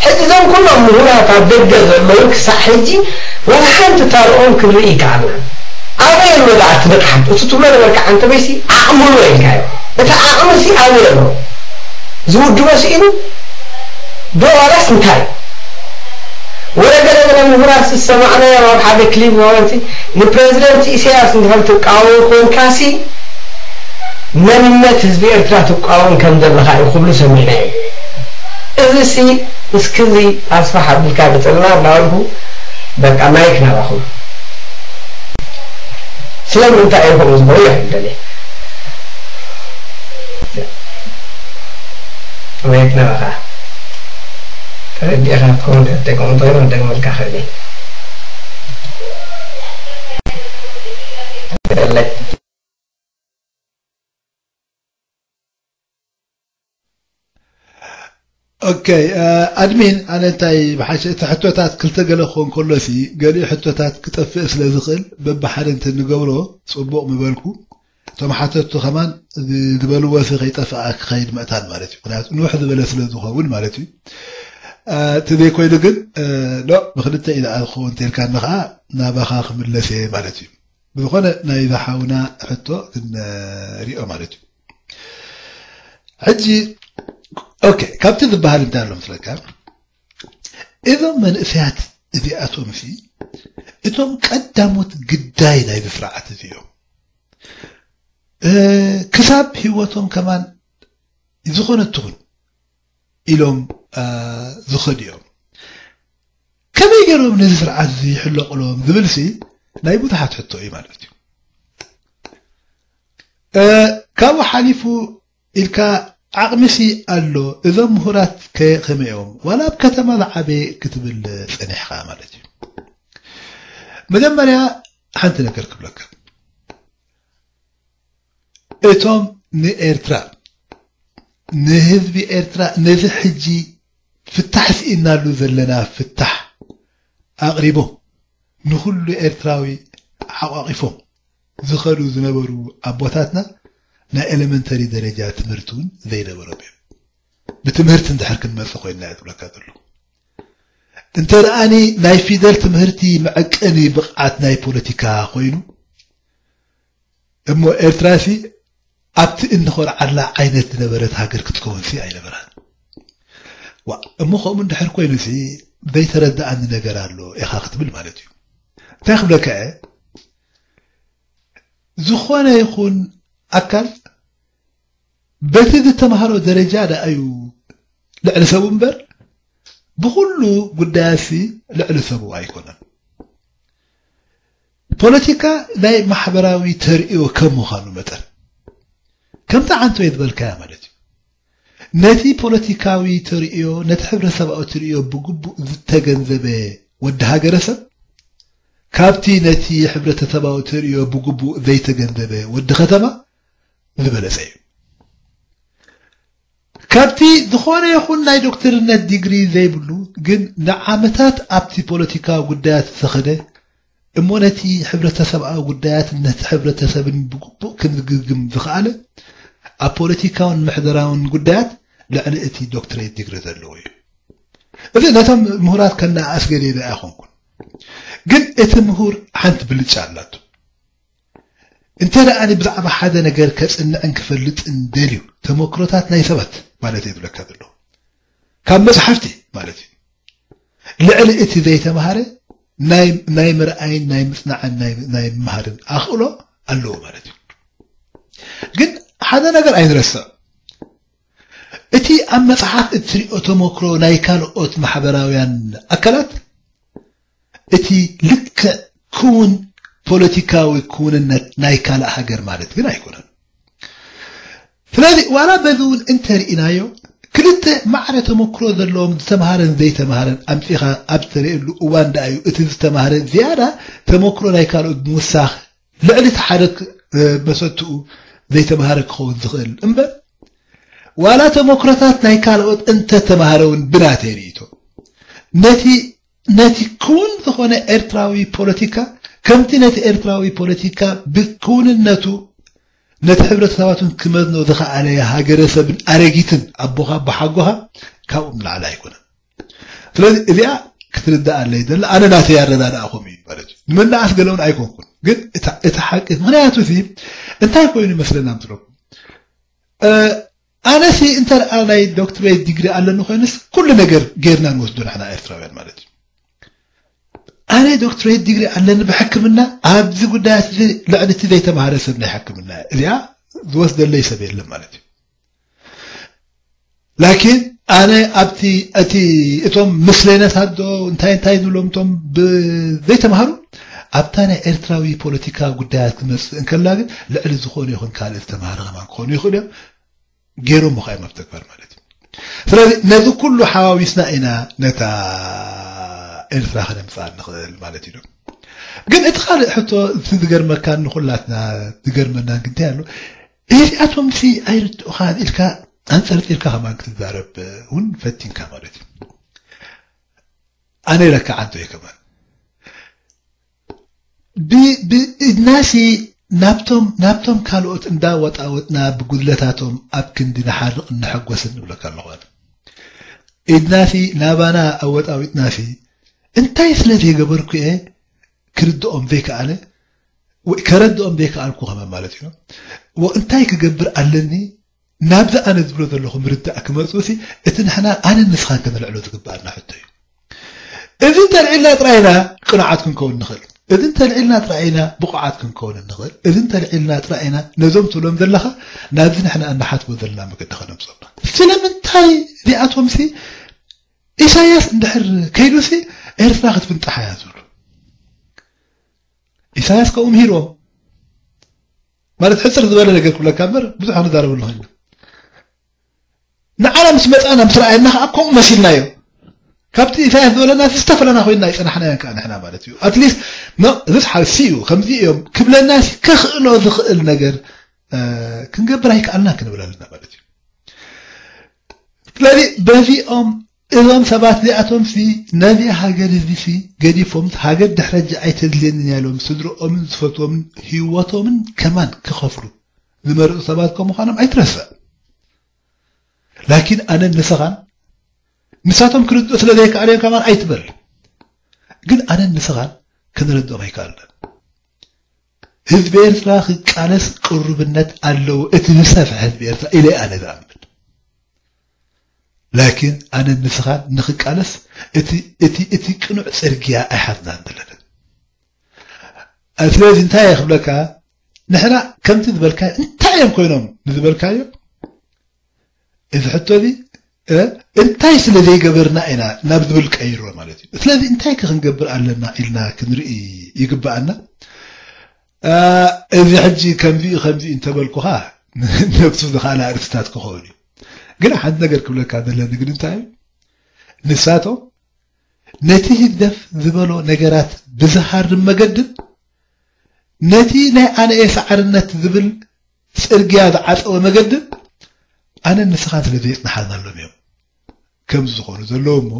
ሕጂ እዞም ኩሎም ምሁራት ኣብ ደገ ዘለዉ ክሳዕ ሕጂ ዋላ ሓንቲ ታርኦም ክንርኢ ይከኣልና። ኣበይ ኣሎ ደኣ እቲ ንቕሓት? እቲ ትብሎ ነበርካ ዓንተበይሲ ዓቕምሎ ኢልካዮ። እቲ ዓቕምሲ ኣበይ ኣሎ? ዝውድቦ ስኢኑ ዶ ዋላስ እንታይ? ወረ ገለ ገለ ምሁራት ዝሰማዕናዮም ኣብ ሓደ ክሊፕ ማለት ንፕረዚደንት ኢሳያስ እንድሕር ትቃወም ኮንካሲ መንነት ህዝቢ ኤርትራ ትቃወም ከም ዘለኻ እዩ ክብሉ ሰሚዕናዮም። እዚሲ እስክዚ ኣስፋሕ ኣቢልካ ግለጸልና እንዳበልኩ በቃ ማይክ ናባኹም። ስለምንታይ እዮም ከምኡ ዝበሉ ይሕደል እየ። ማይክ ናባኻ። ተረዲእኻ ክትከውን ተደግሞ እንተኾይኑ ክደግመልካ ክእል እየ። ገለይ። ኦኬ ኣድሚን ኣነ እንታይ ብሓሸ እቲ ሕቶታት ክልተ ገለ ክኾን ከሎ ሲ ገሊኡ ሕቶታት ክጠፍእ ስለ ዝኽእል በብሓደ እንተ ንገብሮ ጽቡቕ ምበልኩ። እቶም ሓተቱ ከማን ዝበልዎ ሲ ከይጠፍኣ ክኸይድ ምእታን ማለት እዩ። ምክንያቱ ንውሕ ዝበለ ስለ ዝኸውን ማለት እዩ። እቲ ዘይኮይኑ ግን ሎ ብክልተ ኢለ ክኸውን እንተልካኒ ከዓ ናባኻ ክምለስ እየ ማለት እዩ። ብዝኾነ ናይ ዝሓውና ሕቶ ክንሪኦ ማለት እዩ። ሕጂ ኦኬ ካብቲ ዝበሃል እንታይ ኣሎ መስለካ እዞም መንእሰያት እዚኣቶም ሲ እቶም ቀዳሞት ግዳይ ናይ ስርዓት እዚ እዮም። ክሳብ ህይወቶም ከማን ዝኾነ ትኹን ኢሎም ዝኸዱ እዮም። ከመይ ገይሮም ነዚ ስርዓት እዚ ይሕለቑሎም ዝብል ሲ ናይ ብዙሓት ሕቶ እዩ ማለት እዩ። ካብኡ ሓሊፉ ኢልካ ዓቕሚ ሲ ኣሎ እዞም ምሁራት ከ ከመይ እዮም ዋላ ኣብ ከተማ ዝዓበየ ክትብል ጸኒሕካ ማለት እዩ። መጀመርያ ሓንቲ ነገር ክብለካ እቶም ንኤርትራ ንህዝቢ ኤርትራ ነዚ ሕጂ ፍታሕ ስኢናሉ ዘለና ፍታሕ ኣቕሪቦም ንኹሉ ኤርትራዊ ሓቋቒፎም ዝኸዱ ዝነበሩ ኣቦታትና ናይ ኤለመንተሪ ደረጃ ትምህርቲ እውን ዘይነበሮም እዮም። ብትምህርቲ እንድሕር ክንመጽእ ኮይንና እየ ዝብለካ ዘለኹ። እንተ ደኣኒ ናይ ፊደል ትምህርቲ መዐቀኒ ብቕዓት ናይ ፖለቲካ ኮይኑ እሞ ኤርትራሲ ኣብቲ እንኾርዓላ ዓይነት ዝነበረት ሃገር ክትከውንሲ ኣይነበራን። ዋ እሞ ከምኡ እንድሕር ኮይኑሲ ዘይተረድኣኒ ነገር ኣሎ ኢኻ ክትብል ማለት እዩ። እንታይ ክብለካ እየ ዝኾነ ይኹን ኣካል በቲ ዝተምሃሮ ደረጃ ደኣ እዩ ልዕሊ ሰቡ እምበር ብኹሉ ጉዳያትሲ ልዕሊ ሰቡ ኣይኮነን። ፖለቲካ ናይ ማሕበራዊ ተርእዮ ከም ምዃኑ መጠን ከምቲ ዓንቶ ዝበልካያ ማለት እዩ። ነቲ ፖለቲካዊ ተርእዮ፣ ነቲ ሕብረተሰባዊ ተርእዮ ብግቡእ ዝተገንዘበ ወዲ ሃገረሰብ፣ ካብቲ ነቲ ሕብረተሰባዊ ተርእዮ ብግቡእ ዘይተገንዘበ ወዲ ከተማ ዝበለጸ እዩ። ካብቲ ዝኾነ ይኹን ናይ ዶክትርነት ዲግሪ ዘይብሉ፣ ግን ንዓመታት ኣብቲ ፖለቲካዊ ጉዳያት ዝኸደ፣ እሞ ነቲ ሕብረተሰብኣዊ ጉዳያትን ነቲ ሕብረተሰብን ብግቡእ ክምዝግግም ዝኸኣለ፣ ኣብ ፖለቲካውን ምሕደራውን ጉዳያት ልዕሊ እቲ ዶክትሬት ዲግሪ ዘለዎ እዩ። እዚ ነቶም ምሁራት ከነኣእስ ገሊለ ኣይኮንኩን። ግን እቲ ምሁር ሓንቲ ብልጫ ኣላቶ። እንተ ደኣ ብዛዕባ ሓደ ነገር ከጽንዕን ክፈልጥን ደልዩ፣ ተመክሮታት ናይ ሰባት ማለት እየ ዝብለካ ዘለኹ። ካብ መጽሓፍቲ ማለት እዩ። ልዕሊ እቲ ዘይተማሃረ ናይ፣ ናይ ምርኣይን ናይ ምጽናዕን ናይ፣ ናይ ምምሃርን ኣኽእሎ ኣለዎ ማለት እዩ። ግን ሓደ ነገር ኣይንረስዕ። እቲ ኣብ መጽሓፍ እትሪኦ ተመክሮ ናይ ካልኦት ማሕበራውያን ኣካላት፣ እቲ ልክዕ ክውን ፖለቲካዊ ክውንነት ናይ ካልእ ሃገር ማለት ግን ኣይኮነን። ስለዚ ዋላ በዚ እውን እንተርኢናዮ፣ ክልተ ማዕረ ተመክሮ ዘለዎም ዝተምሃረን ዘይተምሃረን ኣምጺኻ ኣብ ተርእየሉ እዋን ደኣ እዩ እቲ ዝተምሃረ ዝያዳ ተመክሮ ናይ ካልኦት ብምውሳኽ ልዕሊ እቲ ሓደ ክ-፣ እ፣ መሰትኡ ዘይተምሃረ ክኸውን ዝኽእል እምበር፣ ዋላ ተመክሮታት ናይ ካልኦት እንተተምሃረ እውን ብናተይ ርእይቶ፣ ነቲ፣ ነቲ ክውን ዝኾነ ኤርትራዊ ፖለቲካ፣ ከምቲ ነቲ ኤርትራዊ ፖለቲካ ብክውንነቱ ነቲ ሕብረተሰባቱን ክመዝኖ ዝኸኣለ ሃገረሰብን ኣረጊትን ኣቦኻ ኣቦሓጎኻ ካብኦም ንላዕሊ ኣይኮነን። ስለዚ እዚኣ ክትርዳእ ኣለይ ዘላ፣ ኣነ ናተይ ኣረዳድኣ ከምኡ እዩ ማለት እዩ። ንምንኣስ ገለ እውን ኣይኮንኩን፣ ግን እታ፣ እታ ሓቂ፣ ምኽንያቱ እዚ እንታይ ኮይኑ ይመስለና ምትለኩም? እ፣ ኣነሲ እንተ ደኣ ናይ ዶክትሬት ዲግሪ ኣለኒ ኮይኑስ ኩሉ ነገር ጌርና ንወስዶ ንሕና ኤርትራውያን ማለት እዩ። ኣነ ዶክትሬት ዲግሪ ኣለኒ ብሕክምና፣ ኣብዚ ጉዳያት እዚ ልዕሊ እቲ ዘይተማሃረ ሰብ ናይ ሕክምና እዚኣ ዝወስደለይ ሰብ የለን ማለት እዩ። ላኪን ኣነ ኣብቲ፣ እቲ፣ እቶም ምስለነታት ዶ እንታይ እንታይ ዝብሎም እቶም ብ-፣ ዘይተማሃሩ ኣብታ ናይ ኤርትራዊ ፖለቲካ ጉዳያት ክመጽእ እንከላ ግን ልዕሊ ዝኾነ ይኹን ካልእ ዝተማሃረ ከማን ክኾኑ ይኽእሉ እዮም። ገይሮም ምዃ እዮም ኣብ ተግባር ማለት እዩ። ስለዚ ነዚ ኩሉ ሓዋዊስና ኢና ነታ ኤርትራ ከነምጽኣ ንኽእል ማለት እዩ። ግን እቲ ካልእ ሕቶ እቲ ዝገርመካ ንኹላትና ዝገርመና ግን እንታይ ኣሎ? እዚኣቶም ሲ ኣይርድኡኻን ኢልካ ኣንጸርጺርካ ከማን ክትዛረብ እውን ፈቲንካ ማለት እዩ። ኣነ ኢለካ ዓንቶ እየ ከማን። ብ-፣ ብኢድናሲ ናብቶም፣ ናብቶም ካልኦት እንዳወጣወጥና ብጉድለታቶም ኣብ ክንዲ ንሓርቕ እንሕጎስን ንብለካ ኣለኹ ኣነ። ኢድናሲ ናባና ኣወጣዊጥናሲ እንታይ ስለ ዘይገበርኩ እየ ክርድኦም ዘይከኣለ፣ ወይ ከረድኦም ዘይከኣልኩ ከማን ማለት እዩ። ወ-፣ እንታይ ክገብር ኣለኒ ናብዚ ኣነ ዝብሎ ዘለኹ ምርዳእ ክመጽኡ ሲ፣ እቲ ንሕና ኣነን ንስኻን ከነልዕሎ ዝግበኣና ሕቶ እዩ። እዚ እንተልዒልና ጥራይ ኢና ቅኑዓት ክንከውን ንኽእል። እዚ እንተልዒልና ጥራይ ኢና ብቑዓት ክንከውን ንኽእል። እዚ እንተልዒልና ጥራይ ኢና ነዞም ትብሎም ዘለኻ ናብዚ ንሕና እንሓስቦ ዘለና መገዲ ከነምጽኦም። ስለምንታይ እዚኣቶም ሲ ኢሳያስ እንድሕር ከይዱ ሲ ኤርትራ ክትፍንጣሕ እያ ዝብሉ? ኢሳያስ ከምኡ ምሂርዎም። ማለት ሕጽር ዝበለ ነገር ክብለካ እምበር ብዙሕ ክንዛረበሉ ኮይንና። ንዓና ምስ መጻና ምስ ረኣየና ከኣ ከምኡ መሲልናዮ። ካብቲ ኢሳያስ ዝበለና ዝተፈለና ኮይንና ኣይጸናሕናዮን ከኣ ንሕና ማለት እዩ። ኣትሊስት ኖ፣ እዚስ ሓሲ እዩ፣ ከምዚ እዮም ክብለና ሲ ከኽእሎ ዝኽእል ነገር፣ እ፣ ክንገብር ኣይከኣልና ክንብል ኣለና ማለት እዩ። ስለዚ በዚኦም እዞም ሰባት እዚኣቶም ሲ ነዚ ሃገር እዚ ሲ ገዲፎም ሃገር ድሕረጃ ኣይተድልየንን እያ ኢሎም ስድርኦምን ዝፈትዎምን ህይወቶምን ከማን ክኸፍሉ ዝመርጹ ሰባት ከም ምዃኖም ኣይትረስዕ። ላኪን ኣነን ንስኻን ንሳቶም ክርድኡ ስለ ዘይከኣሉ እዮም ከማን ኣይትበል። ግን ኣነን ንስኻን ክንርድኦም ኣይከኣልናን። ህዝቢ ኤርትራ ክቃለስ ቅሩብነት ኣለዎ፣ እቲ ዝሰፍሐ ህዝቢ ኤርትራ ኢለ ኣነ ዝኣምን። ላኪን ኣነን ንስኻን ንኽቃለስ እቲ፣ እቲ፣ እቲ ቅኑዕ ጽርግያ ኣይሓዝናን ዘለና። ስለዚ እንታይ እየ ክብለካ፣ ንሕና ከምቲ ዝበልካዮ እንታይ እዮም ኮይኖም ንዝበልካዮ፣ እዚ ሕቶ እዚ፣ እ፣ እንታይ ስለ ዘይገበርና ኢና ናብ ዝብል ቀይሮ ማለት እዩ። ስለዚ እንታይ ከ ክንገብር ኣለና ኢልና ክንርኢ ይግብኣና። እ፣ እዚ ሕጂ ከምዚ እዩ፣ ከምዚ እዩ እንተበልኩኻ፣ ነብሱ ዝኸኣለ ኣርእስታት ክኸውን እዩ። ግን ሓንቲ ነገር ክብለካ ዘለኒ ግን እንታይ እዩ? ንሳቶም ነቲ ህግደፍ ዝበሎ ነገራት ብዝሃርም መገድን ነቲ ናይ ኣነ እየ ሰዓርነት ዝብል ጽርግያ ዝዓጸወ መገድን ኣነን ንስኻን ስለ ዘየጽንሓልናሎም እዮም ከምዚ ዝኾኑ ዘለዉ እሞ፣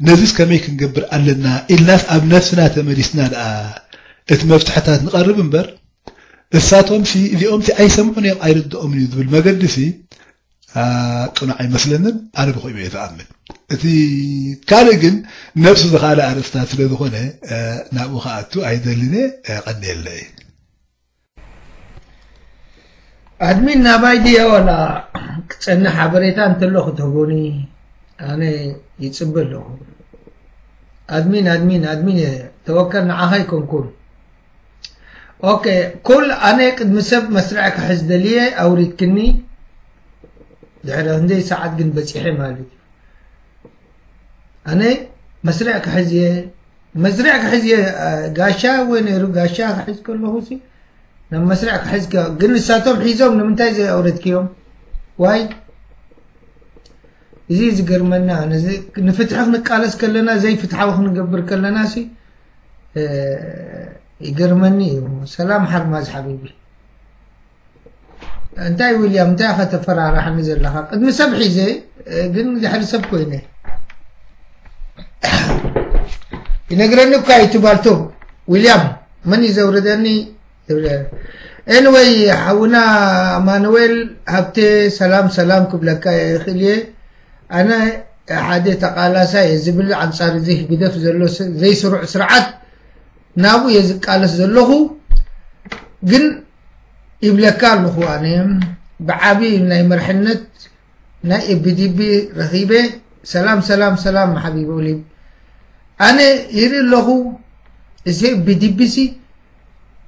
ነዚስ ከመይ ክንገብር ኣለና ኢልናስ ኣብ ነፍስና ተመሊስና ደኣ እቲ መፍትሕታት ንቐርብ እምበር፣ እሳቶም ሲ እዚኦም ሲ ኣይሰምዑን እዮም ኣይርድኦምን እዩ ዝብል መገዲ ሲ አ፣ ቅኑዕ ኣይመስለንን። ኣነ ብኸምኡ እየ ዝኣምን። እቲ ካልእ ግን ነብሱ ዝኸኣለ ኣርእስታት ስለ ዝኾነ፣ አ፣ ናብኡ ክኣቱ ኣይደልን እየ። አ፣ ቀንየለይ። ኣድሚን ናባይ ድየ ዋላ ክጸንሕ ሓበሬታ እንተሎ ክትህቡኒ ኣነ ይጽበ ኣለኹ። ኣድሚን ኣድሚን ኣድሚን እየ ተወከል ንዓኻ ኣይኮንኩን። ኦኬ ኩል ኣነ ቅድሚ ሰብ መስርዕ ክሕዝ ደልየ ኣውሪድክኒ ድሕሪ ክንደይ ሰዓት ግን በጺሐ ማለት እዩ። ኣነ መስርዕ ክሕዝ እየ መስርዕ ክሕዝ እየ ጋሻ ወይ ነይሩ ጋሻ ክሕዝ ከለኹ ሲ ናብ መስርዕ ክሕዝ ግን ንሳቶም ሒዞም ንምንታይ ዘይ ኣውረድክዮም ዋይ እዚ ዝገርመና ንፍትሒ ክንቃለስ ከለና ዘይፍትሓዊ ክንገብር ከለና ሲ ይገርመኒ እዩ። ሰላም ሓርማዝ ሓቢቢ እንታይ ዊልያም እንታይ ኢኻ ተፈራራሕኒ ዘለኻ ቅድሚ ሰብ ሒዘ ግን ድሕሪ ሰብ ኮይነ ይነግረኒ እኳ እዩ ትባልቶም ዊልያም መን እዩ ዘውርደኒ anyway ሓውና ኣማኑኤል ሃብቴ ሰላም ሰላም ክብለካ ይኽእል እየ ኣነ ሓደ ተቓላሳይ እየ ዝብል ኣንጻር እዚ ህግደፍ ዘሎ ዘይስሩዕ ስርዓት ናብኡ እየ ዝቃለስ ዘለኹ ግን ይብለካ ኣለኹ ኣነ ብዓቢ ናይ መርሕነት ናይ ኤብዲቢ ረኺበ ሰላም ሰላም ሰላም ሓቢቢ ኦሊቭ ኣነ ይርኢ ኣለኹ እዚ ኤብዲቢ ሲ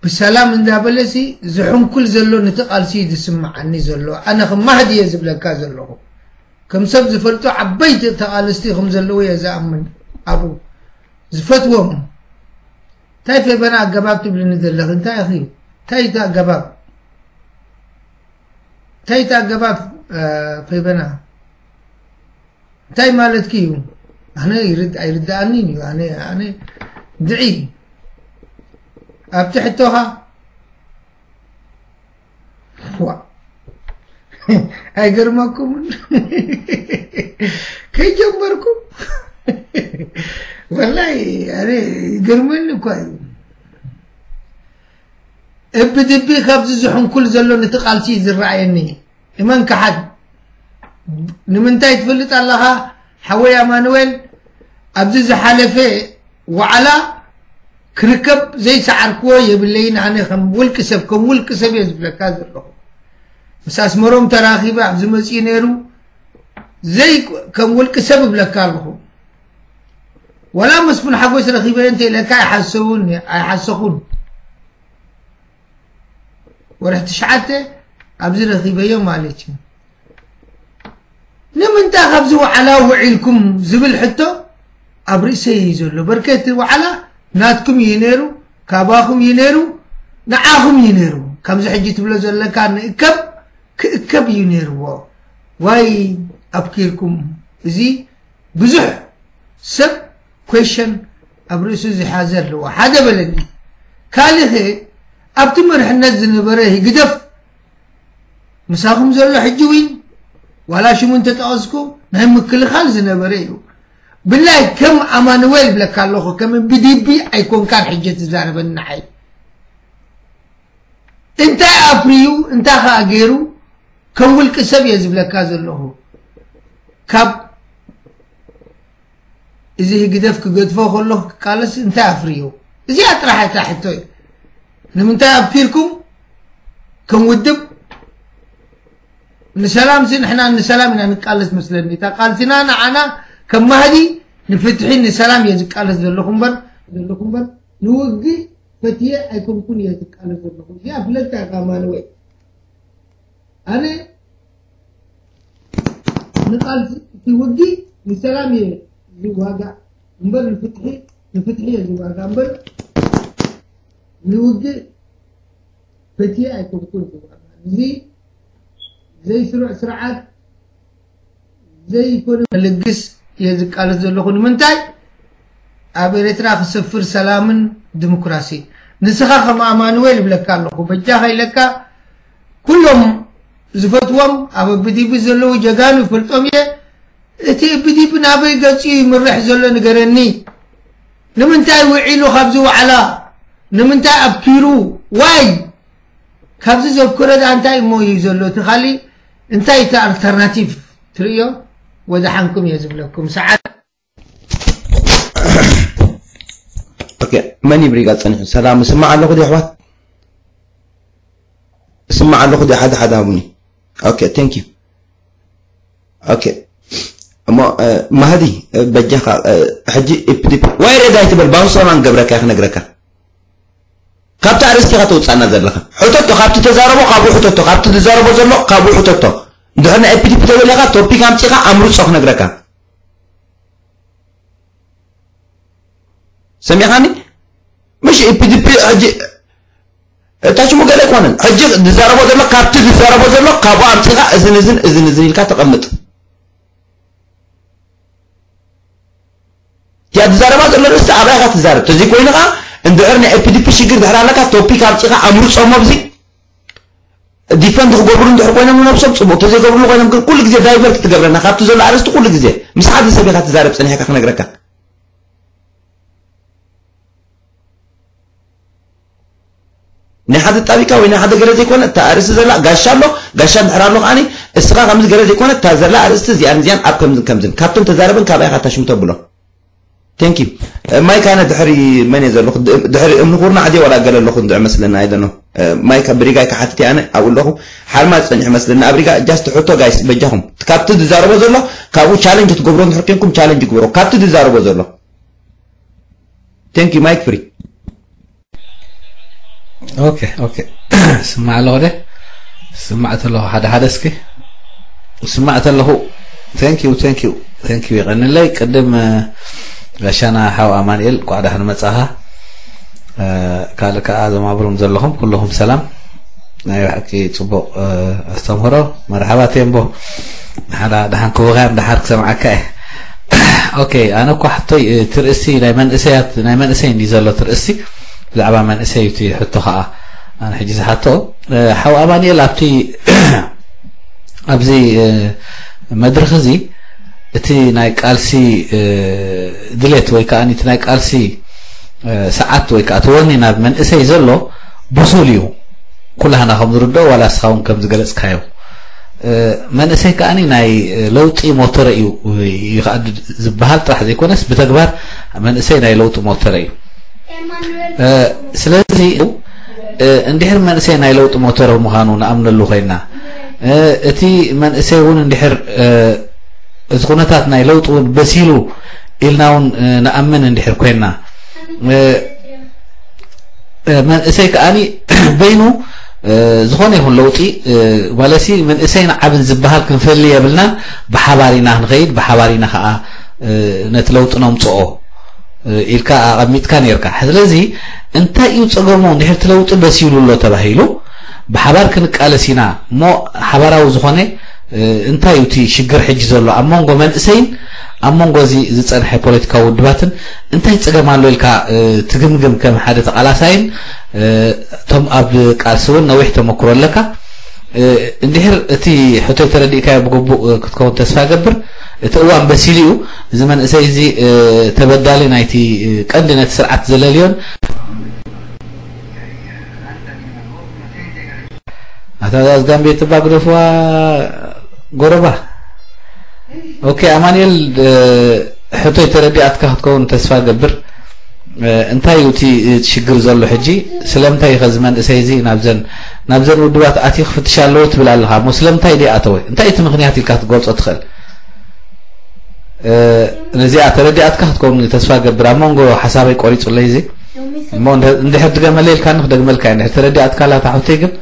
ብሰላም እንዳበለ ሲ ዝሕንኩል ዘሎ ነቲ ቃልሲ እዩ ዝስምዓኒ ዘሎ ኣነ ከም ማህዲ እየ ዝብለካ ዘለኹ ከም ሰብ ዝፈልጦ ዓበይቲ ተቓለስቲ ከም ዘለዉ እየ ዝኣምን ኣብኡ ዝፈትዎም እንታይ ፈበና ኣገባብ ትብልኒ ዘለኺ እንታይ ኢኺ እንታይ እቲ ኣገባብ እንታይ እቲ ኣገባብ ፈበና እንታይ ማለትኪ እዩ ኣነ ኣይርድኣንን እዩ ኣነ ኣነ ድዒ ኣብቲ ሕቶኻ ዋ ኣይገርመኩም ከይጀመርኩም ወላይ ኣነ ይገርመኒ እኳ እዩ እብድቢ ካብዚ ዝሕንኩል ዘሎ ነቲ ቃልሲ ዝረኣየኒ እመን ከሓድ ንምንታይ ትፈልጥ ኣለኻ ሓወይ ኣማኑኤል ኣብዚ ዝሓለፈ ዋዕላ ክርከብ ዘይሰዓርክዎ የብለይን ኣነ ከም ውልቂ ሰብ ከም ውልቂ ሰብ እየ ዝብለካ ዘለኹ ምስ ኣስመሮም ተራኺበ ኣብዚ መፅኡ ነይሩ ዘይ ከም ውልቂ ሰብ እብለካ ኣለኹ ወላ መስፍን ሓጎስ ረኺበ እንተ ኢለካ ኣይሓሰውን ኣይሓሰኹን ወርሒ ትሽዓተ ኣብዚ ረኺበዮ ማለት እዩ ንምንታይ ካብዚ ዋዕላ ውዒልኩም ዝብል ሕቶ ኣብ ርእሰይ እዩ ዘሎ በርከቲ ዋዕላ ናትኩም እዩ ነይሩ ካባኹም እዩ ነይሩ ንዓኹም እዩ ነይሩ ከምዚ ሕጂ ትብሎ ዘለካ ንእከብ ክእከብ እዩ ነይርዎ ዋይ ኣብኪርኩም እዚ ብዙሕ ሰብ question ኣብ ርእሱ ዝሓዘ ኣለዎ ሓደ በለኒ ካልኸ ኣብቲ መርሕነት ዝነበረ ህግደፍ ምሳኹም ዘሎ ሕጂ ዊን ዋላ ሽሙ እንተጠቐስኩ ናይ ምክልኻል ዝነበረ እዩ ብላይ ከም ኣማኑዌል ብለካ ኣለኹ ከም ብዲቢ ኣይኮንካን ሕጂ ትዛረበኒ ንዓይ እንታይ ኣፍርዩ እንታይ ኸኣ ገይሩ ከም ውልቂ ሰብ እየ ዝብለካ ዘለኹ ካብ እዚ ህግደፍ ክገድፎ ከሎ ክቃለስ እንታይ ኣፍርዩ እዚኣ ጥራሕ እታ ሕቶ እዩ ንምንታይ ኣብኪርኩም ከም ውድብ ንሰላም ሲ ንሕና ንሰላም ኢና ንቃለስ መስለኒ እታ ቃልሲና ንዓና ከም ማህዲ ንፍትሒ ንሰላም እየ ዝቃለስ ዘለኹ እምበር ዘለኹ እምበር ንውግእ ፈትየ ኣይኮንኩን እየ ዝቃለስ ዘለኹ እዚኣ ፍለጥታ ኢኻ ማንወይ ኣነ ንቃልሲ እቲ ውግእ ንሰላም እየ ዝዋጋእ እምበር ንፍትሒ ንፍትሒ እየ ዝዋጋእ እምበር ንውግእ ፈትየ ኣይኮንኩን ዝዋጋእ እዚ ዘይስሩዕ ስርዓት ዘይኮነ ልግስ እየ ዝቃለስ ዘለኹ። ንምንታይ ኣብ ኤርትራ ክሰፍር ሰላምን ዲሞክራሲ? ንስኻ ከም ኣማኑኤል ይብለካ ኣለኹ፣ በጃኻ ኢለካ። ኩሎም ዝፈትዎም ኣብ ብዲቢ ዘለዉ ጀጋኑ ይፈልጦም እየ። እቲ ብዲቢ ናበይ ገጹ ይምርሕ ዘሎ ንገረኒ። ንምንታይ ውዒሉ ካብዚ ዋዕላ? ንምንታይ ኣብኪሩ? ዋይ? ካብዚ ዘብክሮ ደኣ እንታይ እሞ እዩ ዘሎ? እቲ ካሊእ እንታይ እቲ ኣልተርናቲቭ ትርእዮ? ወደሓንኩም እየ ዝብለኩም። ሰዓት ኦኬ፣ መን ይብሪጋ ጸኒሑ? ሰላም፣ እስማዕ ኣለኹ ዲ ኣሕዋት? እስማዕ ኣለኹ ዲ ሓደ ሓደ ሃቡኒ። ኦኬ፣ ቴንክ ዩ። ኦኬ፣ እሞ እ፣ ማህዲ እ፣ በጃኻ እ፣ ሕጂ ኢፕዲፕ ወይ ሬዳ ኣይትበል፣ ባውንሰር ማን ገብረካ ክነግረካ። ካብቲ ኣርእስቲ ኢኻ ተውጻና ዘለኻ። ሕተቶ፣ ካብቲ ተዛረቦ ካብኡ ሕተቶ፣ ካብቲ ዝዛረቦ ዘሎ ካብኡ ሕተቶ። እንድሕር ናይ ኢፕዲፕ ተደሊኻ ቶፒክ ኣምጺኻ ኣምርጾ ክነግረካ። ሰሚዕኻኒ? ምሽ ኢፒዲፒ ሕጂ እታ ሽሙ ገለ ኣይኮነን። ሕጂ ዝዛረቦ ዘሎ ካብቲ ዝዛረቦ ዘሎ ካብኡ ኣምጺኻ እዝን እዝን እዝን እዝን ኢልካ ተቐምጥ። እቲኣ ትዛረባ ዘሎ ርእስቲ ኣባይ ኢኻ ትዛረብ። ተዘይ ኮይኑ ኸዓ እንድሕር ናይ ኢፒዲፒ ሽግር ድሕር ኣለካ ቶፒክ ኣምጺኻ ኣምርጾ እሞ ኣብዚ ዲፈንድ ክገብሩ እንድሕር ኮይኖም ንነብሶም ጽቡቕ፣ ተዘይገብርሉ ኮይኖም ግን ኩሉ ግዜ ዳይቨርት ትገብረና ካብቲ ዘሎ ኣርእስቲ ኩሉ ግዜ ምስ ሓደ ሰብ ኢኻ ትዛረብ ጸኒሕካ ክነግረካ። ናይ ሓደ ጣቢካ ወይ ናይ ሓደ ገለ ዘይኮነ እታ ኣርእስቲ ዘላ ጋሻ ኣሎ፣ ጋሻ እንድሕር ኣሎ ከዓኒ እስኻ ከምዚ ገለ ዘይኮነ እታ ዘላ ኣርእስቲ እዚኣን እዚኣን ኣብ ከምዝን ከምዝን ካብቶም ተዛረብን ካባይ ኢኻ እታ ሽሙ ተብሎ። ቴንክ ዩ። ማይክ ኣነ ድሕሪ መን እየ ዘለኹ? ድሕሪ እምኒ ኩርናዕ ድየ ዋላ ገለ ኣለኹ እንድዒ መስለኒ፣ I don't know። ማይክ ኣብ ሪጋ ክሓትት ኣነ ኣብኡ ኣለኹ። ሓርማዝ ጸኒሑ መስለኒ ኣብ ሪጋ። ጃስት ሕቶ ጋይስ በጃኹም። ካብቲ ዝዛረቦ ዘሎ ካብኡ ቻለንጅ ክትገብሮ እንድሕር ኮንኩም ቻለንጅ ግበሮ። ካብቲ ዝዛረቦ ዘሎ። ቴንክ ዩ። ማይክ ፍሪ። ኦኬ ኦኬ። ስማዕ ኣለኹ ደ ስማዕ ተለኹ ሓደ ሓደ እስኪ ስማዕ ተለኹ። Thank you thank you thank you። ይቐንለይ ቅድም እ፣ ጋሻና ሓው ኣማንኤል እንኳዕ ደሓን መጻኻ። እ፣ ካልእ ከኣ ዘማብሩም ዘለኹም ኩልኹም ሰላም። ናይ ብሓቂ ጽቡቕ እ፣ ኣስተምህሮ። መርሓባ ቴምቦ። ሓዳ ደሓን ክቡኻዮም ደሓር ክሰምዓካ እየ። ኦኬ ኣነ እኳ ሕቶይ እ፣ ትርእሲ ናይ መንእሰያት ናይ መንእሰይ እንዲ ዘሎ ትርእሲ ብዛዕባ መንእሰይ እቲ ሕቶ ኸዓ ኣነ ሕጂ ዝሓቶ እ፣ ሓው ኣማንኤል ኣብቲ ኣብዚ እ፣ መድረኽ እዚ እቲ ናይ ቃልሲ እ፣ ድሌት ወይ ከዓ እቲ ናይ ቃልሲ እ፣ ሰዓት ወይ ከዓ እቲ ወኒ ናብ መንእሰይ ዘሎ ብሱል እዩ። ኩላህና ከም ዝርድኦ ዋላ እስኻ እውን ከም ዝገለጽካዮ እ፣ መንእሰይ ከዓ ናይ ለውጢ ሞተረ እዩ ይኸኣድ ዝበሃል ጥራሕ ዘይኮነስ ብተግባር መንእሰይ ናይ ለውጢ ሞተረ እዩ። እ፣ ስለዚ እ፣ እንድሕር መንእሰይ ናይ ለውጢ ሞተረ ምዃኑ ንኣምነሉ ኮይና እ፣ እቲ መንእሰይ እውን እንድሕር እ፣ እቲ ኩነታት ናይ ለውጢ እውን በሲሉ ኢልና እውን እ፣ ንኣምን እንድሕር ኮይና እ፣ እ፣ መንእሰይ ከዓኒ በይኑ እ፣ ዝኾነ ይኹን ለውጢ እ፣ ማለሲ መንእሰይን ዓብን ዝበሃል ክንፈሊ የብልናን። ብሓባር ኢና ክንኸይድ፣ ብሓባር ኢና ከዓ እ፣ ነቲ ለውጢ ነምፅኦ እ፣ ኢልካ ኣቐሚጥካ ነይርካ። ስለዚ እንታይ እዩ ፀገሙ? እንድሕር እቲ ለውጢ በሲሉ ኣሎ ተባሂሉ ብሓባር ክንቃለስ ኢና እሞ ሓባራዊ ዝኾነ እ፣ እንታይ እዩ እቲ ሽግር ሕጂ ዘሎ ኣብ መንጎ መንእሰይን ኣብ መንጎ እዚ ዝፀንሐ ፖለቲካዊ ውድባትን እንታይ ፀገም ኣሎ ኢልካ እ፣ ትግምግም ከም ሓደ ተቓላሳይን እ፣ እቶም ኣብ ቃልሲ እውን ነዊሕ ተመክሮ ኣለካ እ፣ እንድሕር እቲ ሕቶይ ተረዲእካዮ ብግቡእ እ፣ ክትከውን ተስፋ ገብር እቲ እዋን በሲሉ እዩ እዚ መንእሰይ እዚ እ፣ ተበዳሊ ናይቲ እ፣ ቀንዲ ነቲ ስርዓት ዘለልዮን ኣታ ዛዝ ጋምቤ ትባ ግደፍዋ ጎረባ። ኦኬ ኣማኑኤል እ፣ ሕቶይ ተረዲኣትካ ክትከውን ተስፋ ገብር። እ፣ እንታይ እዩ እቲ እቲ ሽግር ዘሎ ሕጂ? ስለምንታይ እዩ ከዚ መንእሰይ እዚ ናብዘን ናብዘን ውድባት ኣትዩ ክፍትሽ ኣለዎ ትብል ኣለኻ እሞ ስለምንታይ ድኣ ኣተወ? እንታይ እቲ ምኽንያት ኢልካ ክትገልጾ ትኽእል? እ፣ ነዚኣ ተረዲኣትካ ክትከውን ተስፋ ገብር። ኣብ መንጎ ሓሳበይ ቆሪጹለይ እዚ እሞ እንደ- እንድሕር ድገመለይ ኢልካኒ ክደግመልካ እየ። እንድሕር ተረዲኣትካ ኣላ እታ ሕቶይ ግን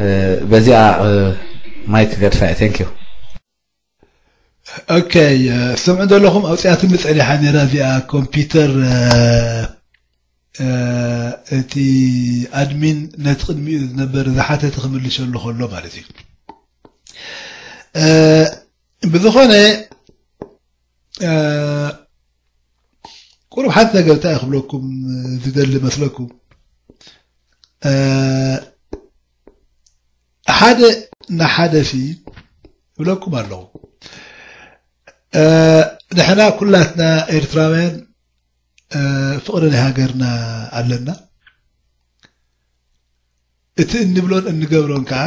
እ፣ በዚኣ እ፣ ማይክ ክገድፋ እየ። Thank you። ኦኬ ስምዑ ዘለኹም ኣውፅኣትኒ ፀኒሓ ነይራ እዚኣ ኮምፒውተር እ፣ እ፣ እቲ ኣድሚን ነቲ ቅድሚኡ ዝነበር ዝሓተተ ክምልሸሉ ከሎ ማለት እዩ። ብዝኾነ ቁሩብ ሓንቲ ነገር እንታይ ክብለኩም ዝደሊ መስለኩም፣ ሓደ ንሓደ ሲ እብለኩም ኣለኹ። ንሕና ኩላትና ኤርትራውያን ፍቕሪ ናይ ሃገርና ኣለና። እቲ እንብሎን እንገብሮን ከዓ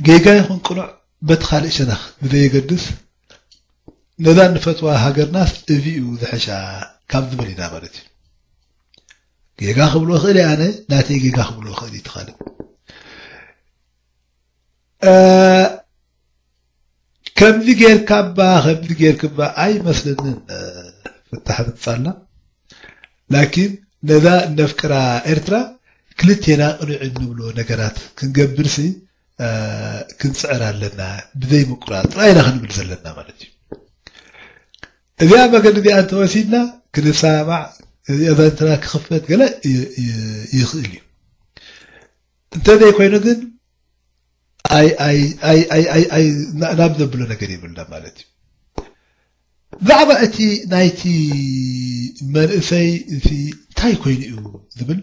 ጌጋ ይኹን ቅኑዕ በቲ ካልእ ሸነኽ ብዘየገድስ ነዛ እንፈትዋ ሃገርናስ እዚ'ዩ ዝሕሻ ካብ ዝብል ኢና ማለት እዩ። ጌጋ ክብሎ እኽእል እየ ኣነ፣ ናተይ ጌጋ ክብሎ እኽእል እዩ እቲ ካልእ። ከምዚ ጌርካ እባ ከምዚ ጌርክ እባ ኣይመስለንን። ፍታሕ ምጻላ ላኪን ነዛ እነፍቅራ ኤርትራ ክልቴና ቅኑዕ እንብሎ ነገራት ክንገብርሲ ክንጽዕር ኣለና። ብዘይ ምቁራጽ ጥራይ ኢና ክንብል ዘለና ማለት እዩ። እዚኣ መገዲ እዚኣ እንተወሲድና ክንሰማማዕ፣ እዚኣ ዛንትና ክኽፈት ገለ ይኽእል እዩ። እንተዘይኮይኑ ግን ኣይ ኣይ ኣይ ኣይ ኣይ ኣይ ና- ናብ ዘብሎ ነገር የብልና ማለት እዩ። ብዛዕባ እቲ ናይቲ መንእሰይ እቲ እንታይ ኮይኑ እዩ ዝብል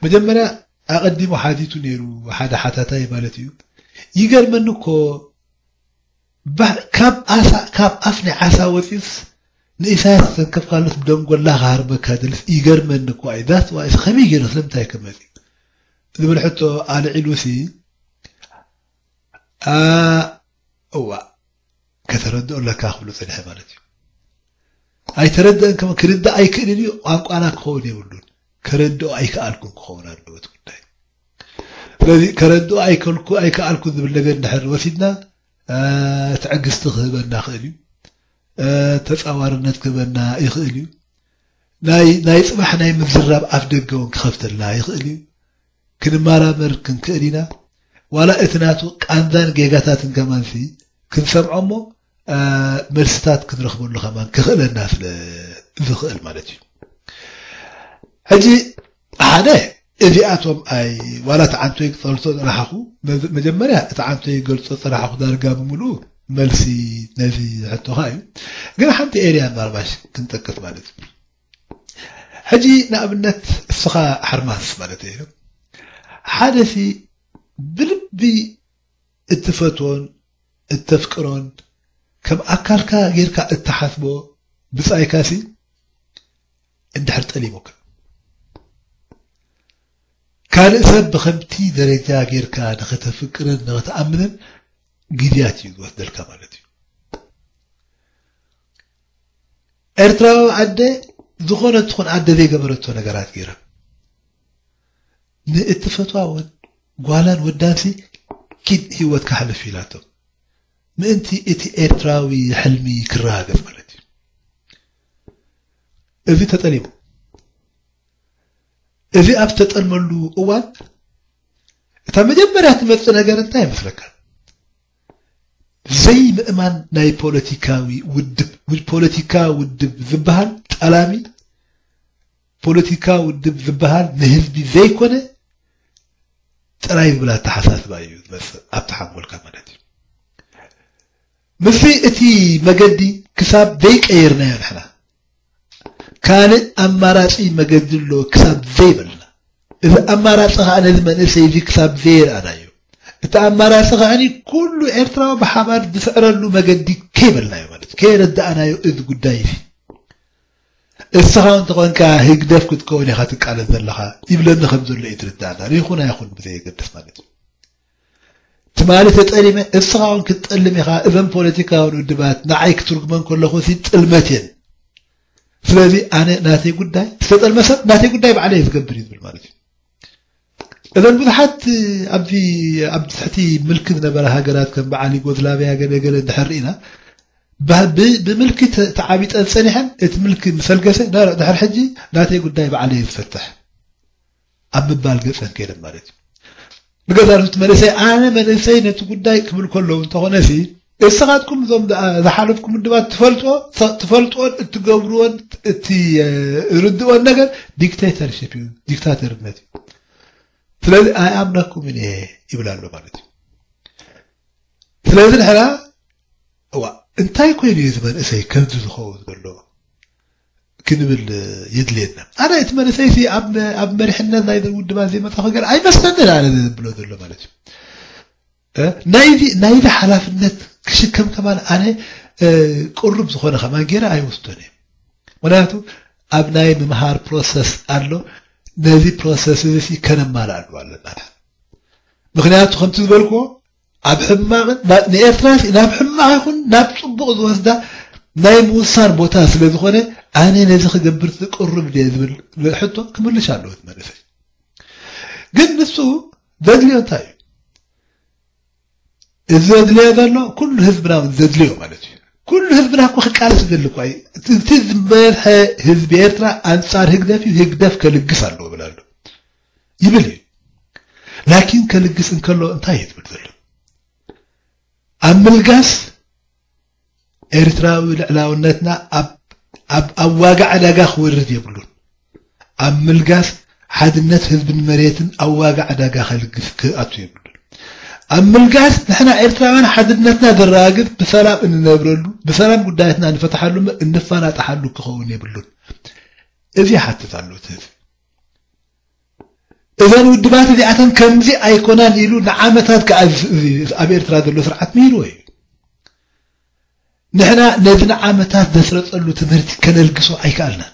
መጀመርያ ኣቐዲሙ ሓቲቱ ነይሩ ሓደ ሓታታይ ማለት እዩ። ይገርመኒ እኮ ባ- ካብ ኣሳ ካብ ኣፍ ናይ ዓሳ ወፂስ ንኢሳያስ ተንከፍካሉስ ብደንጎላ ክሃርበካ ድልስ ይገርመኒ እኮ እዩ። ዛት ዋይስ ከመይ ገይሩ ስለምንታይ ከመፂ ዝብል ሕቶ ኣልዒሉሲ እዋ ከተረድኦ ኣለካ ክብሎ ጸኒሐ ማለት እዩ። ኣይተረድአን ከመ ክርዳእ ኣይክእልን እዩ። ቋንቋና ክኸውን የብሉን። ከረድኦ ኣይከኣልኩን ክኸውን ኣለዎ እቲ ጉዳይ። ስለዚ ከረድኦ ኣይከልኩ ኣይከኣልኩን ዝብል ነገር እንድሕር ወሲድና ትዕግስቲ ክህበና ይኽእል እዩ። ተጻዋርነት ክህበና ይኽእል እዩ። ናይ ናይ ጽባሕ ናይ ምዝራብ ኣፍ ደገ እውን ክኸፍተልና ይኽእል እዩ። ክንመራመር ክንክእል ኢና። ዋላ እቲ ናቱ ቃንዛን ጌጋታትን ከማንሲ ክንሰምዖ እሞ መልስታት ክንረኽበሉ ከማን ክኽእለና ስለ ዝኽእል ማለት እዩ። ሕጂ ሓደ እዚኣቶም ኣይ ዋላ እቲ ዓንቶይ ክጸልቶ ጽናሓኹ መጀመርያ እቲ ዓንቶይ ገልጾ ጽናሓኹ ዳርጋ ብምሉኡ መልሲ ነዚ ሕቶኻ እዩ። ግን ሓንቲ ኤርያ ምናልባሽ ክንጠቅስ ማለት እዩ። ሕጂ ንኣብነት እስኻ ሓርማስ ማለት እዩ። ሓደ ሲ ብልቢ እትፈትዎን እተፍቅሮን ከም ኣካልካ ጌርካ እትሓስቦ ብጻይካ ሲ እንድሕር ጠሊሙካ ካልእ ሰብ ብኸምቲ ደረጃ ጌርካ ንኸተፍቅርን ንኸተኣምንን ግዜያት እዩ ዝወስደልካ ማለት እዩ። ኤርትራዊ ኣደ ዝኾነ ትኹን ኣደ ዘይገበረቶ ነገራት ገይራ ንእትፈትዋ ወድ ጓላን ወዳንሲ ኪድ ህይወት ካሕልፍ ኢላቶ ምእንቲ እቲ ኤርትራዊ ሕልሚ ክረጋገጽ ማለት እዩ። እዚ ተጠሊሙ እዚ ኣብ ዝተጠልመሉ እዋን እታ መጀመርያ ትመጽእ ነገር እንታይ ይመስለካ? ዘይምእማን ናይ ፖለቲካዊ ውድብ ፖለቲካ ውድብ ዝበሃል ጠላሚ ፖለቲካ ውድብ ዝበሃል ንህዝቢ ዘይኮነ ጥራይ ዝብል ኣተሓሳስባ እዩ ዝመጽእ ኣብቲ ሓንጎልካ ማለት እዩ። ምስዚ እቲ መገዲ ክሳብ ዘይቀየርናዮ ንሕና ካልእ ኣማራጺ መገዲ ኣሎ ክሳብ ዘይበልና፣ እዚ ኣማራጺ ከኣ ነዚ መንእሰይ እዚ ክሳብ ዘየርኣናዮ፣ እቲ ኣማራጺ ከኣ ኩሉ ኤርትራዊ ብሓባር ዝስዕረሉ መገዲ ከይበልናዮ ማለት እዩ፣ ከየረዳእናዮ እዚ ጉዳይ እዚ። እስኻ እውን ተኾንካ ህግደፍ ክትከውን ኢኻ ትቃለስ ዘለኻ ይብለኒ ከም ዘሎ እዩ ትርዳእና። ይኹን ኣይኹን ብዘየገድስ ማለት እዩ። ትማሊ ተጠሊመ እስኻ እውን ክትጠልም ኢኻ። እዘን ፖለቲካውያን ውድባት ንዓይ ክትርጉመን ከለኹ ሲ ጥልመት እየን። ስለዚ ኣነ ናተይ ጉዳይ ዝተጠልመ ሰብ ናተይ ጉዳይ ባዕለይ እየ ዝገብር እዩ ዝብል ማለት እዩ። እዘን ብዙሓት ኣብዚ ኣብ ትሕቲ ምልኪ ዝነበራ ሃገራት ከም በዓል ዩጎዝላቪያ ገለ ገለ እንድሕር ርኢና ብምልኪ ተዓቢጠን ጸኒሐን እቲ ምልኪ ምስ ኣልገሰ ድሕሪ ሕጂ ናተይ ጉዳይ ባዕለይ እየ ዝፈትሕ ኣብ ምባል ገጸን ከይደን ማለት እዩ። ንገዛርቱ እቲ መንእሰይ ኣነ መንእሰይ ነቲ ጉዳይ ክብል ከለዉ እንተኾነ ሲ እስኻትኩም እዞም ዝሓለፍኩም ውድባት ትፈልጦ ትፈልጥዎን እትገብርዎን እቲ ርድኦን ነገር ዲክቴተርሽፕ እዩ፣ ዲክታተርነት እዩ። ስለዚ ኣይኣምነኩምን እየ ይብል ኣሎ ማለት እዩ። ስለዚ ንሕና እዋ እንታይ ኮይኑ እዩ እዚ መንእሰይ ከምዚ ዝኸውን ዘሎ ክንብል የድልየና። ኣነ እቲ መንእሰይ ሲ ኣብ ኣብ መሪሕነት ናይ ውድባት ዘይመጣ ነገር ኣይመስለንን። ኣነ ዝብሎ ዘሎ ማለት እዩ ናይዚ ናይዚ ሓላፍነት ክሽከም ከማን ኣነ ቅሩብ ዝኾነ ከማን ገይረ ኣይወስዶን እየ። ምክንያቱ ኣብ ናይ ምምሃር ፕሮሰስ ኣሎ። ነዚ ፕሮሰስ እዚ ከነማልኣሉ ኣለና። ምክንያቱ ከምቲ ዝበልኩዎ ኣብ ሕማቕን ንኤርትራ ናብ ሕማቕ ይኹን ናብ ፅቡቕ ዝወስዳ ናይ ምውሳን ቦታ ስለ ዝኾነ ኣነ ነዚ ክገብር ቅሩብ ድየ ዝብል ሕቶ ክምልሽ ኣለዎ። መንእሰይ ግን ንሱ ዘድልዮ እንታይ እዩ? እዚ ዘድልዮ ዘሎ ኩሉ ህዝብና እውን ዘድልዮ ማለት እዩ። ኩሉ ህዝብና እኮ ክቃለስ ይደሊ እኮ እዩ። እቲ ዝበዝሐ ህዝቢ ኤርትራ ኣንጻር ህግደፍ እዩ። ህግደፍ ከልግስ ኣለዎ ይብል ኣሎ ይብል እዩ። ላኪን ከልግስ እንከሎ እንታይ እዩ ዝብል ዘሎ? ኣብ ምልጋስ ኤርትራዊ ልዕላውነትና ኣብ ኣብ ኣብ ዋጋ ዕዳጋ ክወርድ የብሉን። ኣብ ምልጋስ ሓድነት ህዝብን መሬትን ኣብ ዋጋ ዕዳጋ ከልግስ ክኣቱ የብሉን። ኣብ ምልጋስ ንሕና ኤርትራውያን ሓድነትና ዘረጋግጽ ብሰላም እንነብረሉ ብሰላም ጉዳያትና እንፈትሓሉ እንፋናጠሓሉ ክኸውን የብሉን። እዚ ይሓትት ኣሎ እቲ ህዝቢ። እዘን ውድባት እዚኣተን ከምዚ ኣይኮናን ኢሉ ንዓመታት ከኣ ኣብ ኤርትራ ዘሎ ስርዓት ምሂርዎ እዩ። ንሕና ነዚ ንዓመታት ዘስረጸሉ ትምህርቲ ከነልግሶ ኣይከኣልናን።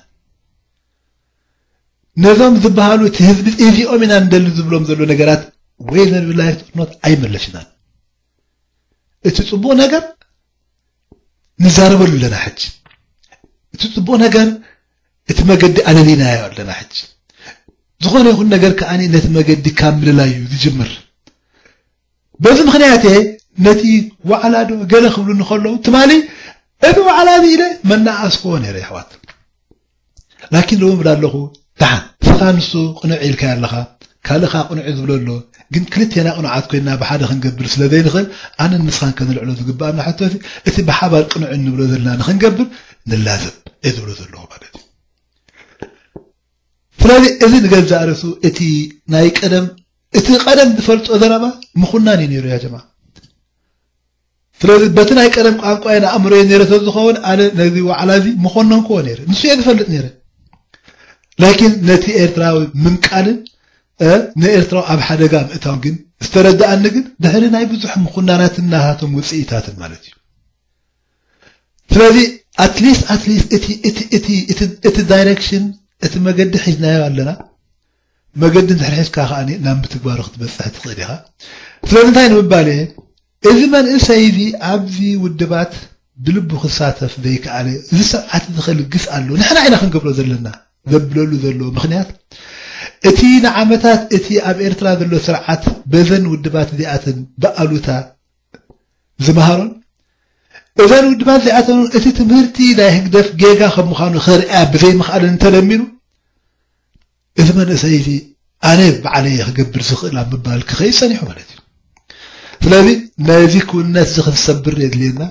ነዞም ዝበሃሉ እቲ ህዝቢ እዚኦም ኢና ንደሊ ዝብሎም ዘሎ ነገራት ወይ ዘንብላይ ኖት ኣይመለስናን። እቲ ጽቡቕ ነገር ንዛረበሉ ኣለና ሕጂ። እቲ ጽቡቕ ነገር እቲ መገዲ ኣለሊናዮ ኣለና ሕጂ። ዝኾነ ይኹን ነገር ከኣ ነቲ መገዲ ካብ ምልላይ እዩ ዝጅምር። በዚ ምኽንያት እየ ነቲ ዋዕላ ዶ ገለ ክብሉኒ ከለዉ ትማሊ እቲ ዋዕላ እዚ ኢለ መናኣስክዎ ነይረ ይሕዋት። ላኪን ሎሚ ብላ ኣለኹ ደሓን እስኻ ንሱ ቅኑዕ ኢልካዮ ኣለኻ ካልእኻ ቅኑዕ ዝብሎ ኣሎ ግን ክልቴና ቅኑዓት ኮይንና ብሓደ ክንገብር ስለ ዘይንኽእል ኣነን ንስኻን ከነልዕሎ ዝግብኣና ሕቶ እቲ እቲ ብሓባር ቅኑዕ እንብሎ ዘለና ንኽንገብር ንላዘብ እየ ዝብሎ ዘለኹ ማለት እዩ። ስለዚ እዚ ንገዛእ ርእሱ እቲ ናይ ቀደም እቲ ቀደም ዝፈልጦ ዘረባ ምኹናን እዩ ነይሩ ያ ጀማ። ስለዚ በቲ ናይ ቀደም ቋንቋ እየ ንኣእምሮየ ነይረ ተዝኸውን ኣነ ነዚ ዋዕላ እዚ ምኾነንክዎ ነይረ ንሱ እየ ዝፈልጥ ነይረ። ላኪን ነቲ ኤርትራዊ ምንቃልን ንኤርትራዊ ኣብ ሓደጋ ምእታው ግን ዝተረድኣኒ ግን ድሕሪ ናይ ብዙሕ ምኹናናትን ናታቶም ውፅኢታትን ማለት እዩ። ስለዚ ኣትሊስት ኣትሊስት እቲ እቲ እቲ እቲ እቲ ዳይሬክሽን እቲ መገዲ ሒዝናዮ ኣለና። መገዲ እንድሕር ሒዝካ ከኣ ናብ ምትግባሩ ክትበፅሕ ትኽእል ኢኻ። ስለዚ እንታይ ንምባል እየ እዚ መንእሰይ እዚ ኣብዚ ውድባት ብልቡ ክሳተፍ ዘይከኣለ እዚ ስርዓት እዚ ከልግስ ኣሎ ንሕና ኢና ክንገብሮ ዘለና ዘብለሉ ዘሎ ምኽንያት እቲ ንዓመታት እቲ ኣብ ኤርትራ ዘሎ ስርዓት በዘን ውድባት እዚኣተን ብኣሉታ ዝመሃሮን እዘን ውድባት እዚኣተን እቲ ትምህርቲ ናይ ህግደፍ ጌጋ ከም ምዃኑ ከርእያ ብዘይምኽኣለን እንተለሚኑ እዚ መንእሰይ እዚ ኣነ ባዕለይ ክገብር ዝኽእል ኣብ ምባል ክኸይድ ጸኒሑ ማለት እዩ። ስለዚ ነዚ ክውንነት እዚ ክንሰብር የድልየና።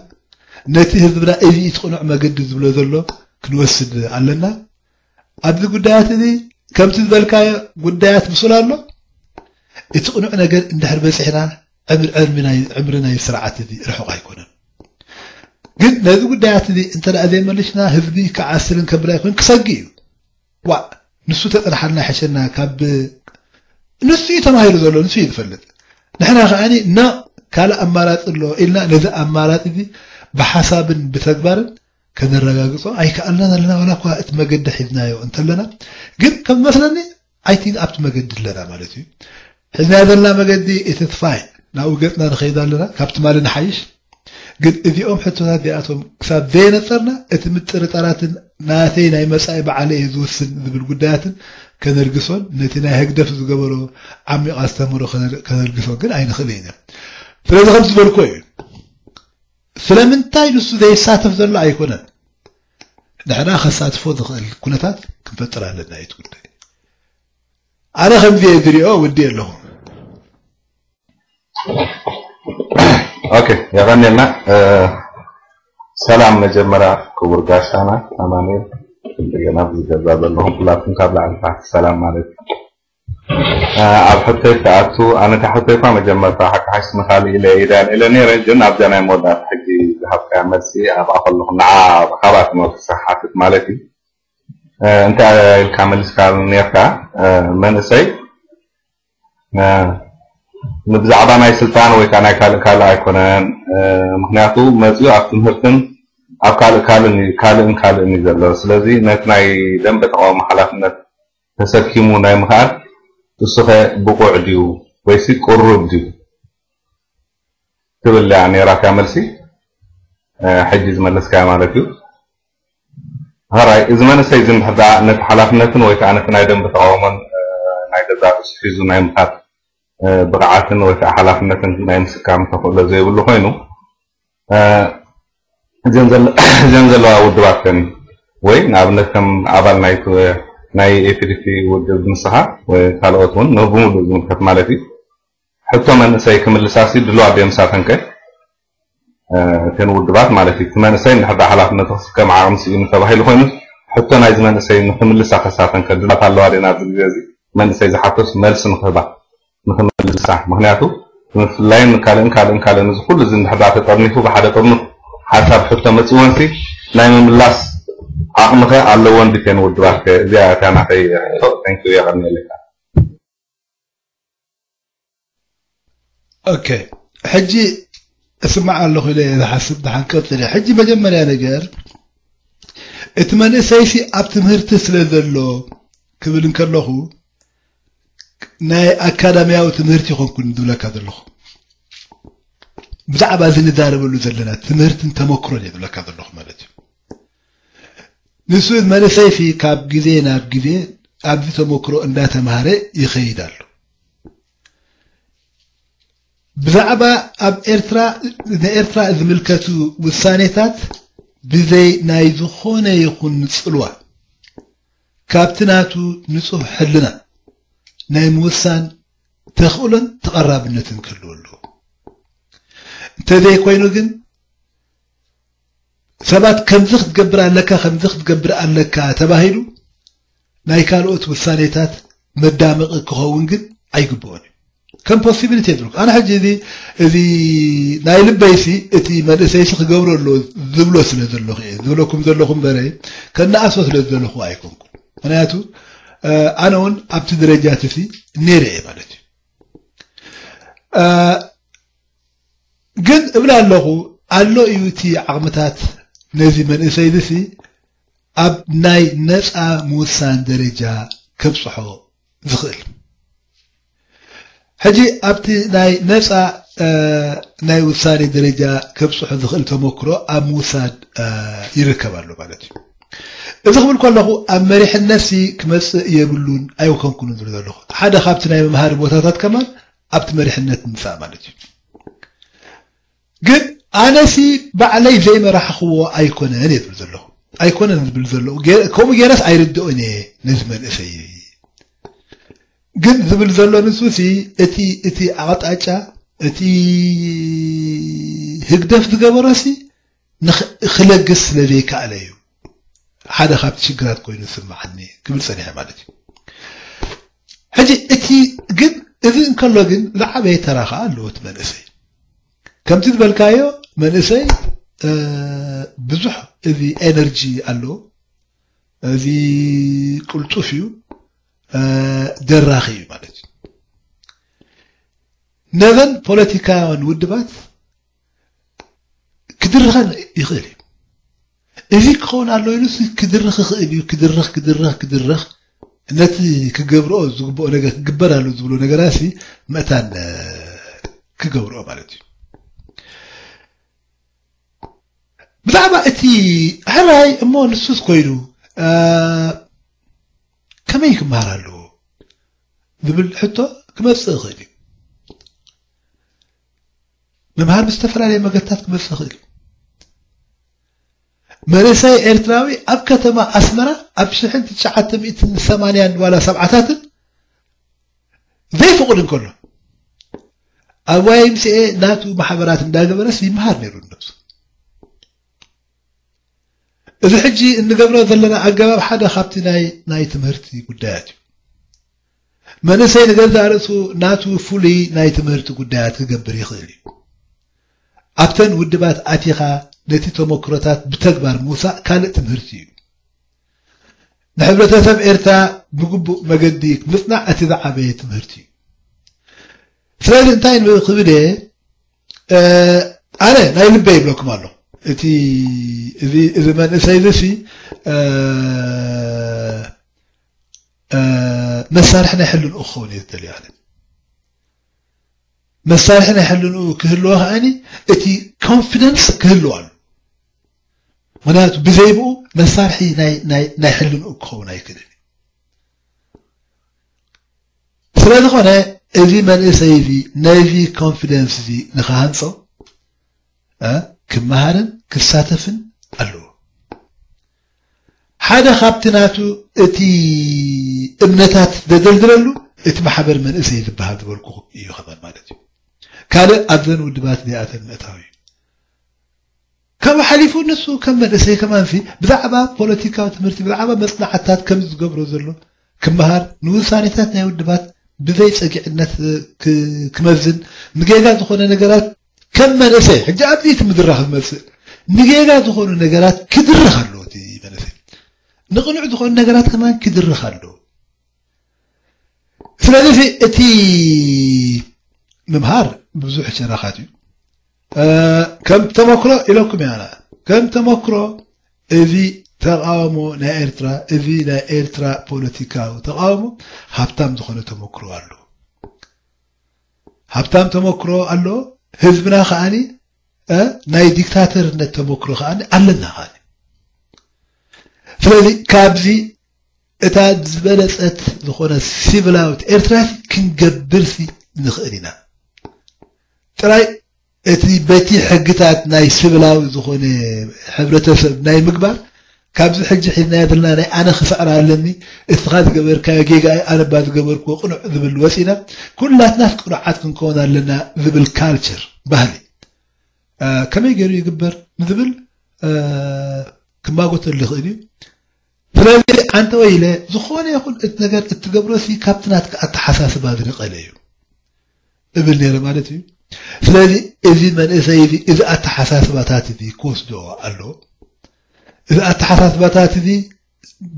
ነቲ ህዝብና እዚ እቲ ቅኑዕ መገዲ ዝብሎ ዘሎ ክንወስድ ኣለና። ኣብዚ ጉዳያት እዚ ከምቲ ዝበልካዮ ጉዳያት ብሱል ኣሎ። እቲ ቅኑዕ ነገር እንድሕር በፂሕና ዕምሪ ናይ ስርዓት እዚ ርሑቕ ኣይኮነን። ግን ነዚ ጉዳያት እዚ እንተ ዘይመልሽና ህዝቢ ክዓስልን ከብል ኣይኮን ክሰጊ እዩ። ዋእ ንሱ ተጸንሓልና ይሕሸና ካብ ንሱ እዩ ተማሂሩ ዘሎ ንሱ እዩ ዝፈልጥ። ንሕና ከኣ ኖ ካልእ ኣማራጺ ኣሎ ኢልና ነዚ ኣማራጺ እዚ ብሓሳብን ብተግባርን ከነረጋግጾ ኣይከኣልናን ኣለና ዋላ እኳ እቲ መገዲ ሒዝናዮ እንተለና ግን ከም መስለኒ I think ኣብቲ መገዲ ኣለና ማለት እዩ። ሒዝናዮ ዘለና መገዲ እቲ ፋይን ናብኡ ገጽና ንኸይድ ኣለና ካብ ትማሊ ንሓይሽ ግን እዚኦም ሕቶታት እዚኣቶም ክሳብ ዘየነጸርና እቲ ምጥርጣራትን ናተይ ናይ መጻኢ በዓለይ እየ ዝውስን ዝብል ጉዳያትን ከነልግሶን ነቲ ናይ ህግደፍ ዝገበሮ ዓሚቕ ኣስተምህሮ ከነልግሶ ግን ኣይንኽእልን ኢና። ስለዚ ከም ዝበልኩ እዩ ስለምንታይ ንሱ ዘይሳተፍ ዘሎ ኣይኮነን። ንሕና ከሳትፎ ዝኽእል ኩነታት ክንፈጥር ኣለና እዩ እቲ ጉዳይ። ኣነ ከምዚ እየ ዝሪኦ ውዲ ኣለኹ። ኦኬ የቐንየልና። ሰላም መጀመርያ ክቡር ጋሻና ኣማኑኤል እንደገና ብዝገዛ ዘለኹም ኩላትኩም ካብ ላዕሊ ታሕቲ ሰላም ማለት እዩ። ኣብ ሕቶይ ክኣቱ፣ ኣነ እታ ሕቶይ እኳ መጀመርታ ሓቂ ሓይስ ምኻል ኢለ ኢዳን ኢለ ነይረ፣ ግን ኣብዛ ናይ መወዳእታ ሕጂ ዝሃብካያ መልሲ ኣብኣ ከለኹ ንዓ ካብኣ ትመልስ ሓትት ማለት እዩ። እ፣ እንታይ ኢልካ መሊስካ ነርካ? እ፣ መንእሰይ፣ እ፣ ንብዛዕባ ናይ ስልጣን ወይ ከዓ ናይ ካልእ ካልእ ኣይኮነን። እ፣ ምኽንያቱ መፂኡ ኣብ ትምህርትን ኣብ ካልእ ካልእን እዩ፣ ካልእን ካልእን እዩ ዘሎ። ስለዚ ነቲ ናይ ደንበ ተቃውሞ ሓላፍነት ተሰኪሙ ናይ ምኽኣል እሱኸ ብቑዕ ድዩ ወይሲ ቅሩብ ድዩ? ትብል እያ ነይራትያ መልሲ። እ፣ ሕጂ ዝመለስካያ ማለት እዩ። ሕራይ፣ እዚ መንእሰይ እዚ እንድሕር ደኣ ነቲ ሓላፍነትን ወይ ከዓ ነቲ ናይ ደንበ ተቃውሞን፣ እ፣ ናይ ገዛእ ርእሱ ሒዙ ናይ ምኻድ፣ እ፣ ብቕዓትን ወይ ከዓ ሓላፍነትን ናይ ምስካም ተኽእሎ ዘይብሉ ኮይኑ፣ እ፣ እዘን ዘለ-፣ እዘን ዘለዋ ውድባት ከን ወይ ንኣብነት ከም ኣባል ናይ፣ ናይ ኤ ፒ ዲ ፒ ውድብ ንስኻ ወይ ካልኦት እውን ንብምሉእ ዝምልከት ማለት እዩ። ሕቶ መንእሰይ ክምልሳሲ ድልዋት ድዮም ንሳተንከ? እ፣ እተን ውድባት ማለት እዩ። እቲ መንእሰይ እንድሕር ደኣ ሓላፍነቱ ክስከም ዓቕሚ ስኢኑ ተባሂሉ ኮይኑ፣ ሕቶ ናይዚ መንእሰይ ንክምልሳ ከሳተንከ ድልዋት ኣለዋ ድየን ኣብዚ ግዜ እዚ? መንእሰይ ዝሓቶስ መልሲ ንክህባ፣ ንክምልሳ። ምኽንያቱ ብምፍላይን ካልእን ካልእን ካልእን እዚ ኩሉ እዚ እንድሕር ደኣ ተጠርኒፉ ብሓደ ጥርኑፍ ሓሳብ ሕቶ መፂወንሲ ናይ ምምላስ ዓቕሚ ኸ ኣለወን ድተን ውድባት ከ? እዚኣ እታ ናተይ ሕቶ። Thank you፣ የቐንየለካ። ኦኬ፣ ሕጂ እስማዕ ኣለኹ ኢለ እየ ዝሓስብ። ደሓን ቀጽል እየ። ሕጂ መጀመርያ ነገር እቲ መንእሰይሲ ኣብ ትምህርቲ ስለ ዘሎ ክብል እንከለኹ ናይ ኣካዳሚያዊ ትምህርቲ ይኾንኩን ዝብለካ ዘለኹ። ብዛዕባ እዚ ንዛረበሉ ዘለና ትምህርትን ተመክሮን እየ ዝብለካ ዘለኹ ማለት እዩ። ንሱ መንእሰይሲ ካብ ግዜ ናብ ግዜ ኣብዚ ተመክሮ እንዳተማሃረ ይኸይድ ኣሎ። ብዛዕባ ኣብ ኤርትራ፣ ንኤርትራ ዝምልከቱ ውሳኔታት ብዘይ ናይ ዝኾነ ይኹን ጽልዋ ካብቲ ናቱ ንጹህ ሕልና ናይ ምውሳን ተኽእሎን ተቐራብነትን ክህልዎ ኣለዎ። እንተዘይኮይኑ ግን ሰባት ከምዚ ክትገብር ኣለካ፣ ከምዚ ክትገብር ኣለካ ተባሂሉ ናይ ካልኦት ውሳኔታት መዳመቒ ክኸውን ግን ኣይግብኦን እዩ። ከም ፖሲቢሊቲ የድርኩ። ኣነ ሕጂ እዚ፣ እዚ ናይ ልበይሲ እቲ መንእሰይሲ ክገብሮ ኣለዎ ዝብሎ ስለ ዘለኹ እየ ዝብለኩም ዘለኹ እምበረ፣ ከነኣሶ ስለ ዝደለኹ ኣይኮንኩን። ምኽንያቱ፣ እ፣ ኣነ እውን ኣብቲ ደረጃ እቲ ነይረ እየ ማለት እዩ። እ፣ ግን እብል ኣለኹ፣ ኣሎ እዩ እቲ ዓቕምታት ነዚ መንእሰይ እዚ ኣብ ናይ ነፃ ምውሳን ደረጃ ከብፅሖ ዝኽእል። ሕጂ ኣብቲ ናይ ነፃ፣ እ፣ ናይ ውሳኔ ደረጃ ከብፅሖ ዝኽእል ተመክሮ ኣብ ምውሳድ፣ እ፣ ይርከብ ኣሎ ማለት እዩ። እዚ ክብል ከለኹ ኣብ መሪሕነትሲ ክመፅእ የብሉን ኣይኮንኩን ዝብል ዘለኹ። ሓደ ካብቲ ናይ መምሃሪ ቦታታት ከማን ኣብቲ መሪሕነት ምምፃእ ማለት እዩ። ግን ኣነሲ ባዕለይ ዘይመራሕኽዎ ኣይኮነን እየ ዝብል ዘለኹ። ኣይኮነን ዝብል ዘለኹ። ገ-፣ ከምኡ ገይረስ ኣይርድኦን እየ ነዚ መንእሰይ። ግን ዝብል ዘሎ ንሱሲ እቲ፣ እቲ ኣቕጣጫ፣ እቲ ህግደፍ ዝገበሮሲ ንኽ-፣ ክለግስ ስለ ዘይከኣለ እዩ። ሓደ ካብቲ ሽግራት ኮይኑ ዝስምዓኒ ክብል ጸኒሐ ማለት እዩ። ሕጂ እቲ ግን፣ እዚ እንከሎ ግን ዝዓበየ ተራ ከኣ ኣለዎ እቲ መንእሰይ። ከምቲ ዝበልካዮ መንእሰይ፣ እ፣ ብዙሕ እዚ ኤነርጂ ኣለዎ። እዚ ቅልጡፍ እዩ፣ እ፣ ደራኺ እዩ ማለት እዩ። ነዘን ፖለቲካውያን ውድባት ክድርኸን ይኽእል እዩ። እዚ ክኸውን ኣሎ ኢሉ ሲ ክድርኽ ይኽእል እዩ። ክድርኽ፣ ክድርኽ፣ ክድርኽ፣ ነቲ ክገብርኦ ዝግብኦ ነገር ክግበር ኣሎ ዝብሎ ነገራሲ መእታን፣ እ፣ ክገብርኦ ማለት እዩ። ብዛዕባ እቲ ሕራይ እሞ ንሱስ ኮይኑ፣ እ፣ ከመይ ክመሃር ኣለዎ ዝብል ሕቶ ክመጽእ ይኽእል እዩ። ምምሃር ብዝተፈላለየ መገድታት ክመጽእ ይኽእል እዩ። መንእሰይ ኤርትራዊ ኣብ ከተማ ኣስመራ ኣብ ሽሕን ትሽዓተ ሚእትን ሰማንያን ዋላ ሰብዓታትን ዘይፍቕድ እንከሎ፣ ኣብ ዋይ ኤም ሲ ኤ ናቱ ማሕበራት እንዳገበረስ ይመሃር ነይሩ ነብሱ። እዚ ሕጂ እንገብሮ ዘለና ኣገባብ ሓደ ካብቲ ናይ፣ ናይ ትምህርቲ ጉዳያት እዩ። መንእሰይ ንገዛእ ርእሱ ናቱ ፍሉይ ናይ ትምህርቲ ጉዳያት ክገብር ይኽእል እዩ። ኣብተን ውድባት ኣቲኻ ነቲ ተመክሮታት ብተግባር ምውሳእ ካልእ ትምህርቲ እዩ። ንሕብረተሰብ ኤርትራ ብግቡእ መገዲ ምጽናዕ እቲ ዝዓበየ ትምህርቲ እዩ። ስለዚ እንታይ ክብል እየ፣ ኣነ ናይ ልበይ ይብለኩም ኣለኹ። እቲ እዚ መንእሰይ እዚ ሲ መሳርሒ ናይ ሕልንኡ ክኸውን እየ ዝደልዮ። ኣነ መሳርሒ ናይ ሕልንኡ ክህልዎ ከዓኒ እቲ ኮንፊደንስ ክህልዎ ኣሎ። ምክንያቱ ብዘይ ብኡ መሳርሒ ናይ ሕልንኡ ክኸውን ኣይክእልን እዩ። ስለ ዝኾነ እዚ መንእሰይ እዚ ነዚ ኮንፊደንስ እዚ ንክሃንጾ ክመሃርን ክሳተፍን ኣለዎ። ሓደ ካብቲ ናቱ እቲ እምነታት ዘደልድለሉ እቲ ማሕበር መንእሰይ ዝበሃል ዝበልኩኹም እዩ ከማን ማለት እዩ። ካልእ ኣብዘን ውድባት እዚኣተን ምእታው እዩ። ካብኡ ሓሊፉ ንሱ ከም መንእሰይ ከማንሲ ብዛዕባ ፖለቲካዊ ትምህርቲ ብዛዕባ መጽናዕትታት ከም ዝገብሮ ዘሎ ክመሃር ንውሳኔታት ናይ ውድባት ብዘይ ጸጊዕነት ክመዝን ንጌጋ ዝኾነ ነገራት ከም መንእሰይ ሕጂ ኣብዚ እቲ ምድራኽ ዝመጽእ ንጌጋ ዝኾኑ ነገራት ክድርኽ ኣለዎ። እቲ መንእሰይ ንቕኑዕ ዝኾኑ ነገራት ከማን ክድርኽ ኣለዎ። ስለዚ እቲ ምምሃር ብዙሕ ሸነኻት እዩ። ከም ተመክሮ ኢለኩም ያና ከም ተመክሮ እዚ ተቃውሞ ናይ ኤርትራ እዚ ናይ ኤርትራ ፖለቲካዊ ተቃውሞ ሃብታም ዝኾነ ተመክሮ ኣሎ። ሃብታም ተመክሮ ኣሎ። ህዝብና ከዓኒ ናይ ዲክታተርነት ተመክሮ ከዓኒ ኣለና ከዓኒ። ስለዚ ካብዚ እታ ዝበለጸት ዝኾነ ሲቪላዊት ኤርትራ ክንገብርሲ ንኽእል ኢና። ጥራይ እቲ በቲ ሕግታት ናይ ሲቪላዊ ዝኾነ ሕብረተሰብ ናይ ምግባር ካብዚ ሕጂ ሒዝናዮ ዘለና ናይ ኣነ ክስዕር ኣለኒ፣ እስኻ ዝገበርካዮ ጌጋ ኣነ እባ ዝገበርክዎ ቅኑዕ ዝብል ወፂና ኩላትናስ ቅኑዓት ክንከውን ኣለና ዝብል ካልቸር ባህሊ ከመይ ገይሩ ይግበር ንዝብል ክማጎተሉ ይኽእል እዩ። ስለዚ ኣንተ ወይለ ዝኾነ ይኹን እቲ ነገር እትገብሮ ሲ ካብቲ ናትካ ኣተሓሳስባ ዝነቐለ እዩ እብል ነይረ ማለት እዩ። ስለዚ እዚ መንእሰይ እዚ እዚ ኣተሓሳስባታት እዚ ክወስዶ ኣሎ። እዚ ኣተሓሳስባታት እዚ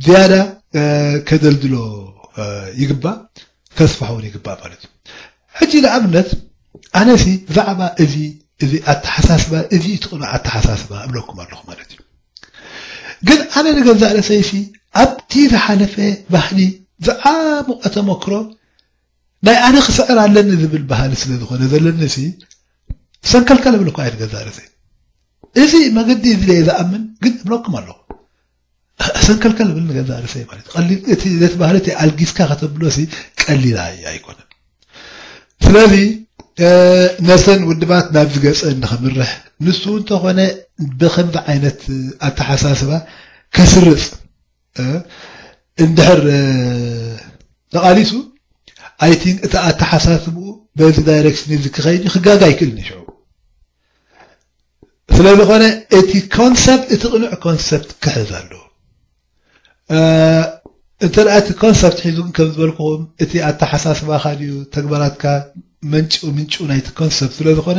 ዝያዳ ከደልድሎ ይግባእ፣ ከስፍሖ እውን ይግባእ ማለት እዩ። ሕጂ ንኣብነት ኣነሲ ብዛዕባ እዚ እዚ ኣተሓሳስባ እዚ እቲ ቅኑዕ ኣተሓሳስባ እብለኩም ኣለኹ ማለት እዩ። ግን ኣነ ንገዛእ ርእሰይሲ ኣብቲ ዝሓለፈ ባህሊ ዝዓሙቐ ተመክሮ ናይ ኣነ ክስዕር ኣለኒ ዝብል ባህሊ ስለ ዝኾነ ዘለኒ ሲ ሰንከልከል እብል እኳ እየ ንገዛእ ርእሰይ። እዚ መገዲ እዚ እየ ዝኣምን፣ ግን እብለኩም ኣለኹ ሰንከልከል እብል ንገዛእ ርእሰይ ማለት እዩ። ቀሊል እቲ ነቲ ባህሊ እቲ ኣልጊስካ ከተብሎ ሲ ቀሊል ኣይ- ኣይኮነን። ስለዚ ነሰን ውድባት ናብ ዝገጸ ንኽምርሕ ንሱ እንተኾነ ብኸምዚ ዓይነት ኣተሓሳስባ ከስርጽ እንድሕር ተቓሊሱ ኣይ ቲንክ እቲ ኣተሓሳስብኡ በዚ ዳይሬክሽን እዚ ክኸይድ ክጋጋ ኣይክእልን እዩ ሽዑ። ስለ ዝኾነ እቲ ኮንሰፕት እቲ ቅኑዕ ኮንሰፕት ክሕዝ ኣለዎ። እንተ እቲ ኮንሰፕት ሒዙ ግን ከም ዝበልኩኹም እቲ ኣተሓሳስባኻ ድዩ ተግባራትካ መንጭ ምንጩ ናይቲ ኮንሰፕት ስለ ዝኾነ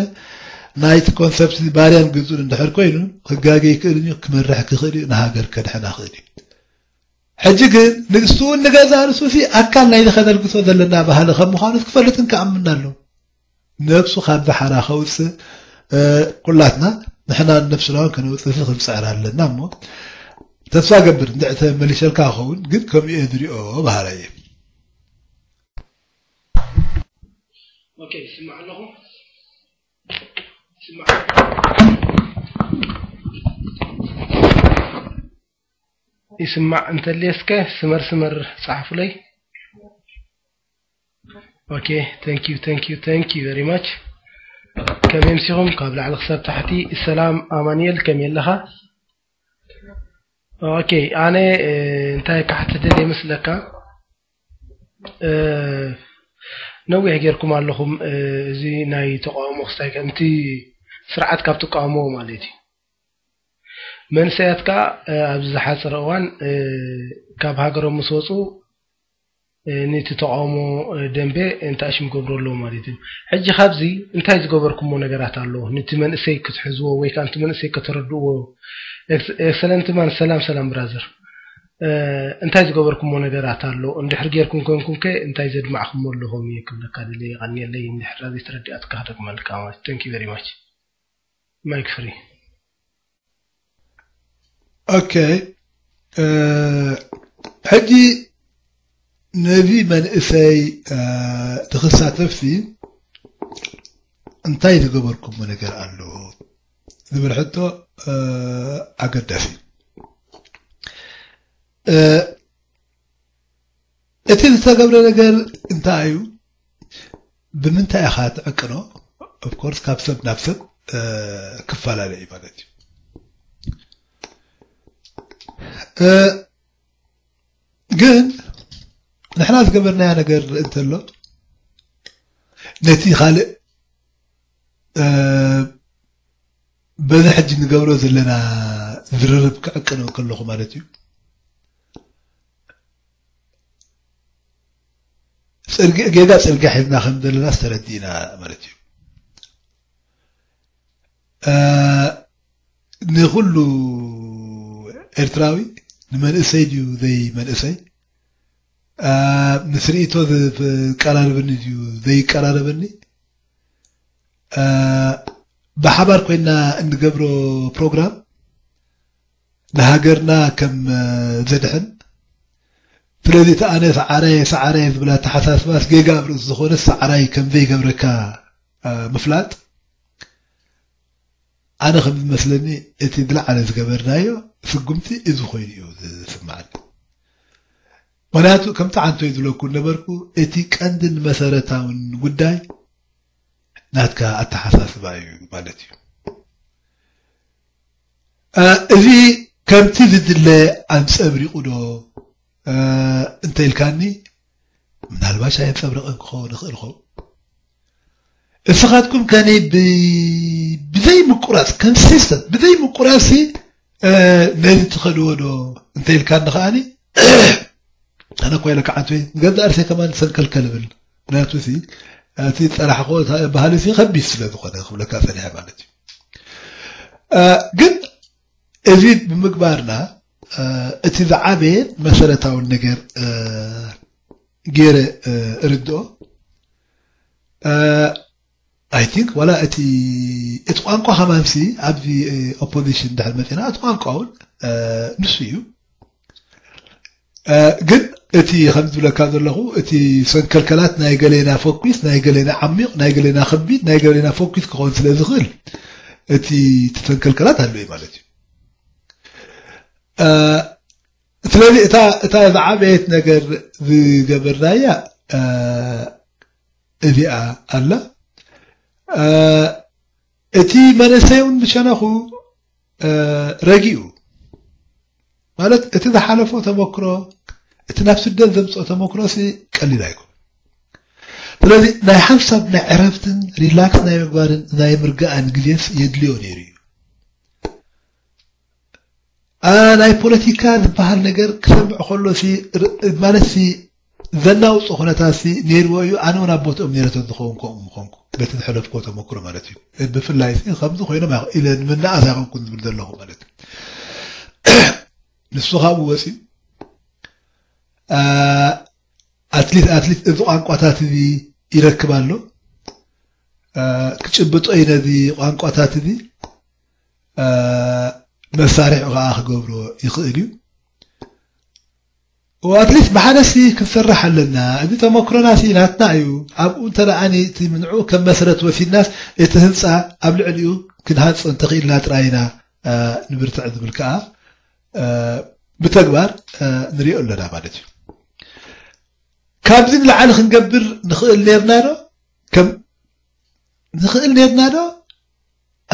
ናይቲ ኮንሰፕት ባርያን ግዙን እንድሕር ኮይኑ ክጋገ ይክእል እዩ፣ ክመርሕ ክኽእል እዩ፣ ንሃገር ከድሕና ክእል እዩ። ሕጂ ግን ንግስቱውን ንገዛ ርእሱ ሲ ኣካል ናይዚ ከነልግሶ ዘለና ባህሊ ከም ምዃኑ ክፈልጥን ክኣምን ኣሎ። ነብሱ ካብ ዝሓራ ከውፅእ ኩላትና ንሕና ነብስና እውን ከነውፅእ ክንፅዕር ኣለና። እሞ ተስፋ ገብር እንድዕ ተመሊሸልካ ክኸውን ግን ከምኡ እየ ዝሪኦ በሃላይ እየ። ኦኬ ይስማዕ ኣለኹ ይስማዕ ይስማዕ እንተልየስከ ስመር ስመር ጸሓፉለይ። Okay, thank you, thank you, thank you very much. ከመይ ምሲኹም ካብ ላዕሊ ክሳብ ታሕቲ? ሰላም ኣማኑኤል ከመይ ኣለኻ? Okay ኣነ እንታይ ክሓትት ደልየ መስለካ? ነዊሕ ጌርኩም ኣለኹም። እዚ ናይ ተቃውሞ ክስታይ ከምቲ ስርዓት ካብ ትቃወምዎ ማለት እዩ። መንእሰያት ከኣ ኣብዚ ዝሓጸረ እዋን ካብ ሃገሮም ምስ ወጹ ነቲ ተቃውሞ ደንበ እንታይ ሽም ገብሩ ኣለዎ ማለት እዩ። ሕጂ ካብዚ እንታይ ዝገበርኩሞ ነገራት ኣሎ? ነቲ መንእሰይ ክትሕዝዎ ወይ ከዓ ነቲ መንእሰይ ከተረድእዎ፣ ኤክሰለንት ማን፣ ሰላም ሰላም ብራዘር። እንታይ ዝገበርኩሞ ነገራት ኣሎ? እንድሕር ጌርኩም ኮንኩም ከ እንታይ ዘድማዕኩሞ ኣለኹም እየ ክብለካ ደለ። የቐንየለይ። እንድሕር ዘይተረዲኣትካ ክደግመልካ ማለት። Thank you very much. Mic free. ኦኬ፣ ሕጂ ነዚ መንእሰይ ንክሳተፍሲ እንታይ ዝገበርኩሞ ነገር ኣሎ ዝብል ሕቶ ኣገዳሲ። እቲ ዝተገብረ ነገር እንታይ እዩ? ብምንታይ ኢኻ ትዕቅኖ? Of course ካብ ሰብ ናብ ሰብ ክፈላለ እዩ ማለት እዩ። ግን ንሕና ዝገበርናዮ ነገር እንተሎ ነቲ ካልእ በዚ ሕጂ ንገብሮ ዘለና ዝርርብ ክዕቅን ከለኹ ማለት እዩ። ጌጋ ጽርግያ ሒዝና ከም ዘለና ዝተረዲእና ማለት እዩ። ንኹሉ ኤርትራዊ ንመንእሰይ ድዩ ዘይመንእሰይ፣ ምስ ርእይቶ ዝቀራረበኒ ድዩ ዘይቀራረበኒ፣ ብሓባር ኮይና እንገብሮ ፕሮግራም ንሃገርና ከም ዘድሕን፣ ስለዚ እቲ ኣነ ሰዓራይ ሰዓራይ ዝብል ኣተሓሳስባስ ጌጋ ኣብ ርእሲ ዝኾነ ሰዓራይ ከም ዘይገብረካ ምፍላጥ ኣነ ከም ዝመስለኒ እቲ ዝለዓለ ዝገበርናዮ ስጉምቲ እዚ ኮይኑ እዩ ዝስምዓኒ። ምክንያቱ ከምቲ ዓንቶይ ዝብለኩ ነበርኩ፣ እቲ ቀንድን መሰረታውን ጉዳይ ናትካ ኣተሓሳስባ እዩ ማለት እዩ። እዚ ከምቲ ዝድለ ኣንጸብሪቑ ዶ እንተ ኢልካኒ፣ ምናልባሽ ኣየንጸብረቐን ክኸውን ይኽእል ኸውን። እስኻትኩም ከኒ ብዘይ ምቁራጽ፣ ኮንሲስተንት ብዘይ ምቁራጽ ነዚ ትኸድዎ ዶ እንተ ኢልካኒ ከኣኒ፣ ኣነ እኮ ኢለካ ዓንቶይ ንገዛእ ርእሰይ ከማን ሰንከልከል እብል። ምክንያቱ እቲ ዝጸናሕኮ ባህሊ ከቢድ ስለ ዝኾነ ክብለካ ጸኒሐ ማለት እዩ። ግን እዚ ብምግባርና እቲ ዝዓበየ መሰረታዊ ነገር ገይረ እርድኦ። I think ዋላ እቲ እቲ ቋንቋ ከማንሲ ኣብዚ ኦፖዚሽን ድሕር መፂና እቲ ቋንቋ እውን ንሱ እዩ። ግን እቲ ከም ዝብለካ ዘለኹ እቲ ሰንከልከላት ናይ ገሌና ፎኪስ፣ ናይ ገሌና ዓሚቕ፣ ናይ ገሌና ከቢድ፣ ናይ ገሌና ፎኪስ ክኸውን ስለ ዝኽእል እቲ እቲ ሰንከልከላት ኣሎ እዩ ማለት እዩ። ስለዚ እታ እታ ዝዓበየት ነገር ዝገበርናያ እዚኣ ኣላ። እቲ መንእሰይ እውን ብሸነኹ ረጊኡ ማለት እቲ ዝሓለፎ ተመክሮ፣ እቲ ናብ ስደት ዘምፅኦ ተመክሮሲ ቀሊል ኣይኮነን። ስለዚ ናይ ሓንሳብ ናይ ዕረፍትን ሪላክስ ናይ ምግባርን ናይ ምርግኣን ግዜስ የድልዮ ነይሩ እዩ። ናይ ፖለቲካ ዝበሃል ነገር ክሰምዕ ከሎ ማለት ዘናውፅ ኩነታት ነይርዎ እዩ። ኣነ እውን ኣብ ቦትኦም ነይረ ተዝኸውን ከምኡ ምኾንኩ በቲ ዝሐለፍኮ ተመክሮ ማለት እዩ። ብፍላይ ከምዚ ኮይኖም ኢለ ንምናኣስ ኣይኮንኩን ዝብል ዘለኹ ማለት እዩ። ንሱ ካብኡ ወፂኡ ኣትሊት ኣትሊት እዚ ቋንቋታት እዚ ይረክብ ኣሎ። ክጭብጦ እዩ ነዚ ቋንቋታት እዚ መሳሪሑ ከዓ ክገብሮ ይኽእል እዩ። ኣትሊት ብሓደሲ ክንሰርሕ ኣለና። እዚ ተመክሮና ሲ ናትና እዩ። ኣብኡ እንተ ደኣ እቲ ምንዑ ከም መሰረት ወሲድናስ እቲ ህንፃ ኣብ ልዕሊኡ ክንሃንፆ እንተኽኢልና ጥራይ ኢና ንብርትዕ ዝብል ከዓ ብተግባር ንሪኦ ኣለና ማለት እዩ። ካብዚ ንላዕሊ ክንገብር ንኽእል ነርና ዶ? ከም ንኽእል ነርና ዶ?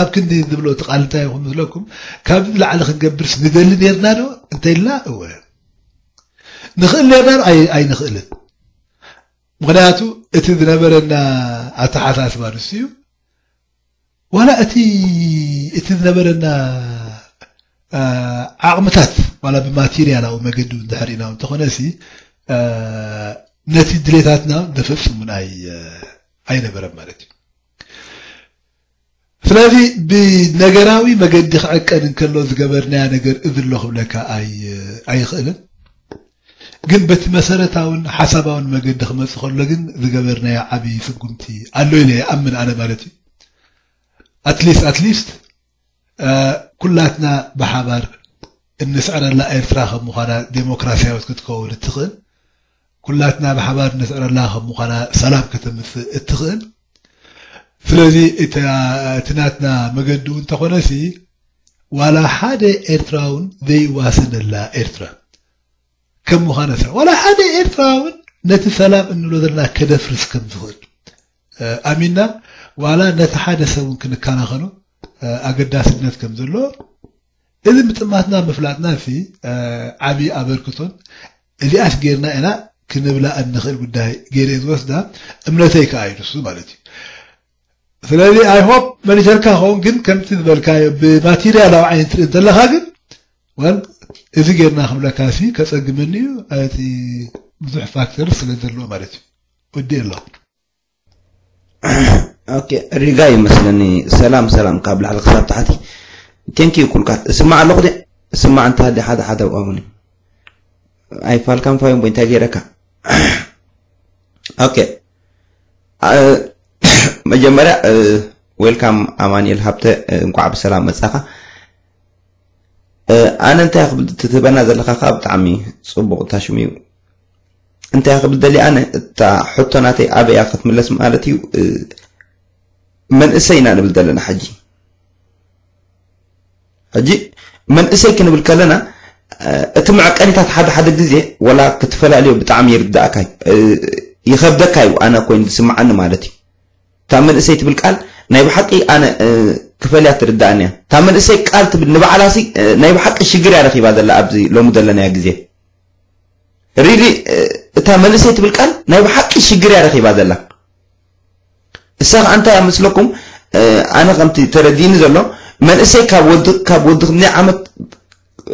ኣብ ክንዲ ዝብሎ እቲ ቃል እንታይ ይኹን ምስለኩም፣ ካብዚ ንላዕሊ ክንገብርስ ንደሊ ነርና ዶ እንተኢልና፣ እወ ንኽእል ነርና ዶ? ኣይ ኣይንኽእልን። ምኽንያቱ እቲ ዝነበረና ኣተሓሳስባ ንሱ እዩ። ዋላ እቲ እቲ ዝነበረና ዓቕምታት ዋላ ብማቴርያላዊ መገዲ እውን ድሕር ኢና እንተኾነ ሲ ነቲ ድሌታትና ዘፈጽሙን ኣይ-፣ ኣይነበረን ማለት እዩ። ስለዚ ብነገራዊ መገዲ ክዕቀን እንከሎ ዝገበርናያ ነገር እዚ ኣሎ ክብለካ ኣይ-፣ ኣይኽእልን። ግን በቲ መሰረታውን ሓሳባውን መገዲ ክመጽእ ከሎ ግን ዝገበርናዮ ዓቢ ስጉምቲ ኣሎ ኢለ ይኣምን ኣነ ማለት እዩ። ኣትሊስት፣ ኣትሊስት፣ እ፣ ኩላትና ብሓባር እንስዕረላ ኤርትራ ከም ምዃና ዴሞክራስያዊት ክትከውን እትኽእል፣ ኩላትና ብሓባር እንስዕረላ ከም ምዃና ሰላም ከተምጽእ እትኽእል። ስለዚ እታ፣ እቲ ናትና መገዲ እውን እንተኾነሲ፣ ዋላ ሓደ ኤርትራውን ዘይዋስነላ ኤርትራ ከም ምዃና ሰ-፣ ዋላ ሓደ ኤርትራውን ነቲ ሰላም እንብሎ ዘለና ከደፍርስ ከም ዝኽእል፣ እ፣ ኣሚንና፣ ዋላ ነቲ ሓደ ሰብ እውን ክንከናኸኖ፣ እ፣ ኣገዳስነት ከም ዘሎ፣ እዚ ምጥማትና ምፍላጥና ሲ፣ እ፣ ዓቢ ኣበርክቶን እዚኣስ ጌርና ኢና ክንብላ እንኽእል ጉዳይ ገይረ እየ ዝወስዳ፣ እምነተይ ከኣ እዩ ንሱ ማለት እዩ። ስለዚ ኣይ ሆፕ መሊሰልካ ኸውን፣ ግን ከምቲ ዝበልካዮ ብማቴርያላዊ ዓይነት ትርኢ እንተለኻ ግን፣ ወል፣ እዚ ጌርና ክብለካ ሲ ከጸግመኒ እዩ፣ እቲ ብዙሕ ፋክተር ስለ ዘለዎ ማለት እዩ። ወዲ ኣሎ። ኦኬ፣ ሪጋ ይመስለኒ። ሰላም ሰላም፣ ካብ ላዕሊ ክሳብ ታሕቲ። ቴንክ ዩ ኩልካት። እስማዕ ኣለኹ ዲ? እስማዕ እንተ ሃዲ ሓደ ሓደ ኣውኒ። ኣይፋልካን ፋዮም ቦይ እንታይ ገይረካ? ኦኬ። አ፣ መጀመርያ፣ እ፣ ዌልካም ኣማኑኤል ሃብተ፣ እ፣ እንኳዕ ብሰላም መጻኻ። እ፣ ኣነ እንታይ ክብል ትህበና ዘለኻ ከኣ ብጣዕሚ ጽቡቕ ታሽሙ እዩ። እንታይ ክብል ደልየ ኣነ፣ እታ ሕቶ ናተይ ኣበይ እያ ክትምለስ ማለት እዩ፣ እ፣ መንእሰይ ኢና ንብል ዘለና ሕጂ። ሕጂ መንእሰይ ክንብል ከለና፣ እ፣ እቲ መዕቀኒታት ሓደ ሓደ ግዜ ወላ ክትፈላልዮ ብጣዕሚ ይርዳእካ እዩ፣ እ፣ ይኸብደካ እዩ፣ ኣነ ኮይኑ ዝስምዓኒ ማለት እዩ። እታ መንእሰይ ትብል ቃል ናይ ብሓቂ ኣነ፣ እ፣ ክፈልያ ትርዳእኒ እያ። እታ መንእሰይ ቃል ትብል ንባዕላሲ፣ እ፣ ናይ ብሓቂ ሽግር እያ ረኺባ ዘላ ኣብዚ ሎሚ ዘለናዮ ግዜ። ሪሊ፣ እ፣ እታ መንእሰይ ትብል ቃል ናይ ብሓቂ ሽግር እያ ረኺባ ዘላ። እሳ ኸኣ እንታይ እያ መስለኩም፣ እ፣ ኣነ ከምቲ ተረዲእኒ ዘሎ መንእሰይ ካብ ወዲ፣ ካብ ወዲ ክንደይ ዓመት፣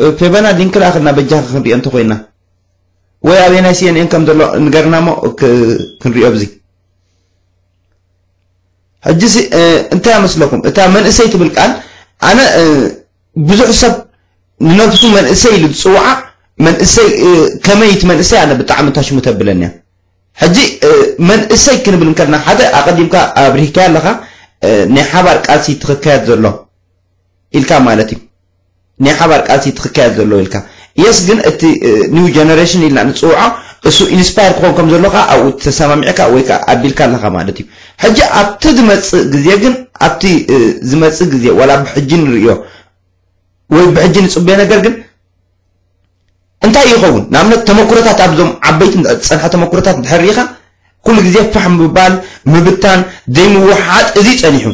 እ፣ ፌበና ሊንክ ልኣኽልና በጃኻ ክንሪኦ እንተኾይና። ወይ ኣበየናይ ሲ ኤን ኤን ከም ዘሎ ንገርና እሞ ክ-፣ ክንሪኦ ኣብዚ። ሕጂ ሲ፣ እ፣ እንታይ እያ መስለኩም፣ እታ መንእሰይ ትብል ቃል ኣነ፣ እ፣ ብዙሕ ሰብ ንነብሱ መንእሰይ ኢሉ ዝጽውዓ መንእሰይ፣ እ፣ ከመይ እቲ መንእሰይ ኣነ ብጣዕሚ ታሽሙ ተብለኒ እያ። ሕጂ፣ እ፣ መንእሰይ ክንብል እንከለና ሓደ ኣቐዲምካ ኣብሪህካዮ ኣለኻ፣ እ፣ ናይ ሓባር ቃልሲ ትኽካየድ ዘሎ ኢልካ ማለት እዩ። ናይ ሓባር ቃልሲ ትኽካየድ ዘሎ ኢልካ። የስ ግን እቲ፣ እ፣ ኒው ጀነሬሽን ኢልና ንጽውዖ እሱ ኢንስፓየር ክኾን ከም ዘሎ ከኣ ኣብኡ ተሰማሚዕካ ወይ ከኣ ኣቢልካ ኣለኻ ማለት እዩ። ሕጂ ኣብቲ ዝመጽእ ግዜ ግን ኣብቲ፣ እ፣ ዝመጽእ ግዜ ዋላ ብሕጂ ንርእዮ ወይ ብሕጂ ንጽበዮ ነገር ግን እንታይ ይኸውን? ንኣብነት ተመኩሮታት ኣብዞም ዓበይቲ ዝጸንሐ ተመኩሮታት እንድሕር ርኢኻ ኩሉ ግዜ ፋሕ ምባል፣ ምብታን፣ ዘይምውሓጥ እዚ ጸኒሑ።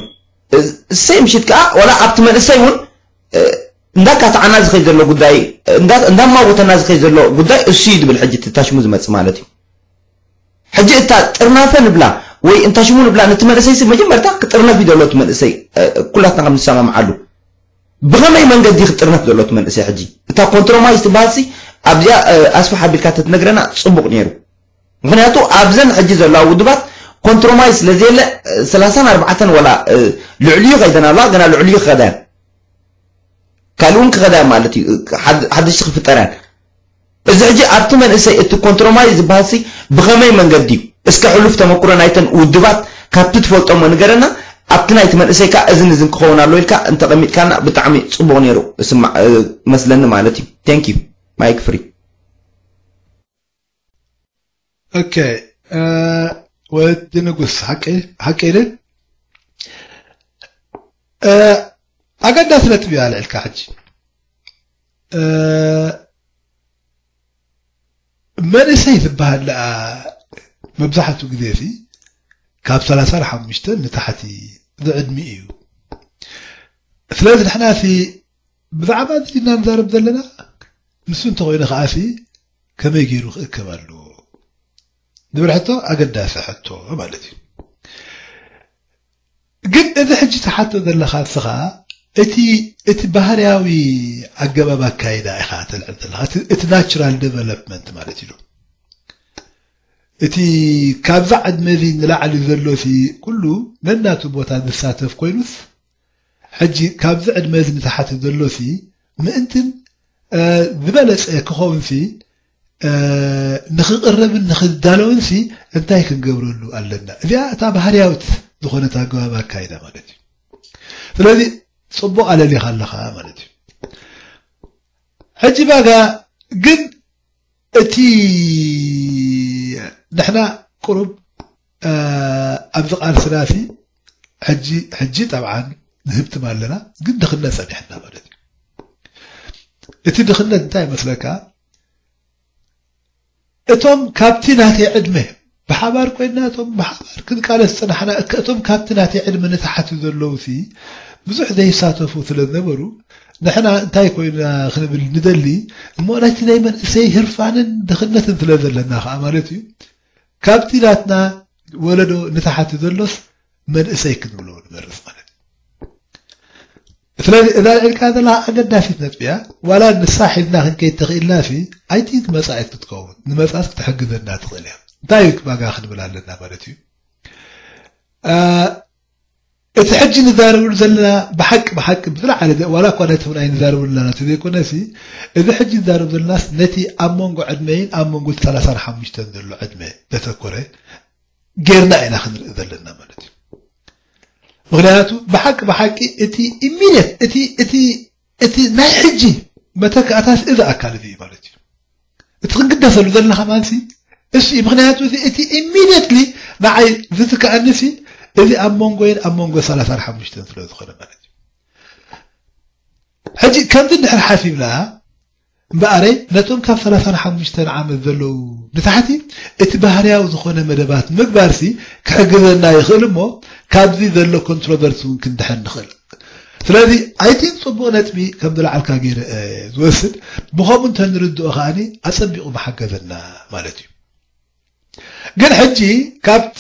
እ፣ ሰይ ምሽት ከኣ ዋላ ኣብቲ መንእሰይ እውን፣ እ፣ እንዳካትዓና ዝኸይ ዘሎ ጉዳይ፣ እንዳ-፣ እንዳማጎተና ዝኸይ ዘሎ ጉዳይ እሱ እዩ ዝብል ሕጂ እቲ ታሽሙ ዝመጽእ ማለት እዩ። ሕጂ እታ ጥርናፈ ንብላ ወይ እንታሽሙ ንብላ ነቲ መንእሰይ ሲ መጀመርታ ክጥርነፍ እዩ ዘሎ እቲ መንእሰይ፣ እ፣ ኩላትና ከም ንሰማምዓሉ። ብኸመይ መንገዲ ክጥርነፍ ዘሎ እቲ መንእሰይ ሕጂ? እታ ኮንትሮማይዝ ትበሃል ሲ ኣብዚኣ፣ እ፣ ኣስፍሕ ኣቢልካ ተትነግረና ጽቡቕ ነይሩ። ምኽንያቱ ኣብዘን ሕጂ ዘለዋ ውድባት ኮንትሮማይዝ ስለ ዘየለ፣ እ፣ ሰላሳን ኣርባዕተን ወላ፣ እ፣ ልዕሊኡ ከይደን ኣለዋ፣ ገና ልዕሊኡ ክኸዳ እየን። ካልእ እውን ክኸዳ እየን ማለት እዩ። ሓድ-፣ ሓደሽቲ ክፍጠራ እየን። እዚ ሕጂ ኣብቲ መንእሰይ እቲ ኮንትሮማይዝ ዝበሃል ሲ ብኸመይ መንገዲ እዩ? እስከ ሕሉፍ ተመኩሮ ናይተን ውድባት ካብቲ ትፈልጦሞ ንገረና፣ ኣብቲ ናይቲ መንእሰይ ከኣ እዝን እዝን ክኸውን ኣሎ ኢልካ እንተቐሚጥካና ብጣዕሚ ጽቡቕ ነይሩ እስማዕ፣ እ፣ መስለኒ ማለት እዩ። ቴንክ ዩ። ማይክ ፍሪ። ኦኬ፣ እ፣ ወዲ ንጉስ ሓቂ፣ ሓቂ ኢለ፣ እ፣ ኣገዳሲ ነጥቢ እዩ ኣልዒልካ ሕጂ። እ፣ መንእሰይ ዝበሃል ደኣ መብዛሕትኡ ግዜ ሲ ካብ ሰላሳ ሓሙሽተ ንታሕቲ ዝዕድሚ እዩ። ስለዚ ንሕና ሲ ብዛዕባ እዚ ዲና ንዛረብ ዘለና? ንሱ እንተኾይኑ ከኣ ሲ ከመይ ገይሩ ክእከብ ኣለዎ? ዝብል ሕቶ ኣገዳሲ ሕቶ ማለት እዩ። ግን እዚ ሕጂ ትሓቶ ዘለኻ ንስኻ እቲ፣ እቲ ባህርያዊ ኣገባብ ኣካይዳ ኢኻ ተልዕል ዘለኻ፣ እቲ፣ እቲ ናቹራል ዴቨሎፕመንት ማለት እዩ። እቲ ካብዛ ዕድመ እዚ ንላዕሊ ዘሎሲ ኩሉ ነናቱ ቦታ ዝሳተፍ ኮይኑስ፣ ሕጂ ካብዚ ዕድመ እዚ ንታሕቲ ዘሎሲ ምእንትን እ፣ ዝበለጸ ክኸውንሲ እ፣ ንኽቕረብን ንኽዳለውንሲ እንታይ ክንገብረሉ ኣለና? እዚኣ እታ ባህርያዊት ዝኾነት ኣገባብ ኣካይዳ ማለት እዩ። ስለዚ ጽቡቕ ኣለሊኻ ኣለኻ ማለት እዩ። ሕጂ ባጋ ግን እቲ ንሕና ቁሩብ እ፣ ኣብዚ ቃልስናሲ ሕጂ ሕጂ ጠብዓን ንህብትም ኣለና፣ ግን ድኽነት ጸኒሕና ማለት እዩ። እቲ ድኽነት እንታይ ይመስለካ? እቶም ካብቲ ናተይ ዕድመ ብሓባር ኮይና እቶም ብሓባር ክንቃለስ ዝጸናሕና እከ እቶም ካብቲ ናተይ ዕድመ ንታሕቲ ዘለውሲ ብዙሕ ዘይሳተፉ ስለ ዝነበሩ ንሕና እንታይ ኮይና ክንብል ንደሊ እሞ ናይቲ ናይ መንእሰይ ህርፋንን ድኽነትን ስለ ዘለና ከኣ ማለት እዩ ካብቲ ናትና ወለዶ ንታሕቲ ዘሎስ መንእሰይ ክንብሎ ንመርጽ ማለት እዩ። ስለዚ እዛ ልዕልካ ዘላ ኣገዳሲት ነጥቢ እያ። ዋላ ንሳ ሒዝና ክንከይድ ተኽኢልናሲ ኣይ ቲንክ መጻኢት ክትከውን ንመጻት ክትሕግዘና ትኽእል እያ። እንታይ እዩ ዋጋ ክንብል ኣለና ማለት እዩ። አ፣ እቲ ሕጂ ንዛረብሉ ዘለና ብሓቂ ብሓቂ ብዝለዓለ ዘ- ዋላ እኳ ነቲ እውን ኣይንዛረብሉ ኣለና እንተዘይኮነሲ እዚ ሕጂ ንዛረብ ዘለናስ ነቲ ኣብ መንጎ ዕድመይን ኣብ መንጎ እቲ ሰላሳን ሓሙሽተን ዘሎ ዕድመ ዘተኮረ ጌርና ኢና ክንርኢ ዘለና ማለት እዩ። ምክንያቱ ብሓቂ ብሓቂ እቲ ኢሚድየት እቲ እቲ እቲ ናይ ሕጂ መተካእታስ እዚ ኣካል እዚ እዩ ማለት እዩ። እቲ ክንግደሰሉ ዘለና ከማንሲ እሱ እዩ። ምክንያቱ እዚ እቲ ኢሚድየትሊ ንዓይ ዝትክኣንሲ እዚ ኣብ መንጎይን ኣብ መንጎ ሰላሳን ሓሙሽተን ስለ ዝኾነ ማለት እዩ። ሕጂ ከምዚ እንድሕር ሓሲብና እምበኣረይ ነቶም ካብ ሰላሳን ሓሙሽተን ዓመት ዘለዉ ንታሕቲ እቲ ባህርያዊ ዝኾነ መደባት ምግባርሲ ክሕግዘና ይኽእል እሞ ካብዚ ዘሎ ኮንትሮቨርሲ እውን ክንድሕን ንኽእል። ስለዚ ኣይ ቲንክ ጽቡቕ ነጥቢ ከም ዝለዓልካ ገይረ ዝወስድ ብኸምኡ እንተንርድኦ ከዓኒ ኣጸቢቑ ምሓገዘና ማለት እዩ። ግን ሕጂ ካብቲ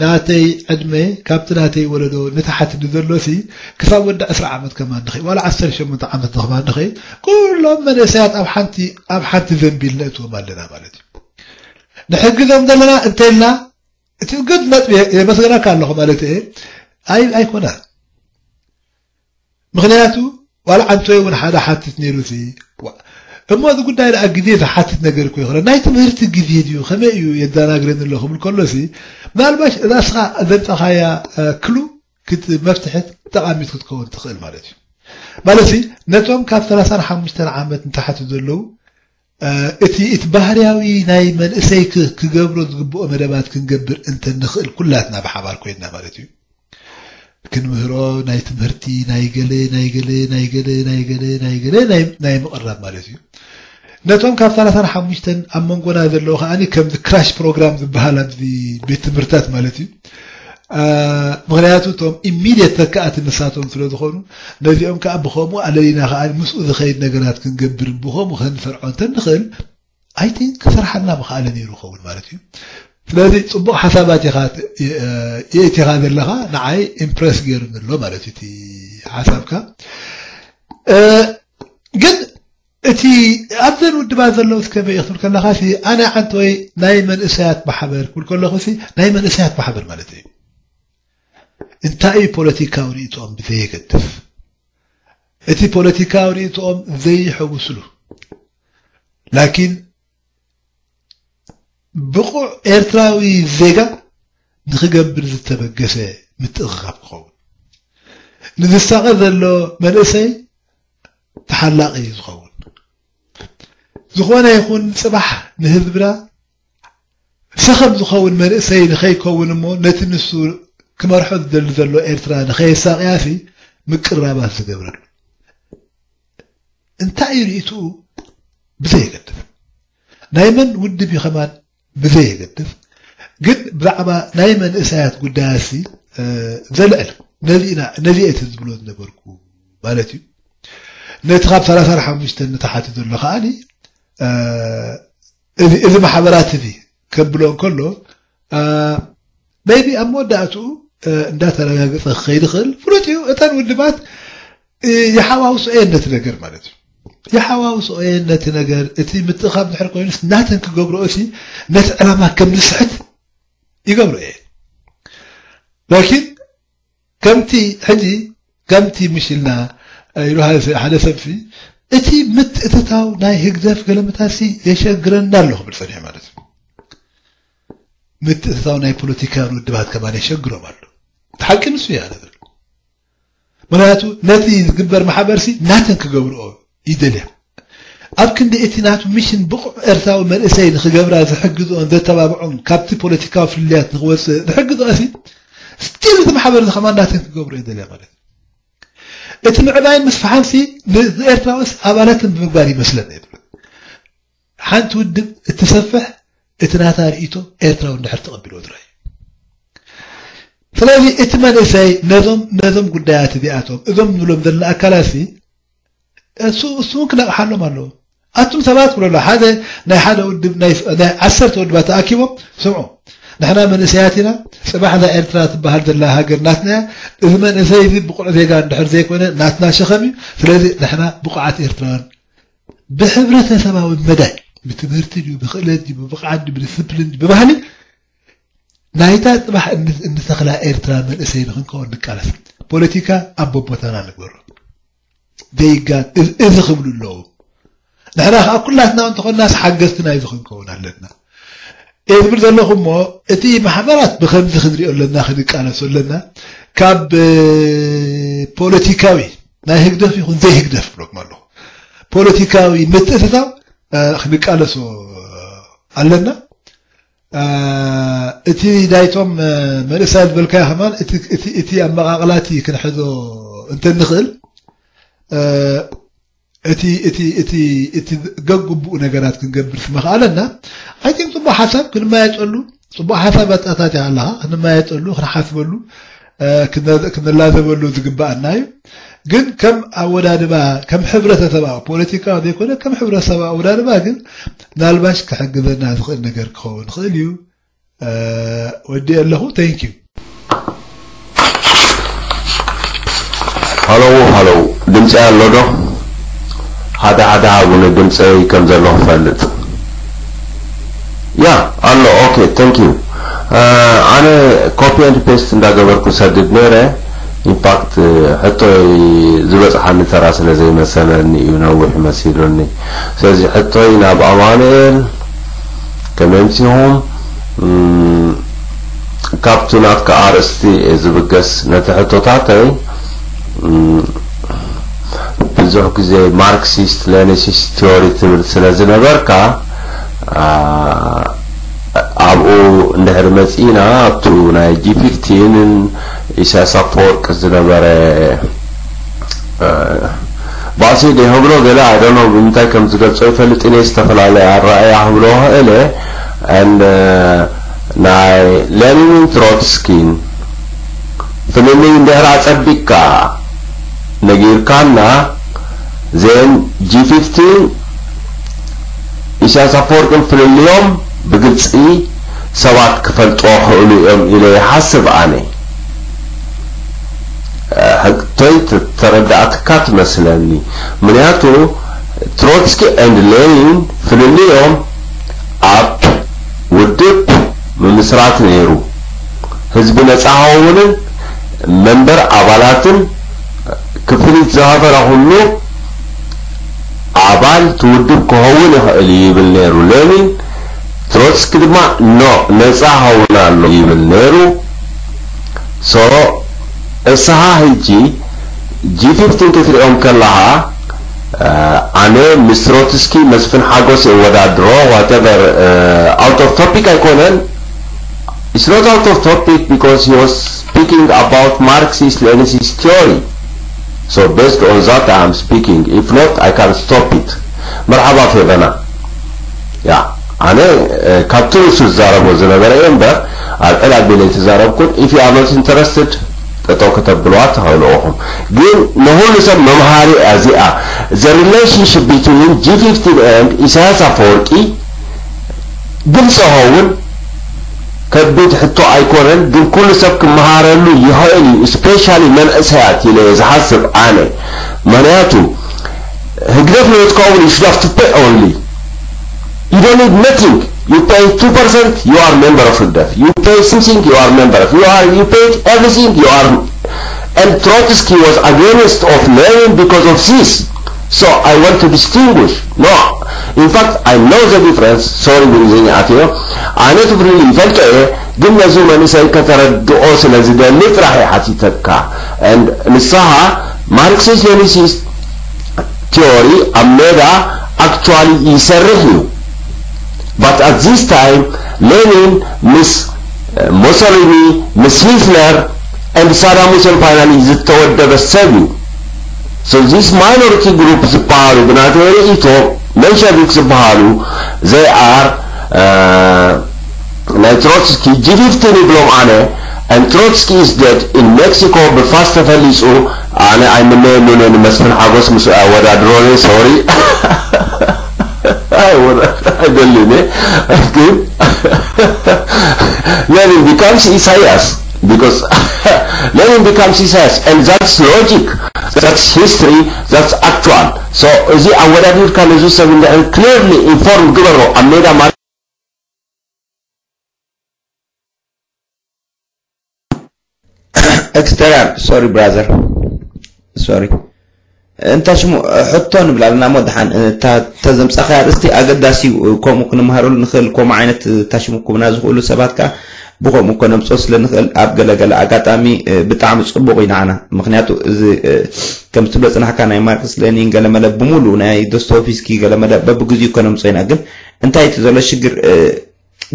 ናተይ ዕድመ ካብቲ ናተይ ወለዶ ንታሕቲ ንዘሎሲ ክሳብ ወዲ ዕስራ ዓመት ከማን ንኸይ ዋላ ዓሰርተ ሸሞንተ ዓመት ንኸማን ንኸይ ኩሎም መንእሰያት ኣብ ሓንቲ ኣብ ሓንቲ ዘንቢል ነእትዎም ኣለና ማለት እዩ። ንሕግዞም ዘለና እንተልና እቲ ግድ ነጥቢ የመስግነካ ኣለኹ ማለት እየ። ኣይ ኣይኮና ምክንያቱ ዋላ ዓንቶይ እውን ሓደ ሓትት ነይሩ ሲ እሞ እዚ ጉዳይ ደኣ ግዜ ዝሓትት ነገር እኮ ይኮነ ናይ ትምህርቲ ግዜ ድዩ ከመይ እዩ የደናግረኒ ኣሎ ክብል ከሎ ሲ ምናልባሽ እዛ እስኻ ዘምፀኻያ ክሉ መፍትሒ ጠቃሚት ክትከውን ትኽእል ማለት እዩ። ማለት ነቶም ካብ ሰላሳን ሓሙሽተን ዓመት ንታሕቲ ዘለዉ እቲ እቲ ባህርያዊ ናይ መንእሰይ ክገብሮ ዝግብኦ መደባት ክንገብር እንተ ንኽእል ኩላትና ብሓባር ኮይንና ማለት እዩ። ክንምህሮ ናይ ትምህርቲ ናይ ገለ ናይ ገለ ናይ ገለ ናይ ገለ ናይ ገለ ናይ ምቕራብ ማለት እዩ። ነቶም ካብ ሰላሳን ሓሙሽተን ኣብ መንጎና ዘለዉ ከዓኒ ከምዚ ክራሽ ፕሮግራም ዝበሃል ኣብዚ ቤት ትምህርትታት ማለት እዩ። ምክንያቱ እቶም ኢሚድየት ተካእቲ ንሳቶም ስለ ዝኾኑ ነዚኦም ከዓ ብኸምኡ ኣለሊና ከዓ ምስኡ ዝኸይድ ነገራት ክንገብርን ብኸምኡ ከንሰርዖ እንተ ንኽእል ኣይ ቲንክ ክሰርሓልና ምኽኣለ ነይሩ ይኸውን ማለት እዩ። ስለዚ ፅቡቕ ሓሳባት ኢኻ የእቲኻ ዘለኻ ንዓይ ኢምፕረስ ገይሩኒ ኣሎ ማለት እዩ እቲ ሓሳብካ። ግን እቲ ኣብዘን ውድባት ዘለዉ እስከ በይ ክትብል ከለኻ ኣነ ዓንተ ወይ ናይ መንእሰያት ማሕበር ክብል ከለኹ ናይ መንእሰያት ማሕበር ማለት እዩ። እንታይ እዩ ፖለቲካዊ ርእይትኦም ብዘየገድፍ እቲ ፖለቲካዊ ርእይትኦም ዘይሕውስሉ ላኪን ብቑዕ ኤርትራዊ ዜጋ ንክገብር ዝተበገሰ ምትእኽኻብ ክኸውን ንዝሳቐ ዘሎ መንእሰይ ተሓላቒ እዩ ዝኸውን። ዝኾነ ይኹን ፅባሕ ንህዝብና ሰኸም ዝኸውን መንእሰይ ንኸይከውን እሞ ነቲ ንሱ ክመርሖ ዝደሊ ዘሎ ኤርትራ ንኸየሳቕያሲ ምቅራባት ዝገብረሉ እንታይ እዩ ርእይትኡ ብዘየገድፍ ናይ መን ውድብ እዩ ከማን ብዘየገድፍ ግን ብዛዕባ ናይ መንእሰያት ጉዳያሲ ዘልዕል ነዚ ኢና ነዚ እቲ ዝብሎ ዝነበርኩ ማለት እዩ። ነቲ ካብ ሰላሳን ሓሙሽተን ንታሓቲ ዘሎ ከዓኒ እዚ ማሕበራት እዚ ከብሎ እንከሎ maybe ኣብ መወዳእትኡ እንዳተረጋገፀ ክኸይድ ይኽእል ፍሉጥ እዩ። እተን ውድባት ይሓዋውሶ እየን ነቲ ነገር ማለት እዩ። ይሓዋውስኦ እየን ነቲ ነገር። እቲ ምትእኻብ ድሕር ኮይኑስ ናተን ክገብርኦ ሲ ነቲ ዕላማ ከም ዝስሕት ይገብሮ እየ። ላኪን ከምቲ ሕጂ ከምቲ ምሽልና ኢሉ ሓደ ሰብሲ እቲ ምትእትታው ናይ ህግደፍ ገለመታሲ የሸግረና ኣሎ ክብል ጸኒሑ ማለት እዩ። ምትእትታው ናይ ፖለቲካውያን ውድባት ከማን የሸግሮም ኣሎ። እቲ ሓቂ ንሱ እያ ነገር። ምክንያቱ ነቲ ዝግበር ማሕበርሲ ናተን ክገብርኦ ይደልያ። ኣብ ክንዲ እቲ ናቱ ሚሽን ብቑዕ ኤርትራዊ መንእሰይ ንክገብራ ዝሕግዝኦን ዘተባብዖን ካብቲ ፖለቲካዊ ፍልልያት ንክወፅእ ዝሕግዝኦ ሲ ስቲል እቲ ማሕበር ዝኸማን ናተን ክገብርኦ ይደልያ ማለት እዩ። እቲ ምዕባይን ምስፍሓን ሲ ንኤርትራውስ ኣባላትን ብምግባር ይመስለና ይብል። ሓንቲ ውድብ እትሰፍሕ እቲ ናታ ርእይቶ ኤርትራዊ እንድሕር ተቐቢልዎ ጥራይ። ስለዚ እቲ መንእሰይ ነዞም ነዞም ጉዳያት እዚኣቶም እዞም ንብሎም ዘለና ኣካላት ሲ እሱ እሱ እውን ክነቕሓሎም ኣለዎ። ኣቱም ሰባት ብሎ ኣሎ ሓደ ናይ ሓደ ውድብ ናይ ናይ ዓሰርተ ውድባት ተኣኪቦም ስምዑ፣ ንሕና መንእሰያት ኢና፣ ጽባሕ እዛ ኤርትራ ትበሃል ዘላ ሃገር ናትና እያ። እዚ መንእሰይ እዚ ብቑዕ ዜጋ እንድሕር ዘይኮነ ናትና ሸኸም እዩ። ስለዚ ንሕና ብቑዓት ኤርትራውያን ብሕብረተሰባዊ መዳይ ብትምህርቲ ድዩ ብክእለት ድዩ ብብቕዓት ድዩ ብዲስፕሊን ድዩ ብባህሊ ናይታ ጽባሕ እንተኽላ ኤርትራ መንእሰይ ንኽንከውን ንቃለስ። ፖለቲካ ኣብ ቦቦታና ንግበሮ። ዘይጋግ እዚ ክብሉ ኣለዉ። ንሕና ከዓ ኩላትና እንተኾንናስ ሓገዝቲ ናይዚ ክንከውን ኣለና። እየ ዝብል ዘለኹ እሞ እቲ ማሕበራት ብከምዚ ክንሪኦ ኣለና ክንቃለሶ ኣለና። ካብ ፖለቲካዊ ናይ ህግደፍ ይኹን ዘይህግደፍ ብለኩም ኣለኹ ፖለቲካዊ ምትእትታው ክንቃለሶ ኣለና። እቲ ናይቶም መንእሰያት ዝበልካዮ ከማን እቲ ኣመቓቕላቲ ክንሕዞ እንተንኽእል እቲ እቲ እቲ እቲ ገግቡኡ ነገራት ክንገብር ስመኽኣለና። ኣይ ቲንክ ጽቡቕ ሓሳብ ክንመያየጠሉ ጽቡቕ ሓሳብ ኣጣታት ኣለኻ ክንመያየጠሉ ክንሓስበሉ ክንላዘበሉ ዝግባኣና እዩ። ግን ከም ኣወዳድባ ከም ሕብረተሰባዊ ፖለቲካዊ ዘይኮነ ከም ሕብረተሰባዊ ኣወዳድባ ግን ምናልባሽ ክሕግዘና ዝኽእል ነገር ክኸውን ይኽእል እዩ። ወዲ ኣለኹ። Thank you። ሃሎ ሃሎ፣ ድምፂ ኣሎ ዶ? ሓደ ሓደ ሃቡኒ ድምፀይ ከም ዘሎ ክፈልጥ። ያ ኣሎ። ኦኬ፣ thank you። ኣነ copy and paste እንዳገበርኩ ሰድድ ነይረ። ኢንፋክት ሕቶይ ዝበፅሓኒ ተራ ስለ ዘይመሰለኒ እዩ ነዊሕ መሲሉኒ። ስለዚ ሕቶይ ናብ ኣማኑኤል፣ ከመይ ኣምሲኹም? ካብቱ ናትካ ኣርእስቲ እየ ዝብገስ። ነቲ ሕቶታተይ ብዙሕ ግዜ ማርክሲስት ሌኒሲስት ቲዮሪ ትብል ስለ ዝነበርካ ኣብኡ እንድሕር መፂእና ኣብቱ ናይ ጂ ፊፍቲን ን ኢሳያስ ኣፈወርቂ ዝነበረ ባእሲ ዶ ይህብሎ ገለ ኣይ ዶንት ኖ ብምንታይ ከም ዝገልጾ ይፈልጥ እኔ ዝተፈላለየ ኣረኣእያ ክብሎ ክእለ and ናይ ሌኒንን ትሮትስኪን ፍልልይ እንድሕር ኣጸቢቅካ ነጊርካና ዜን ጂ ፊፍቲን ኢሳያስ ኣፈወርቅን ፍልልዮም ብግልጺ ሰባት ክፈልጥዎ ክእሉ እዮም ኢለ ይሓስብ ኣነ። ሕቶይ ተረዳእትካ ትመስለኒ ምክንያቱ ትሮትስኪ and ሌኒን ፍልልዮም ኣብ ውድብ ምምስራት ነይሩ ህዝቢ ነፃ ክኸውንን መንበር ኣባላትን ክፍሊት ዝኸፈለ ኩሉ ኣባል ትውድብ ክኸውን ይኽእል እዩ ይብል ነይሩ ሌኒን። ትሮትስኪ ድማ ኖ ነፃ ክኸውን ኣሎ ይብል ነይሩ። ሶ እስኻ ሕጂ ጂ ፊፍቲን ክትሪኦም ከለኻ ኣነ ምስ ትሮትስኪ መስፍን ሓጎስ የወዳድሮ whatever out of topic ኣይኮነን። It's not out of topic because he was speaking about Marxist Leninist theory. So based on that I am speaking. If not, I can stop it. መርሓባ ፌቨና። ያ ኣነ ካብቲ ንሱ ዝዛረቦ ዝነበረ እየ እምበር ኣብ ዕላል ቤለ ኣይተዛረብኩን። If you are not interested ጠጠው ከተብልዋ ትኽእሉ ኢኹም። ግን ንኹሉ ሰብ መምሃሪ እያ እዚኣ። The relationship between ጂ ፊፍቲን and ኢሳያስ ኣፈወርቂ ግልፂ ኸውን ከቢድ ሕቶ ኣይኮነን፣ ግን ኩሉ ሰብ ክመሃረሉ ይኽእል እዩ፣ especially መንእሰያት ኢለ እየ ዝሓስብ ኣነ። ምኽንያቱ ህግደፍ ንወትካኡ you should have to pay only. You don't need nothing. You pay two percent, you are member of ህግደፍ. You pay something, you are member of. You are, you pay everything, you are. And Trotsky was against of Lenin because of this. So I want to distinguish. No. In fact, I know the difference. Sorry ብእንግሊዝኛ ኣትዮ። ኣነ ትብርሊ ይፈልጦ እየ፣ ግን ነዚ መንእሰይ ከተረድኦ ስለ ዝደሊ ጥራሕ እየ ሓቲተካ። And ንስኻ ማርክሲስት ሌኒሲስት ቲዮሪ ኣብ ሜዳ actually ይሰርሕ እዩ። But at this time Lenin ምስ ሞሶሊኒ ምስ ሂትለር and ሳዳም ሁሴን finally ዝተወደበ ሰብ እዩ። So this minority group ዝበሃሉ ብናተይ ርእይቶ መንሸቪክ ዝበሃሉ they are ናይ ትሮትስኪ ጂ ፊፍቲን ይብሎም ኣነ። And Trotsky is dead in Mexico ብፋስ ተፈሊጹ። ኣነ ኣይምነየሉን እየ ንመስፍን ሓጎስ ምስ ኣወዳድሮ እየ። Sorry ኣይወዳድር ኣይደልን እየ። ግን Lenin becomes ኢሳያስ because Lenin becomes ኢሳያስ and that's logic, that's history, that's actual. So እዚ ኣወዳዲርካ ነዚ ሰብ እንድሕር clearly inform ግበሮ ኣብ ሜዳ ማለት Exterior, sorry brother, sorry. እንታይ ሽሙ ሕቶ ንብላ ኣለና እሞ ደሓን እታ ተዘምጻኻያ ኣርእስቲ ኣገዳሲ እዩ። ከምኡ ክንመሃረሉ ንኽእል። ከምኡ ዓይነት እታ ሽሙ ክቡና ዝኽእሉ ሰባት ከኣ ብኸምኡ ከነምጽኦ ስለ ንኽእል ኣብ ገለገለ ኣጋጣሚ ብጣዕሚ ጽቡቕ እዩ ንዓና። ምኽንያቱ እዚ ከም ትብሎ ጽናሕካ ናይ ማርክስ ሌኒን ገለመለ ብምሉእ ናይ ዶስቶቭስኪ ገለመለ በብግዚኡ ከነምጽኦ ኢና። ግን እንታይ እቲ ዘሎ ሽግር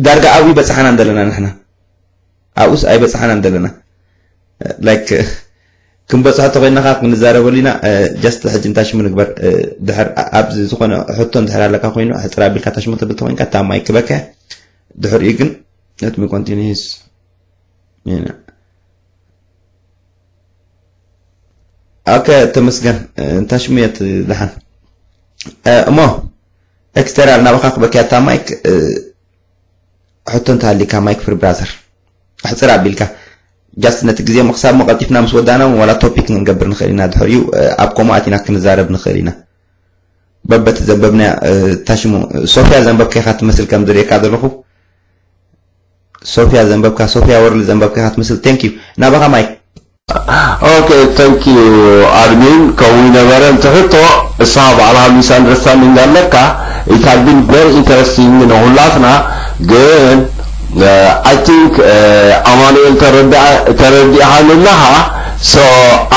ዳርጋ ኣብኡ ይበጽሓና ዘለና ንሕና ኣብኡስ ኣይበጽሓናን ዘለና like ክንበጽሖ ተኮይና ከኣ ክንዛረበሉ ኢና። Just ሕጂ እንታይ ሽሙ ንግበር ድሕር ኣብዚ ዝኾነ ሕቶ እንድሕር ኣለካ ኮይኑ ሕጽር ኣቢልካ ታሽሙ ተብል ተኮይንካ እታ ማይክ ክበካ ድሕሪኡ ግን let me continue his okay ተመስገን እንታይ ሽሙ የት ደሓን እሞ ኤክስተራል ናባኻ ክበክያ እታ ማይክ ሕቶ እንተሃሊካ ማይክ ፍሪ ብራዘር ኣሕፅር ኣቢልካ just ነቲ ግዜ ምክሳብ መቀልጢፍና ምስ ወዳእና ዋላ ቶፒክ ክንገብር ንኽእል ኢና ድሕሪኡ ኣብ ከምኡ ኣቲና ክንዛረብ ንኽእል ኢና በበቲ ዘንበብና ታሽሙ ሶፊያ ዘንበብካ ኢኻ ትመስል ከም ዝርእየካ ዘለኹ ሶፊያ ዘንበብካ ሶፊያ ወርሊ ዘንበብካ ኢኻ ትመስል thank you ናባኻ ማይክ Okay, thank you admin. ከምኡ ይነበረ እንተ ሕቶ እሳ ባዕልኻ misunderstanding ኣለካ። It had been very interesting ንሁላትና ግን I think ኣማኑኤል ተረዲእሃኒ ኣለኻ። So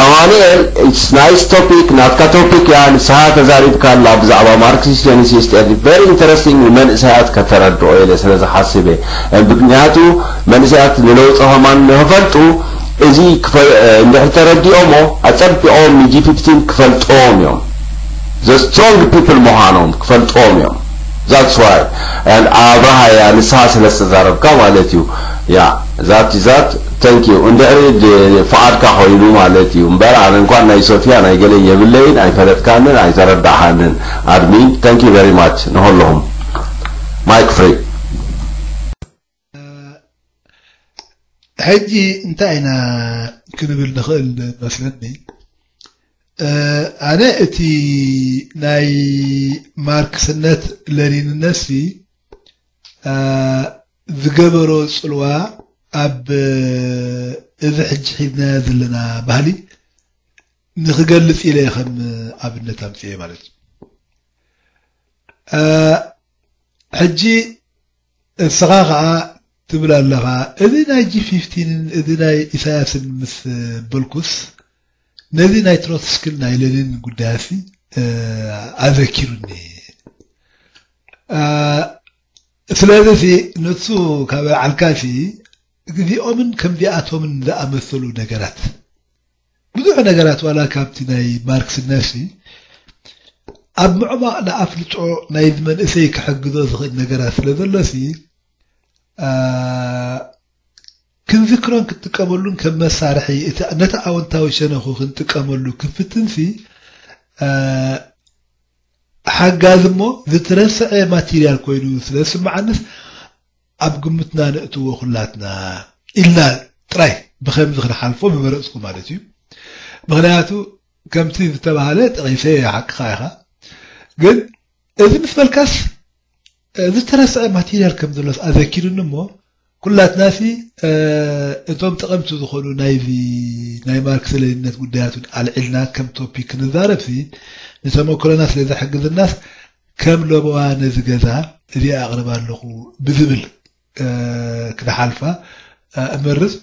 ኣማኑኤል it's nice topic ናትካ topic እያ ንስኻ ተዛሪብካላ ብዛዕባ Marxist Leninist very interesting ንመንእሰያት ከተረድኦ ኢለ ስለ ዝሓስብ እየ። ምክንያቱ መንእሰያት ንለውጢ ከማን ንክፈልጡ እዚ እንድሕር ተረዲኦሞ ኣጸቢቖም ጂ ፊፍቲን ክፈልጥዎም እዮም። The strong people ምዃኖም ክፈልጥዎም እዮም። That's why ኣብርሃ እያ ንስኻ ስለ ዝተዛረብካ ማለት እዩ። ያ that is that thank you እንድሕሪ ፍቓድካ ኮይኑ ማለት እዩ እምበር ኣነ እንኳን ናይ ሶፊያ ናይ ገለ የብለይን ኣይፈለጥካንን ኣይተረዳእካንን admin thank you very much ንኸለኹም mic free ሕጂ እንታይ ኢና ክንብል ንኽእል መስለኒ ኣነ እቲ ናይ ማርክስነት ለኒንነት ሲ ዝገበሮ ፅልዋ ኣብ እዚ ሕጂ ሒዝናዮ ዘለና ባህሊ ንክገልፅ ኢለ ከም ኣብነት ኣምፅኤ ማለት እዩ ሕጂ እስኻ ከዓ ትብል ኣለኻ እዚ ናይ ጂ ፊፍቲንን እዚ ናይ ኢሳያስን ምስ በልኩስ ነዚ ናይ ትሮትስክን ናይ ሌኒን ጉዳያሲ ኣዘኪሩኒ ስለዚ ሲ ንሱ ካብ ዓልካሲ እዚኦምን ከምዚኣቶምን ዝኣመሰሉ ነገራት ብዙሕ ነገራት ዋላ ካብቲ ናይ ማርክስ ነሲ ኣብ ምዕማቕ ንኣፍልጦ ናይ መንእሰይ ክሕግዞ ዝኽእል ነገራት ስለ ዘሎ ሲ ክንዝክሮን ክንጥቀመሉን ከም መሳርሒ ነቲ ኣወንታዊ ሸነኹ ክንጥቀመሉ ክንፍትን ሲ ሓጋዚ እሞ ዝተረስዐ ማቴርያል ኮይኑ ስለ ዝስምዓንስ ኣብ ግምትና ነእትዎ ኩላትና ኢልና ጥራይ ብከምዚ ክንሓልፎ ምመረፅኩ ማለት እዩ ምክንያቱ ከምቲ ዝተባሃለ ጠቂሰ ሓቅኻ ኢኻ ግን እዚ ምስ በልካስ፣ እዚ ተረስዐ ማቴርያል ከም ዘሎስ ኣዘኪሩኒ እሞ፣ ኩላትናሲ፣ እ፣ እቶም ጠቐምቲ ዝኾኑ ናይዚ ናይ ማርክስ ሌኒነት ጉዳያት እውን ኣልዒልና ከም ቶፒክ ክንዛረብሲ፣ ንተመክሮና ስለ ዘሕግዝናስ፣ ከም ለበዋ ነዚ ገዛ እዚኣ ኣቕርባ ኣለኹ ብዝብል፣ እ፣ ክንሓልፋ፣ እ፣ እመርጽ።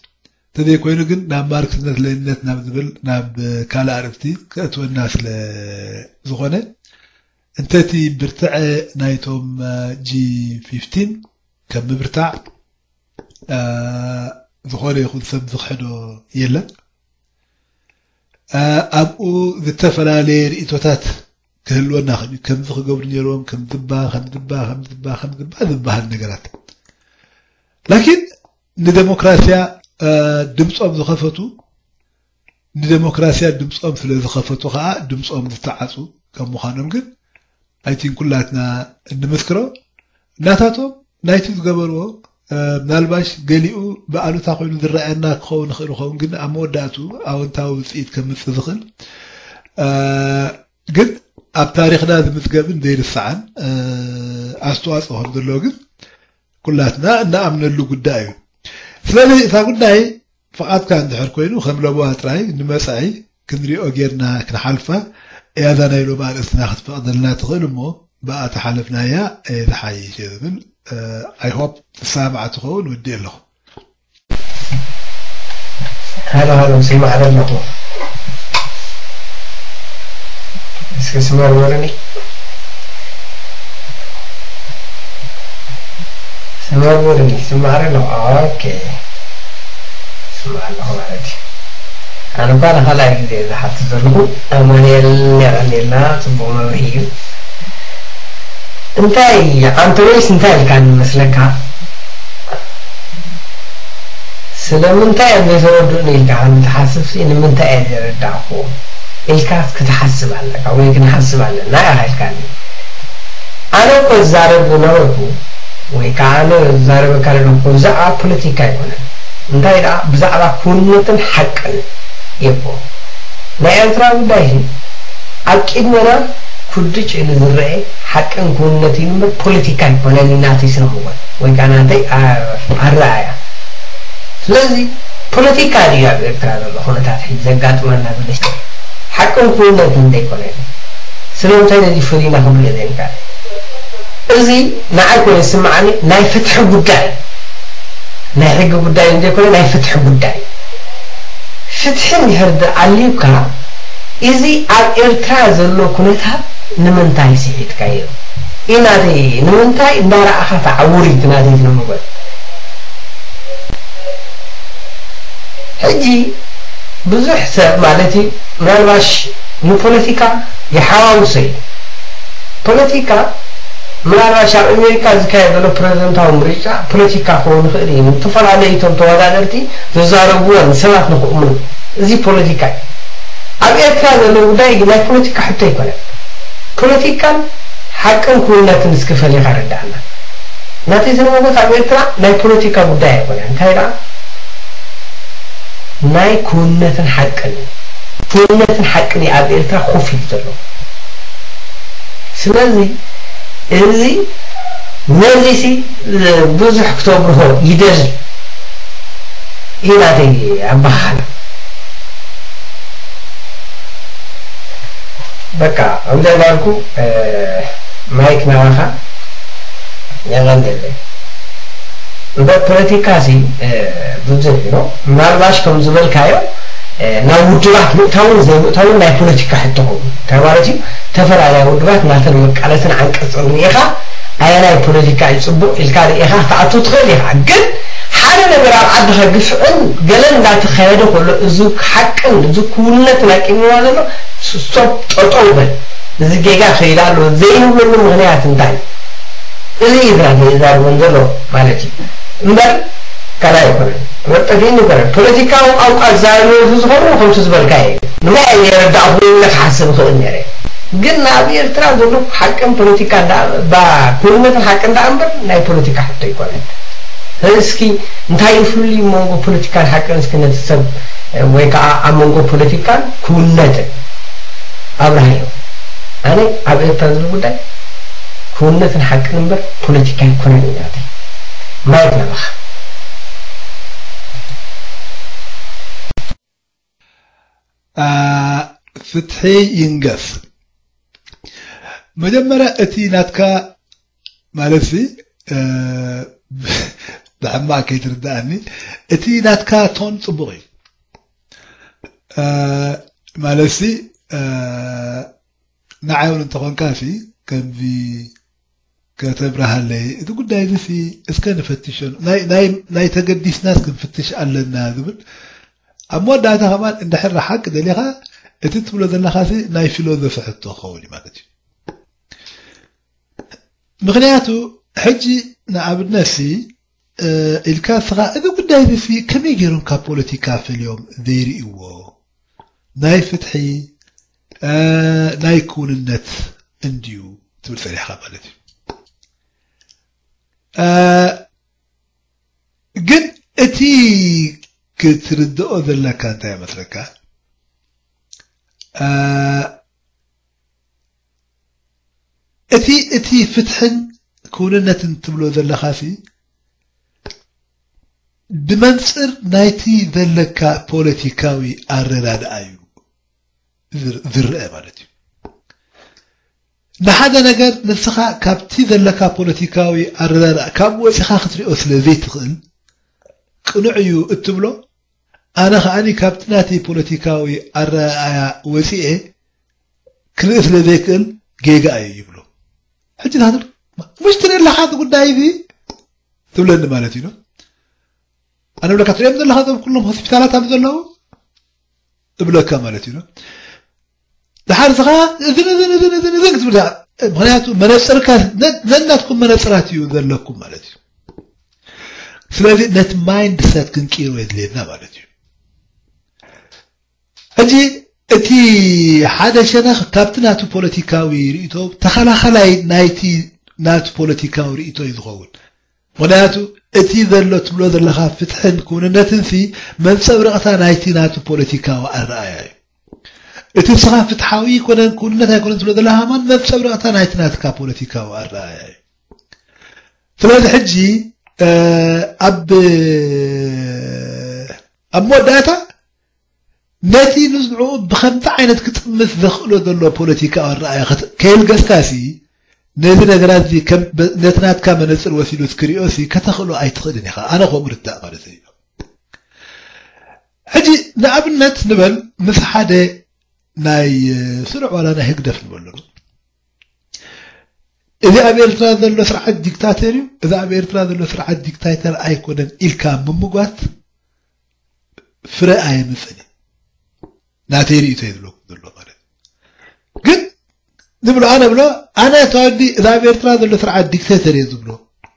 እንተዘይኮይኑ ግን ናብ ማርክስነት ሌኒነት ናብ ዝብል ናብ ካልእ ኣርእስቲ ከእትወና ስለ ዝኾነ፣ እንተቲ ብርትዐ ናይቶም፣ እ፣ ጂ ፊፍቲን ከም ምብርታዕ፣ እ፣ ዝኾነ ይኹን ሰብ ዝኽሕዶ የለን። እ፣ ኣብኡ ዝተፈላለየ ርእይቶታት ክህልወና ይኽእል እዩ። ከምዚ ክገብሩ ነይርዎም፣ ከምዝባ፣ ከምዝባ፣ ከምዝባ፣ ከምዝባ ዝበሃል ነገራት። ላኪን ንደሞክራስያ፣ እ፣ ድምጾም ዝኸፈቱ፣ ንደሞክራስያ ድምጾም ስለ ዝኸፈቱ ከኣ ድምጾም ዝተዓጹ ከም ምዃኖም ግን፣ ኣይ ቲንክ፣ ኩላትና እንምስክሮ። ናታቶም ናይቲ ዝገበርዎ፣ እ፣ ምናልባሽ ገሊኡ ብኣሉታ ኮይኑ ዝረኣየና ክኸውን ይኽእል ይኸውን፣ ግን ኣብ መወዳእትኡ ኣወንታዊ ውጽኢት ከምጽእ ዝኽእል፣ እ፣ ግን ኣብ ታሪኽና ዝምዝገብን ዘይርሳዕን፣ እ፣ ኣስተዋጽኦ ከም ዘለዎ ግን ኩላትና እንኣምነሉ ጉዳይ እዩ። ስለዚ እታ ጉዳይ ፍቓድካ እንድሕር ኮይኑ፣ ከም ለበዋ ጥራይ ንመጻኢ ክንሪኦ ጌርና ክንሓልፋ እያ እዛ ናይ ሎሚ ኣርእስትና ክትፈቕደልና ትኽእል እሞ፣ ብኣ ተሓለፍናያ፣ እ፣ ዝሓይሽ እየ ዝብል፣ እ፣ I hope ትሰማማዕ ትኸውን። ወዲእ ኣለኹ። ሃሎ፣ ሃሎ፣ ስማዕ ኣለኹ። እስኪ ስመር በሉኒ። ስመር በሉኒ። ስማዕ ኣለኹ። ኦኬ። ስማዕ ኣለኹ ማለት እዩ። ኣነ እኳ ንኻልኣይ ግዜ እየ ዝሓትት ዘለኹ። ኣማኑኤል የቐንየልና፣ ጽቡቕ መብርሂ እዩ። እንታይ፣ ኣንቶኒስ እንታይ ኢልካ ንመስለካ? ስለምንታይ እዮም ዘይተረድኡኒ ኢልካ ከም ትሓስብሲ፣ ንምንታይ እየ ዘይረዳእኩዎም ኢልካ ክትሓስብ ኣለካ፣ ወይ ክንሓስብ ኣለና ኢኻ ኢልካኒ። ኣነ እኮ ዝዛረብ ዝነበርኩ፣ ወይ ከዓ ኣነ ዝዛረበካ ዘለኹ ብዛዕባ ፖለቲካ ኣይኮነን። እንታይ ደኣ፣ ብዛዕባ ክውንነትን ሓቅን እየ እኮ። ናይ ኤርትራ ጉዳይ እዚ ኣብ ቅድመና ኩድጭ ኢሉ ዝረአ ሓቅን ክውንነት እዩ እምበር ፖለቲካ ኣይኮነን እዩ ናተይ ስነ-ምግባር ወይ ከዓ ናተይ፣ ኣ-፣ ኣረኣእያ። ስለዚ ፖለቲካ ድዩ ኣብ ኤርትራ ዘሎ ኩነታት ሕጂ ዘጋጥመና ዘሎ ሓቅን ክውንነትን ዘይኮነ፣ ስለምንታይ ነዚ ፈሊና ክንሪኦ ዘይንክእል? እዚ ንዓይ ኮነ ዝስምዓኒ ናይ ፍትሒ ጉዳይ፣ ናይ ሕጊ ጉዳይ እንዘይኮነ ናይ ፍትሒ ጉዳይ። ፍትሒ እንድሕር ኣልዩካ፣ እዚ ኣብ ኤርትራ ዘሎ ኩነታት ንምንታይ ስሒትካዮ? እዩ ናተይ፣ ንምንታይ እንዳረኣኻ ተዓውር እዩ ናተይ ዝንምበል። ሕጂ ብዙሕ ሰብ ማለት እዩ፣ ምናልባሽ ንፖለቲካ ይሓዋውሶ እዩ። ፖለቲካ ምናልባሽ ኣብ ኣሜሪካ ዝካየድ ዘሎ ፕረዚደንታዊ ምርጫ ፖለቲካ ክኸውን ይኽእል እዩ። ዝተፈላለዩ እቶም ተወዳደርቲ ዝዛረብዎ ንሰባት ንክእምኑ፣ እዚ ፖለቲካ እዩ። ኣብ ኤርትራ ዘሎ ጉዳይ ግን ናይ ፖለቲካ ሕቶ ኣይኮነን። ፖለቲካን ሓቅን ክውንነትን እስኪ ፈሊኻ ረዳእና። ናተይ ዝነበረት ኣብ ኤርትራ ናይ ፖለቲካ ጉዳይ ኣይኮነን። እንታይ ደኣ? ናይ ክውንነትን ሓቅን እዩ። ክውንነትን ሓቅን እዩ ኣብ ኤርትራ ኮፍ ኢሉ ዘሎ። ስለዚ እዚ፣ ነዚሲ ብዙሕ ክተብርሆ ይደሊ እዩ ናተይ ኣበሃህላ። በቃ፣ ከምዚ እንዳልኩ፣ እ፣ ማይክ ናባኻ። የቐንየለይ። እምበር ፖለቲካሲ፣ እ፣ ብዙሕ እዩ። ምናልባሽ ከም ዝበልካዮ፣ እ፣ ናብ ውድባት ምእታውን ዘይምእታውን ናይ ፖለቲካ ሕቶ ኮይኑ። እንታይ ማለት እዩ? ዝተፈላለያ ውድባት ናተን መቃለስን ዓንቀጽን ርኢኻ፣ ኣየናይ ፖለቲካ እዩ ጽቡቕ ኢልካ ርኢኻ ክትኣቱ ትኽእል ኢኻ። ግን ሓደ ነገር ኣብ ዓድኻ ግፍዕን ገለን እንዳተኻየደ ከሎ፣ እዚ ሓቅን እዚ ክውንነትን ኣቂምዋ ዘሎ፣ ስቶፕ፣ ጠጠው በል። እዚ ጌጋ ከይዳ ኣሎ ዘይንብለሉ ምኽንያት እንታይ? እዚ እዩ ዝዛረቦም ዘሎ ማለት እዩ። እምበር ካልእ ኣይኮነን። መጠፊእኒ ይኮነን። ፖለቲካዊ ቋንቋ ዝዛረቡ ዝኾኑ ከምቲ ዝበልካዮ እዩ። ንማይ የረዳእኹ ኢለ ክሓስብ እኽእል ነይረ። ግን ኣብ ኤርትራ ዘሎ ሓቅን ፖለቲካ እንዳ-፣ ባ-፣ ክውንነትን ሓቅን ደኣ እምበር ናይ ፖለቲካ ሕቶ ኣይኮነን። እስኪ እንታይ እዩ ፍሉይ መንጎ ፖለቲካን ሓቅን እስኪ ነቲ ሰብ፣ ወይ ከዓ ኣብ መንጎ ፖለቲካን ክውንነትን ኣብርሃዮ። ኣነ ኣብ ኤርትራ ዘሎ ጉዳይ ክውንነትን ሓቅን እምበር ፖለቲካ ኣይኮነን እዩ ናተይ። ማይክ ናባኻ። ፍትሒ ይንገስ። መጀመርያ እቲ ናትካ ማለት ሲ ብሕማቅ ከይትርዳእኒ፣ እቲ ናትካ ቶን ጽቡቅ እዩ። ማለት ሲ ንዓይ እውን እንተኾንካ ሲ ከምዚ ከተብርሃለይ፣ እቲ ጉዳይ እዚ ሲ እስከ ንፈትሾ፣ ናይ ተገዲስናስ ክንፍትሽ ኣለና ዝብል ኣብ መወዳእታ ከማን እንድሕር ሓቂ ደሊኻ እቲ ትብሎ ዘለኻ ሲ ናይ ፊሎዞፊ ሕቶ ክኸውን እዩ ማለት እዩ። ምኽንያቱ ሕጂ ንኣብነት ሲ ኢልካ እስኻ እዚ ጉዳይ እዚ ሲ ከመይ ገይሮም ካብ ፖለቲካ ፈልዮም ዘይርእይዎ ናይ ፍትሒ ናይ ክውንነት እንድዩ ትብል ጸኒሕካ ማለት እዩ። ግን እቲ ክትርድኦ ዘለካ እንታይ መስለካ? እቲ እቲ ፍትሕን ክውንነትን ትብሎ ዘለኻ ሲ ብመንጽር ናይቲ ዘለካ ፖለቲካዊ ኣረዳድኣ እዩ ዝርአ ማለት እዩ። ንሓደ ነገር ንስኻ ካብቲ ዘለካ ፖለቲካዊ ኣረዳድኣ ካብኡ ወፂኻ ክትሪኦ ስለ ዘይትኽእል ቅኑዕ እዩ እትብሎ፣ ኣነ ከዓኒ ካብቲ ናተይ ፖለቲካዊ ኣረኣእያ ወፂኤ ክርኢ ስለ ዘይክእል ጌጋ እዩ ይብሎ። ሕጂ ናትር ምሽ ትርኢ ኣለኻ እቲ ጉዳይ እዚ ትብለኒ ማለት እዩ። ኣነ ብለካ ትሪኦም ዘለኻ እዞም ኩሎም ሆስፒታላት ኣብ ዘለዉ እብለካ ማለት እዩ። ድሓር ስኻ እዝን እዝን እዝን እዝን እዝን ክትብል ምክንያቱ መነፅርካ ነናትኩም መነፅራት እዩ ዘለኩም ማለት እዩ። ስለዚ ነቲ ማይንድ ሰት ክንቅይሮ የድልየና ማለት እዩ። ሕጂ እቲ ሓደ ሸነኽ ካብቲ ናቱ ፖለቲካዊ ርእቶ ተኸላኸላይ ናይቲ ናቱ ፖለቲካዊ ርእቶ እዩ ዝኸውን። ምክንያቱ እቲ ዘሎ ትብሎ ዘለኻ ፍትሕን ክውንነትን ሲ መንፀብረቕታ ናይቲ ናቱ ፖለቲካዊ ኣረኣያ እዩ። እቲ ንስኻ ፍትሓዊ ኣይኮነን ክውንነት ኣይኮነን ትብሎ ዘለኻ ማን መንፀብረቕታ ናይቲ ናትካ ፖለቲካዊ ኣረኣያ እዩ። ስለዚ ሕጂ ኣብ ኣብ መወዳእታ ነቲ ንዝንዕኡ ብኸምዚ ዓይነት ክጥምት ዘኽእሎ ዘሎ ፖለቲካዊ ኣረኣያ ከየልገስካሲ ነዚ ነገራት እዚ ነቲ ናትካ መነፅር ወሲዱ ክሪኦ ሲ ከተኽእሎ ኣይትኽእልን ኢኻ። ኣነ ከምኡ ርዳእ ማለት እዩ። ሕጂ ንኣብነት ንበል ምስ ሓደ ናይ ስሩዕ ዋላ ናይ ህግደፍ ንበሎ እዚ ኣብ ኤርትራ ዘሎ ስርዓት ዲክታተር እዩ፣ እዚ ኣብ ኤርትራ ዘሎ ስርዓት ዲክታተር ኣይኮነን ኢልካ ምምጓት ፍረ ኣየምፅን እዩ። ናተይ ርእቶ እየ ዝብለኩም ዘሎ ማለት ግን ዝብሎ ኣነ ብሎ ኣነ ተወዲ እዚ ኣብ ኤርትራ ዘሎ ስርዓት ዲክታተር እየ ዝብሎ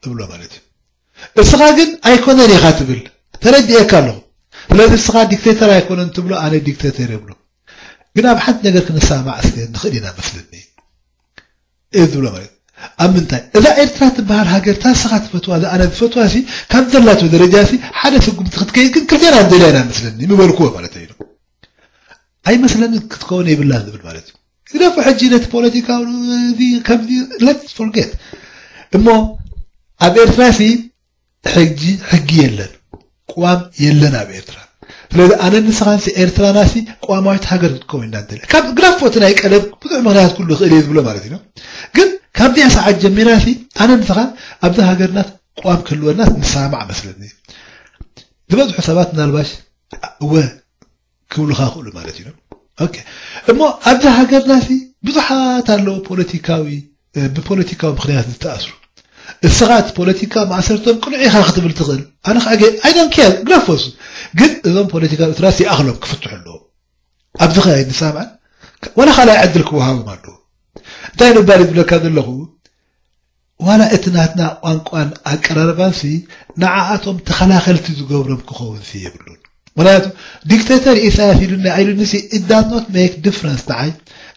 እብሎ ማለት እዩ። እስኻ ግን ኣይኮነን ኢኻ ትብል ተረዲኤካ ኣለኹ። ስለዚ እስኻ ዲክቴተር ኣይኮነን ትብሎ ኣነ ዲክቴተር እየ ብሎ። ግን ኣብ ሓንቲ ነገር ክንሰማማዕ እስከ ንኽእል ኢና መስለኒ እየ ዝብሎ ማለት ኣብ ምንታይ እዛ ኤርትራ ትበሃል ሃገር እታ ንስኻ ትፈትዋ እዛ ኣነ ዝፈትዋ ሲ ካብ ዘላቶ ደረጃ ሲ ሓደ ስጉምቲ ክትከይድ ግን ክልቴና ንደልያ ኢና መስለኒ ምበልክዎ ማለት እዩ። ኣይመስለኒ ክትከውን የብላን ዝብል ማለት እዩ። ግደፎ ሕጂ ነቲ ፖለቲካዊ እዚ ከምዚ let's forget እሞ ኣብ ኤርትራ ሲ ሕጂ ሕጊ የለን ቅዋም የለን ኣብ ኤርትራ። ስለዚ ኣነ ንስኻንሲ ኤርትራናሲ ቅዋማዊት ሃገር ክትከውን ኢና ንደሊ ካብ ግደፎ እቲ ናይ ቀደም ብዙሕ ምኽንያት ኩሉ ይኽእል እየ ዝብሎ ማለት እዩ። ግን ካብዚኣ ሰዓት ጀሚራሲ ኣነ ንስኻን ኣብዛ ሃገርና ቅዋም ክህልወና ንሰማማዕ መስለኒ። ዝበዝሑ ሰባት ምናልባሽ እወ ክብሉኻ ይኽእሉ ማለት እዩ። ኦኬ እሞ ኣብዚ ሃገርና ሲ ብዙሓት ኣለዉ ፖለቲካዊ ብፖለቲካዊ ምኽንያት ዝተኣስሩ። እስኻ እቲ ፖለቲካ ማእሰርቶም ቅኑዕ ኢኻ ክትብል ትኽእል። ኣነ ከዓ I don't care ግደፎ እሱ። ግን እዞም ፖለቲካ ኤርትራ ሲ ይኣኽሎም ክፍትሑ ኣለዎም። ኣብዚ ኸ ኣይንሰማማዕን? ወላ ካልኣይ ዕድል ክወሃቦም ኣለዎ። እንታይ ንባል ዝብለካ ዘለኹ ዋላ እቲ ናትና ቋንቋን ኣቀራርባን ሲ ንዓኣቶም ተኸላኸልቲ ዝገብሮም ክኸውን ሲ የብሉን። ምክንያቱ ዲክቴተር ኢሳያስ ኢሉኒ ኣይሉኒ ሲ it does not make difference ንዓይ።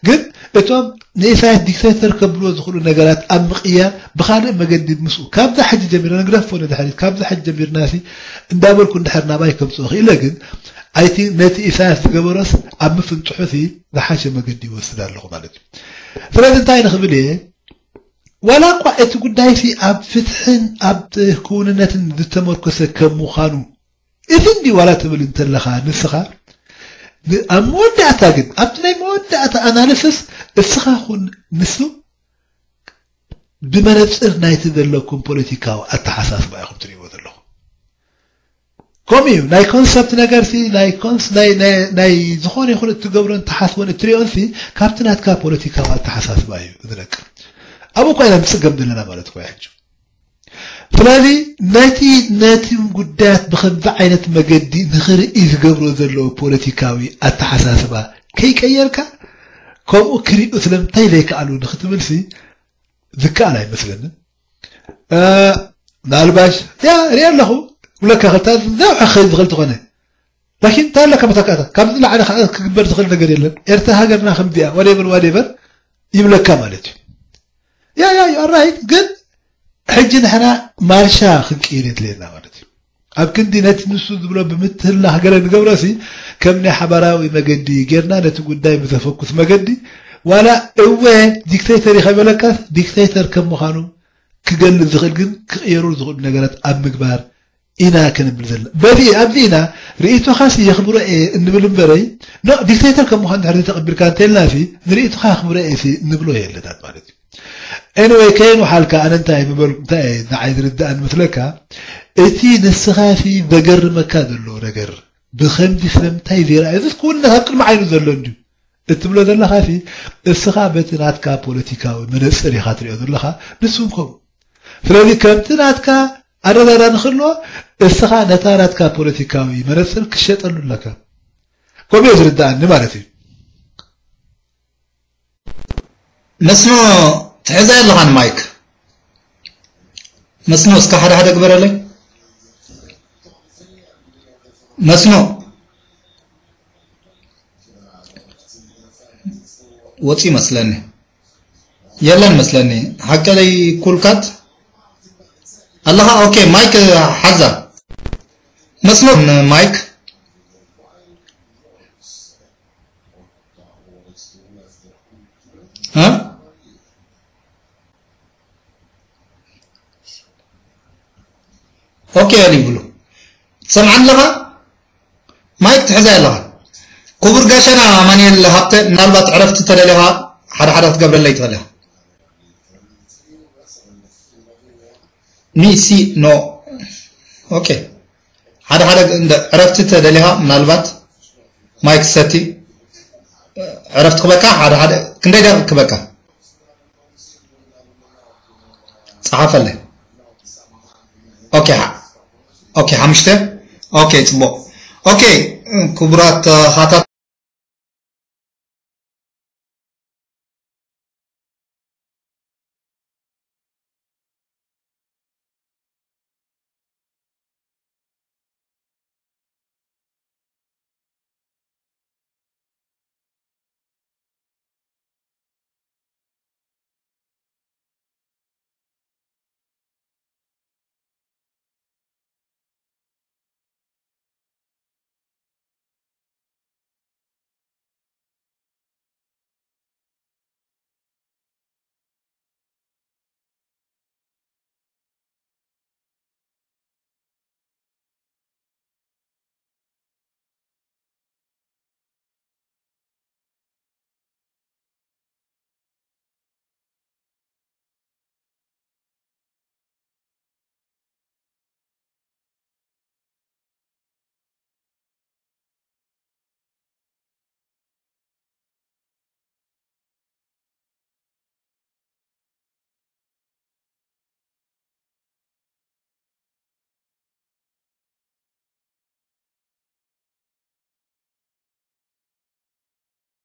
ግን እቶም ንኢሳያስ ዲክቴተር ከብልዎ ዝኽእሉ ነገራት ኣብ ምቕያር ብኻልእ መገዲ ምስኡ ካብዛ ሕጂ ጀሚርና ንግደፎ ንድሕሪት ካብዛ ሕጂ ጀሚርና ሲ እንዳበልኩ እንድሕር ናባይ ከምፅኦ ክኢለ ግን ኣይቲ ነቲ ኢሳያስ ዝገበሮስ ኣብ ምፍንጭሑ ሲ ዝሓሸ መገዲ ይወስድ ኣለኹ ማለት እዩ። ስለዚ እንታይ ንኽብል እየ፣ ዋላ እኳ እቲ ጉዳይ ሲ ኣብ ፍትሕን ኣብ ክውንነትን ዝተመርኮሰ ከም ምዃኑ፣ እቲ እንዲ ዋላ ትብል እንተለኻ ንስኻ፣ ን-፣ ኣብ መወዳእታ ግን፣ ኣብቲ ናይ መወዳእታ ኣናሊሲስ፣ እስኻ ኹን ንሱ ብመነጽር ናይቲ ዘለኩም ፖለቲካዊ ኣተሓሳስባ ኢኹም ትርእይዎ ዘለኹም። ከምኡ እዩ። ናይ ኮንሰፕት ነገር ሲ፣ ናይ ኮንስ-፣ ናይ፣ ናይ፣ ናይ ዝኾነ ይኹን እትገብሮን ትሓስቦን እትሪኦን ሲ፣ ካብቲ ናትካ ፖለቲካዊ ኣተሓሳስባ እዩ ዝነቅል። ኣብኡ እኳ ኢና ንጽገም ዘለና ማለት እኮ እዩ ሕጂ። ስለዚ ነቲ፣ ነቲ ጉዳያት ብኸምዚ ዓይነት መገዲ ንኽርኢ ዝገብሮ ዘለዎ ፖለቲካዊ ኣተሓሳስባ ከይቀየርካ፣ ከምኡ ክሪኡ ስለምንታይ ዘይከኣሉ ንኽትብል ሲ፣ ዝከኣል ኣይመስለንን። እ፣ ምናልባሽ፣ ያ፣ ሪአ ኣለኹ፣ ብለካ ክልተ ነውሒ ክኸይድ ዝኽእል ተኾነ። ላኪን እንታይ ኣለካ መተካእታ? ካብዚ ላዕሊ ከዓ ክግበር ዝኽእል ነገር የለን። ኤርትራ ሃገርና ከምዚኣ፣ ዋዴቨር፣ ዋዴቨር፣ ይብለካ ማለት እዩ። ያ፣ ያ፣ you are right፣ ግን ሕጂ ንሕና ማርሻ ክንቅይር የድልየና ማለት እዩ። ኣብ ክንዲ ነቲ ንሱ ዝብሎ ብምትህላኽ ገለ ንገብሮ ሲ፣ ከም ናይ ሓባራዊ መገዲ ጌርና ነቲ ጉዳይ ብዘፈኩስ መገዲ፣ ዋላ እወ ዲክቴተር እዩ ከይበለካስ፣ ዲክቴተር ከም ምዃኑ ክገልጽ ዝኽእል ግን ክቕየሩ ዝኽእሉ ነገራት ኣብ ምግባር ኢና ክንብል ዘለና። በዚ፣ ኣብዚ ኢና ርእይቶኻ ሲ የኽብሮ እየ እንብል እምበረይ፣ ኖ፣ ዲክቴተር ከም ምዃኑ ድሕሪ ተቐቢልካ እንተልና ሲ፣ ንርእይቶኻ የኽብሮ እየ ሲ እንብሎ የለናን ማለት እዩ። ኤኒወይ፣ ከየን ውሓልካ፣ ኣነ እንታይ ምበል-፣ እንታይ ንዓይ ዝርድኣን መስለካ፣ እቲ ንስኻ ሲ ዘገርመካ ዘሎ ነገር፣ ብኸምዚ ስለምንታይ ዘይረኣየ፣ እዚ ክውንነት ኣብ ቅድሚ ዓይኑ ዘሎ እንድዩ እትብሎ ዘለኻ ሲ፣ እስኻ በቲ ናትካ ፖለቲካዊ መነጽር ኢኻ ትሪኦ ዘለኻ፣ ንሱ እውን ከምኡ። ስለዚ ከምቲ ናትካ ኣረዳዳ ንክህልዎ፣ እስኻ ነታ ናትካ ፖለቲካዊ መነጽር ክሸጠሉ ኣለካ። ከምኡ እዩ ዝርድኣኒ ማለት እዩ። መስኖ ትሕዛ ኣለኻን ማይክ? መስኖ እስከ ሓደ ሓደ ግበረለይ። መስኖ ወፂ መስለኒ። የለን መስለኒ። ሓቀለይ ኩልካት ኣለኻ? ኦኬ፣ ማይክ ሓዛ። መስኖ ማይክ። እ? ኦኬ፣ ኣሊ ብሉ። ትሰምዓኒ ኣለኻ? ማይክ ትሕዛ ኣለኻ? ክቡር ጋሻና ኣማኑኤል ሃብተ፣ ምናልባት ዕረፍቲ ተደሊኻ ሓደ ሓደ ክትገብረለይ ትኽእል ኢኻ። ሚ ሲ ኖ። ኦኬ። ሓደ ሓደ እንደ ዕረፍቲ ተደሊኻ ምናልባት ማይክ ሰቲ ዕረፍቲ ክበካ ሓደ ሓደ ክንደይ ደቂቕ ክበካ? ጸሓፈለይ። ኦኬ፣ ሓ-፣ ኦኬ፣ ሓሙሽተ። ኦኬ፣ ጽቡቕ። ኦኬ፣ ክቡራት ተኸታተልቲ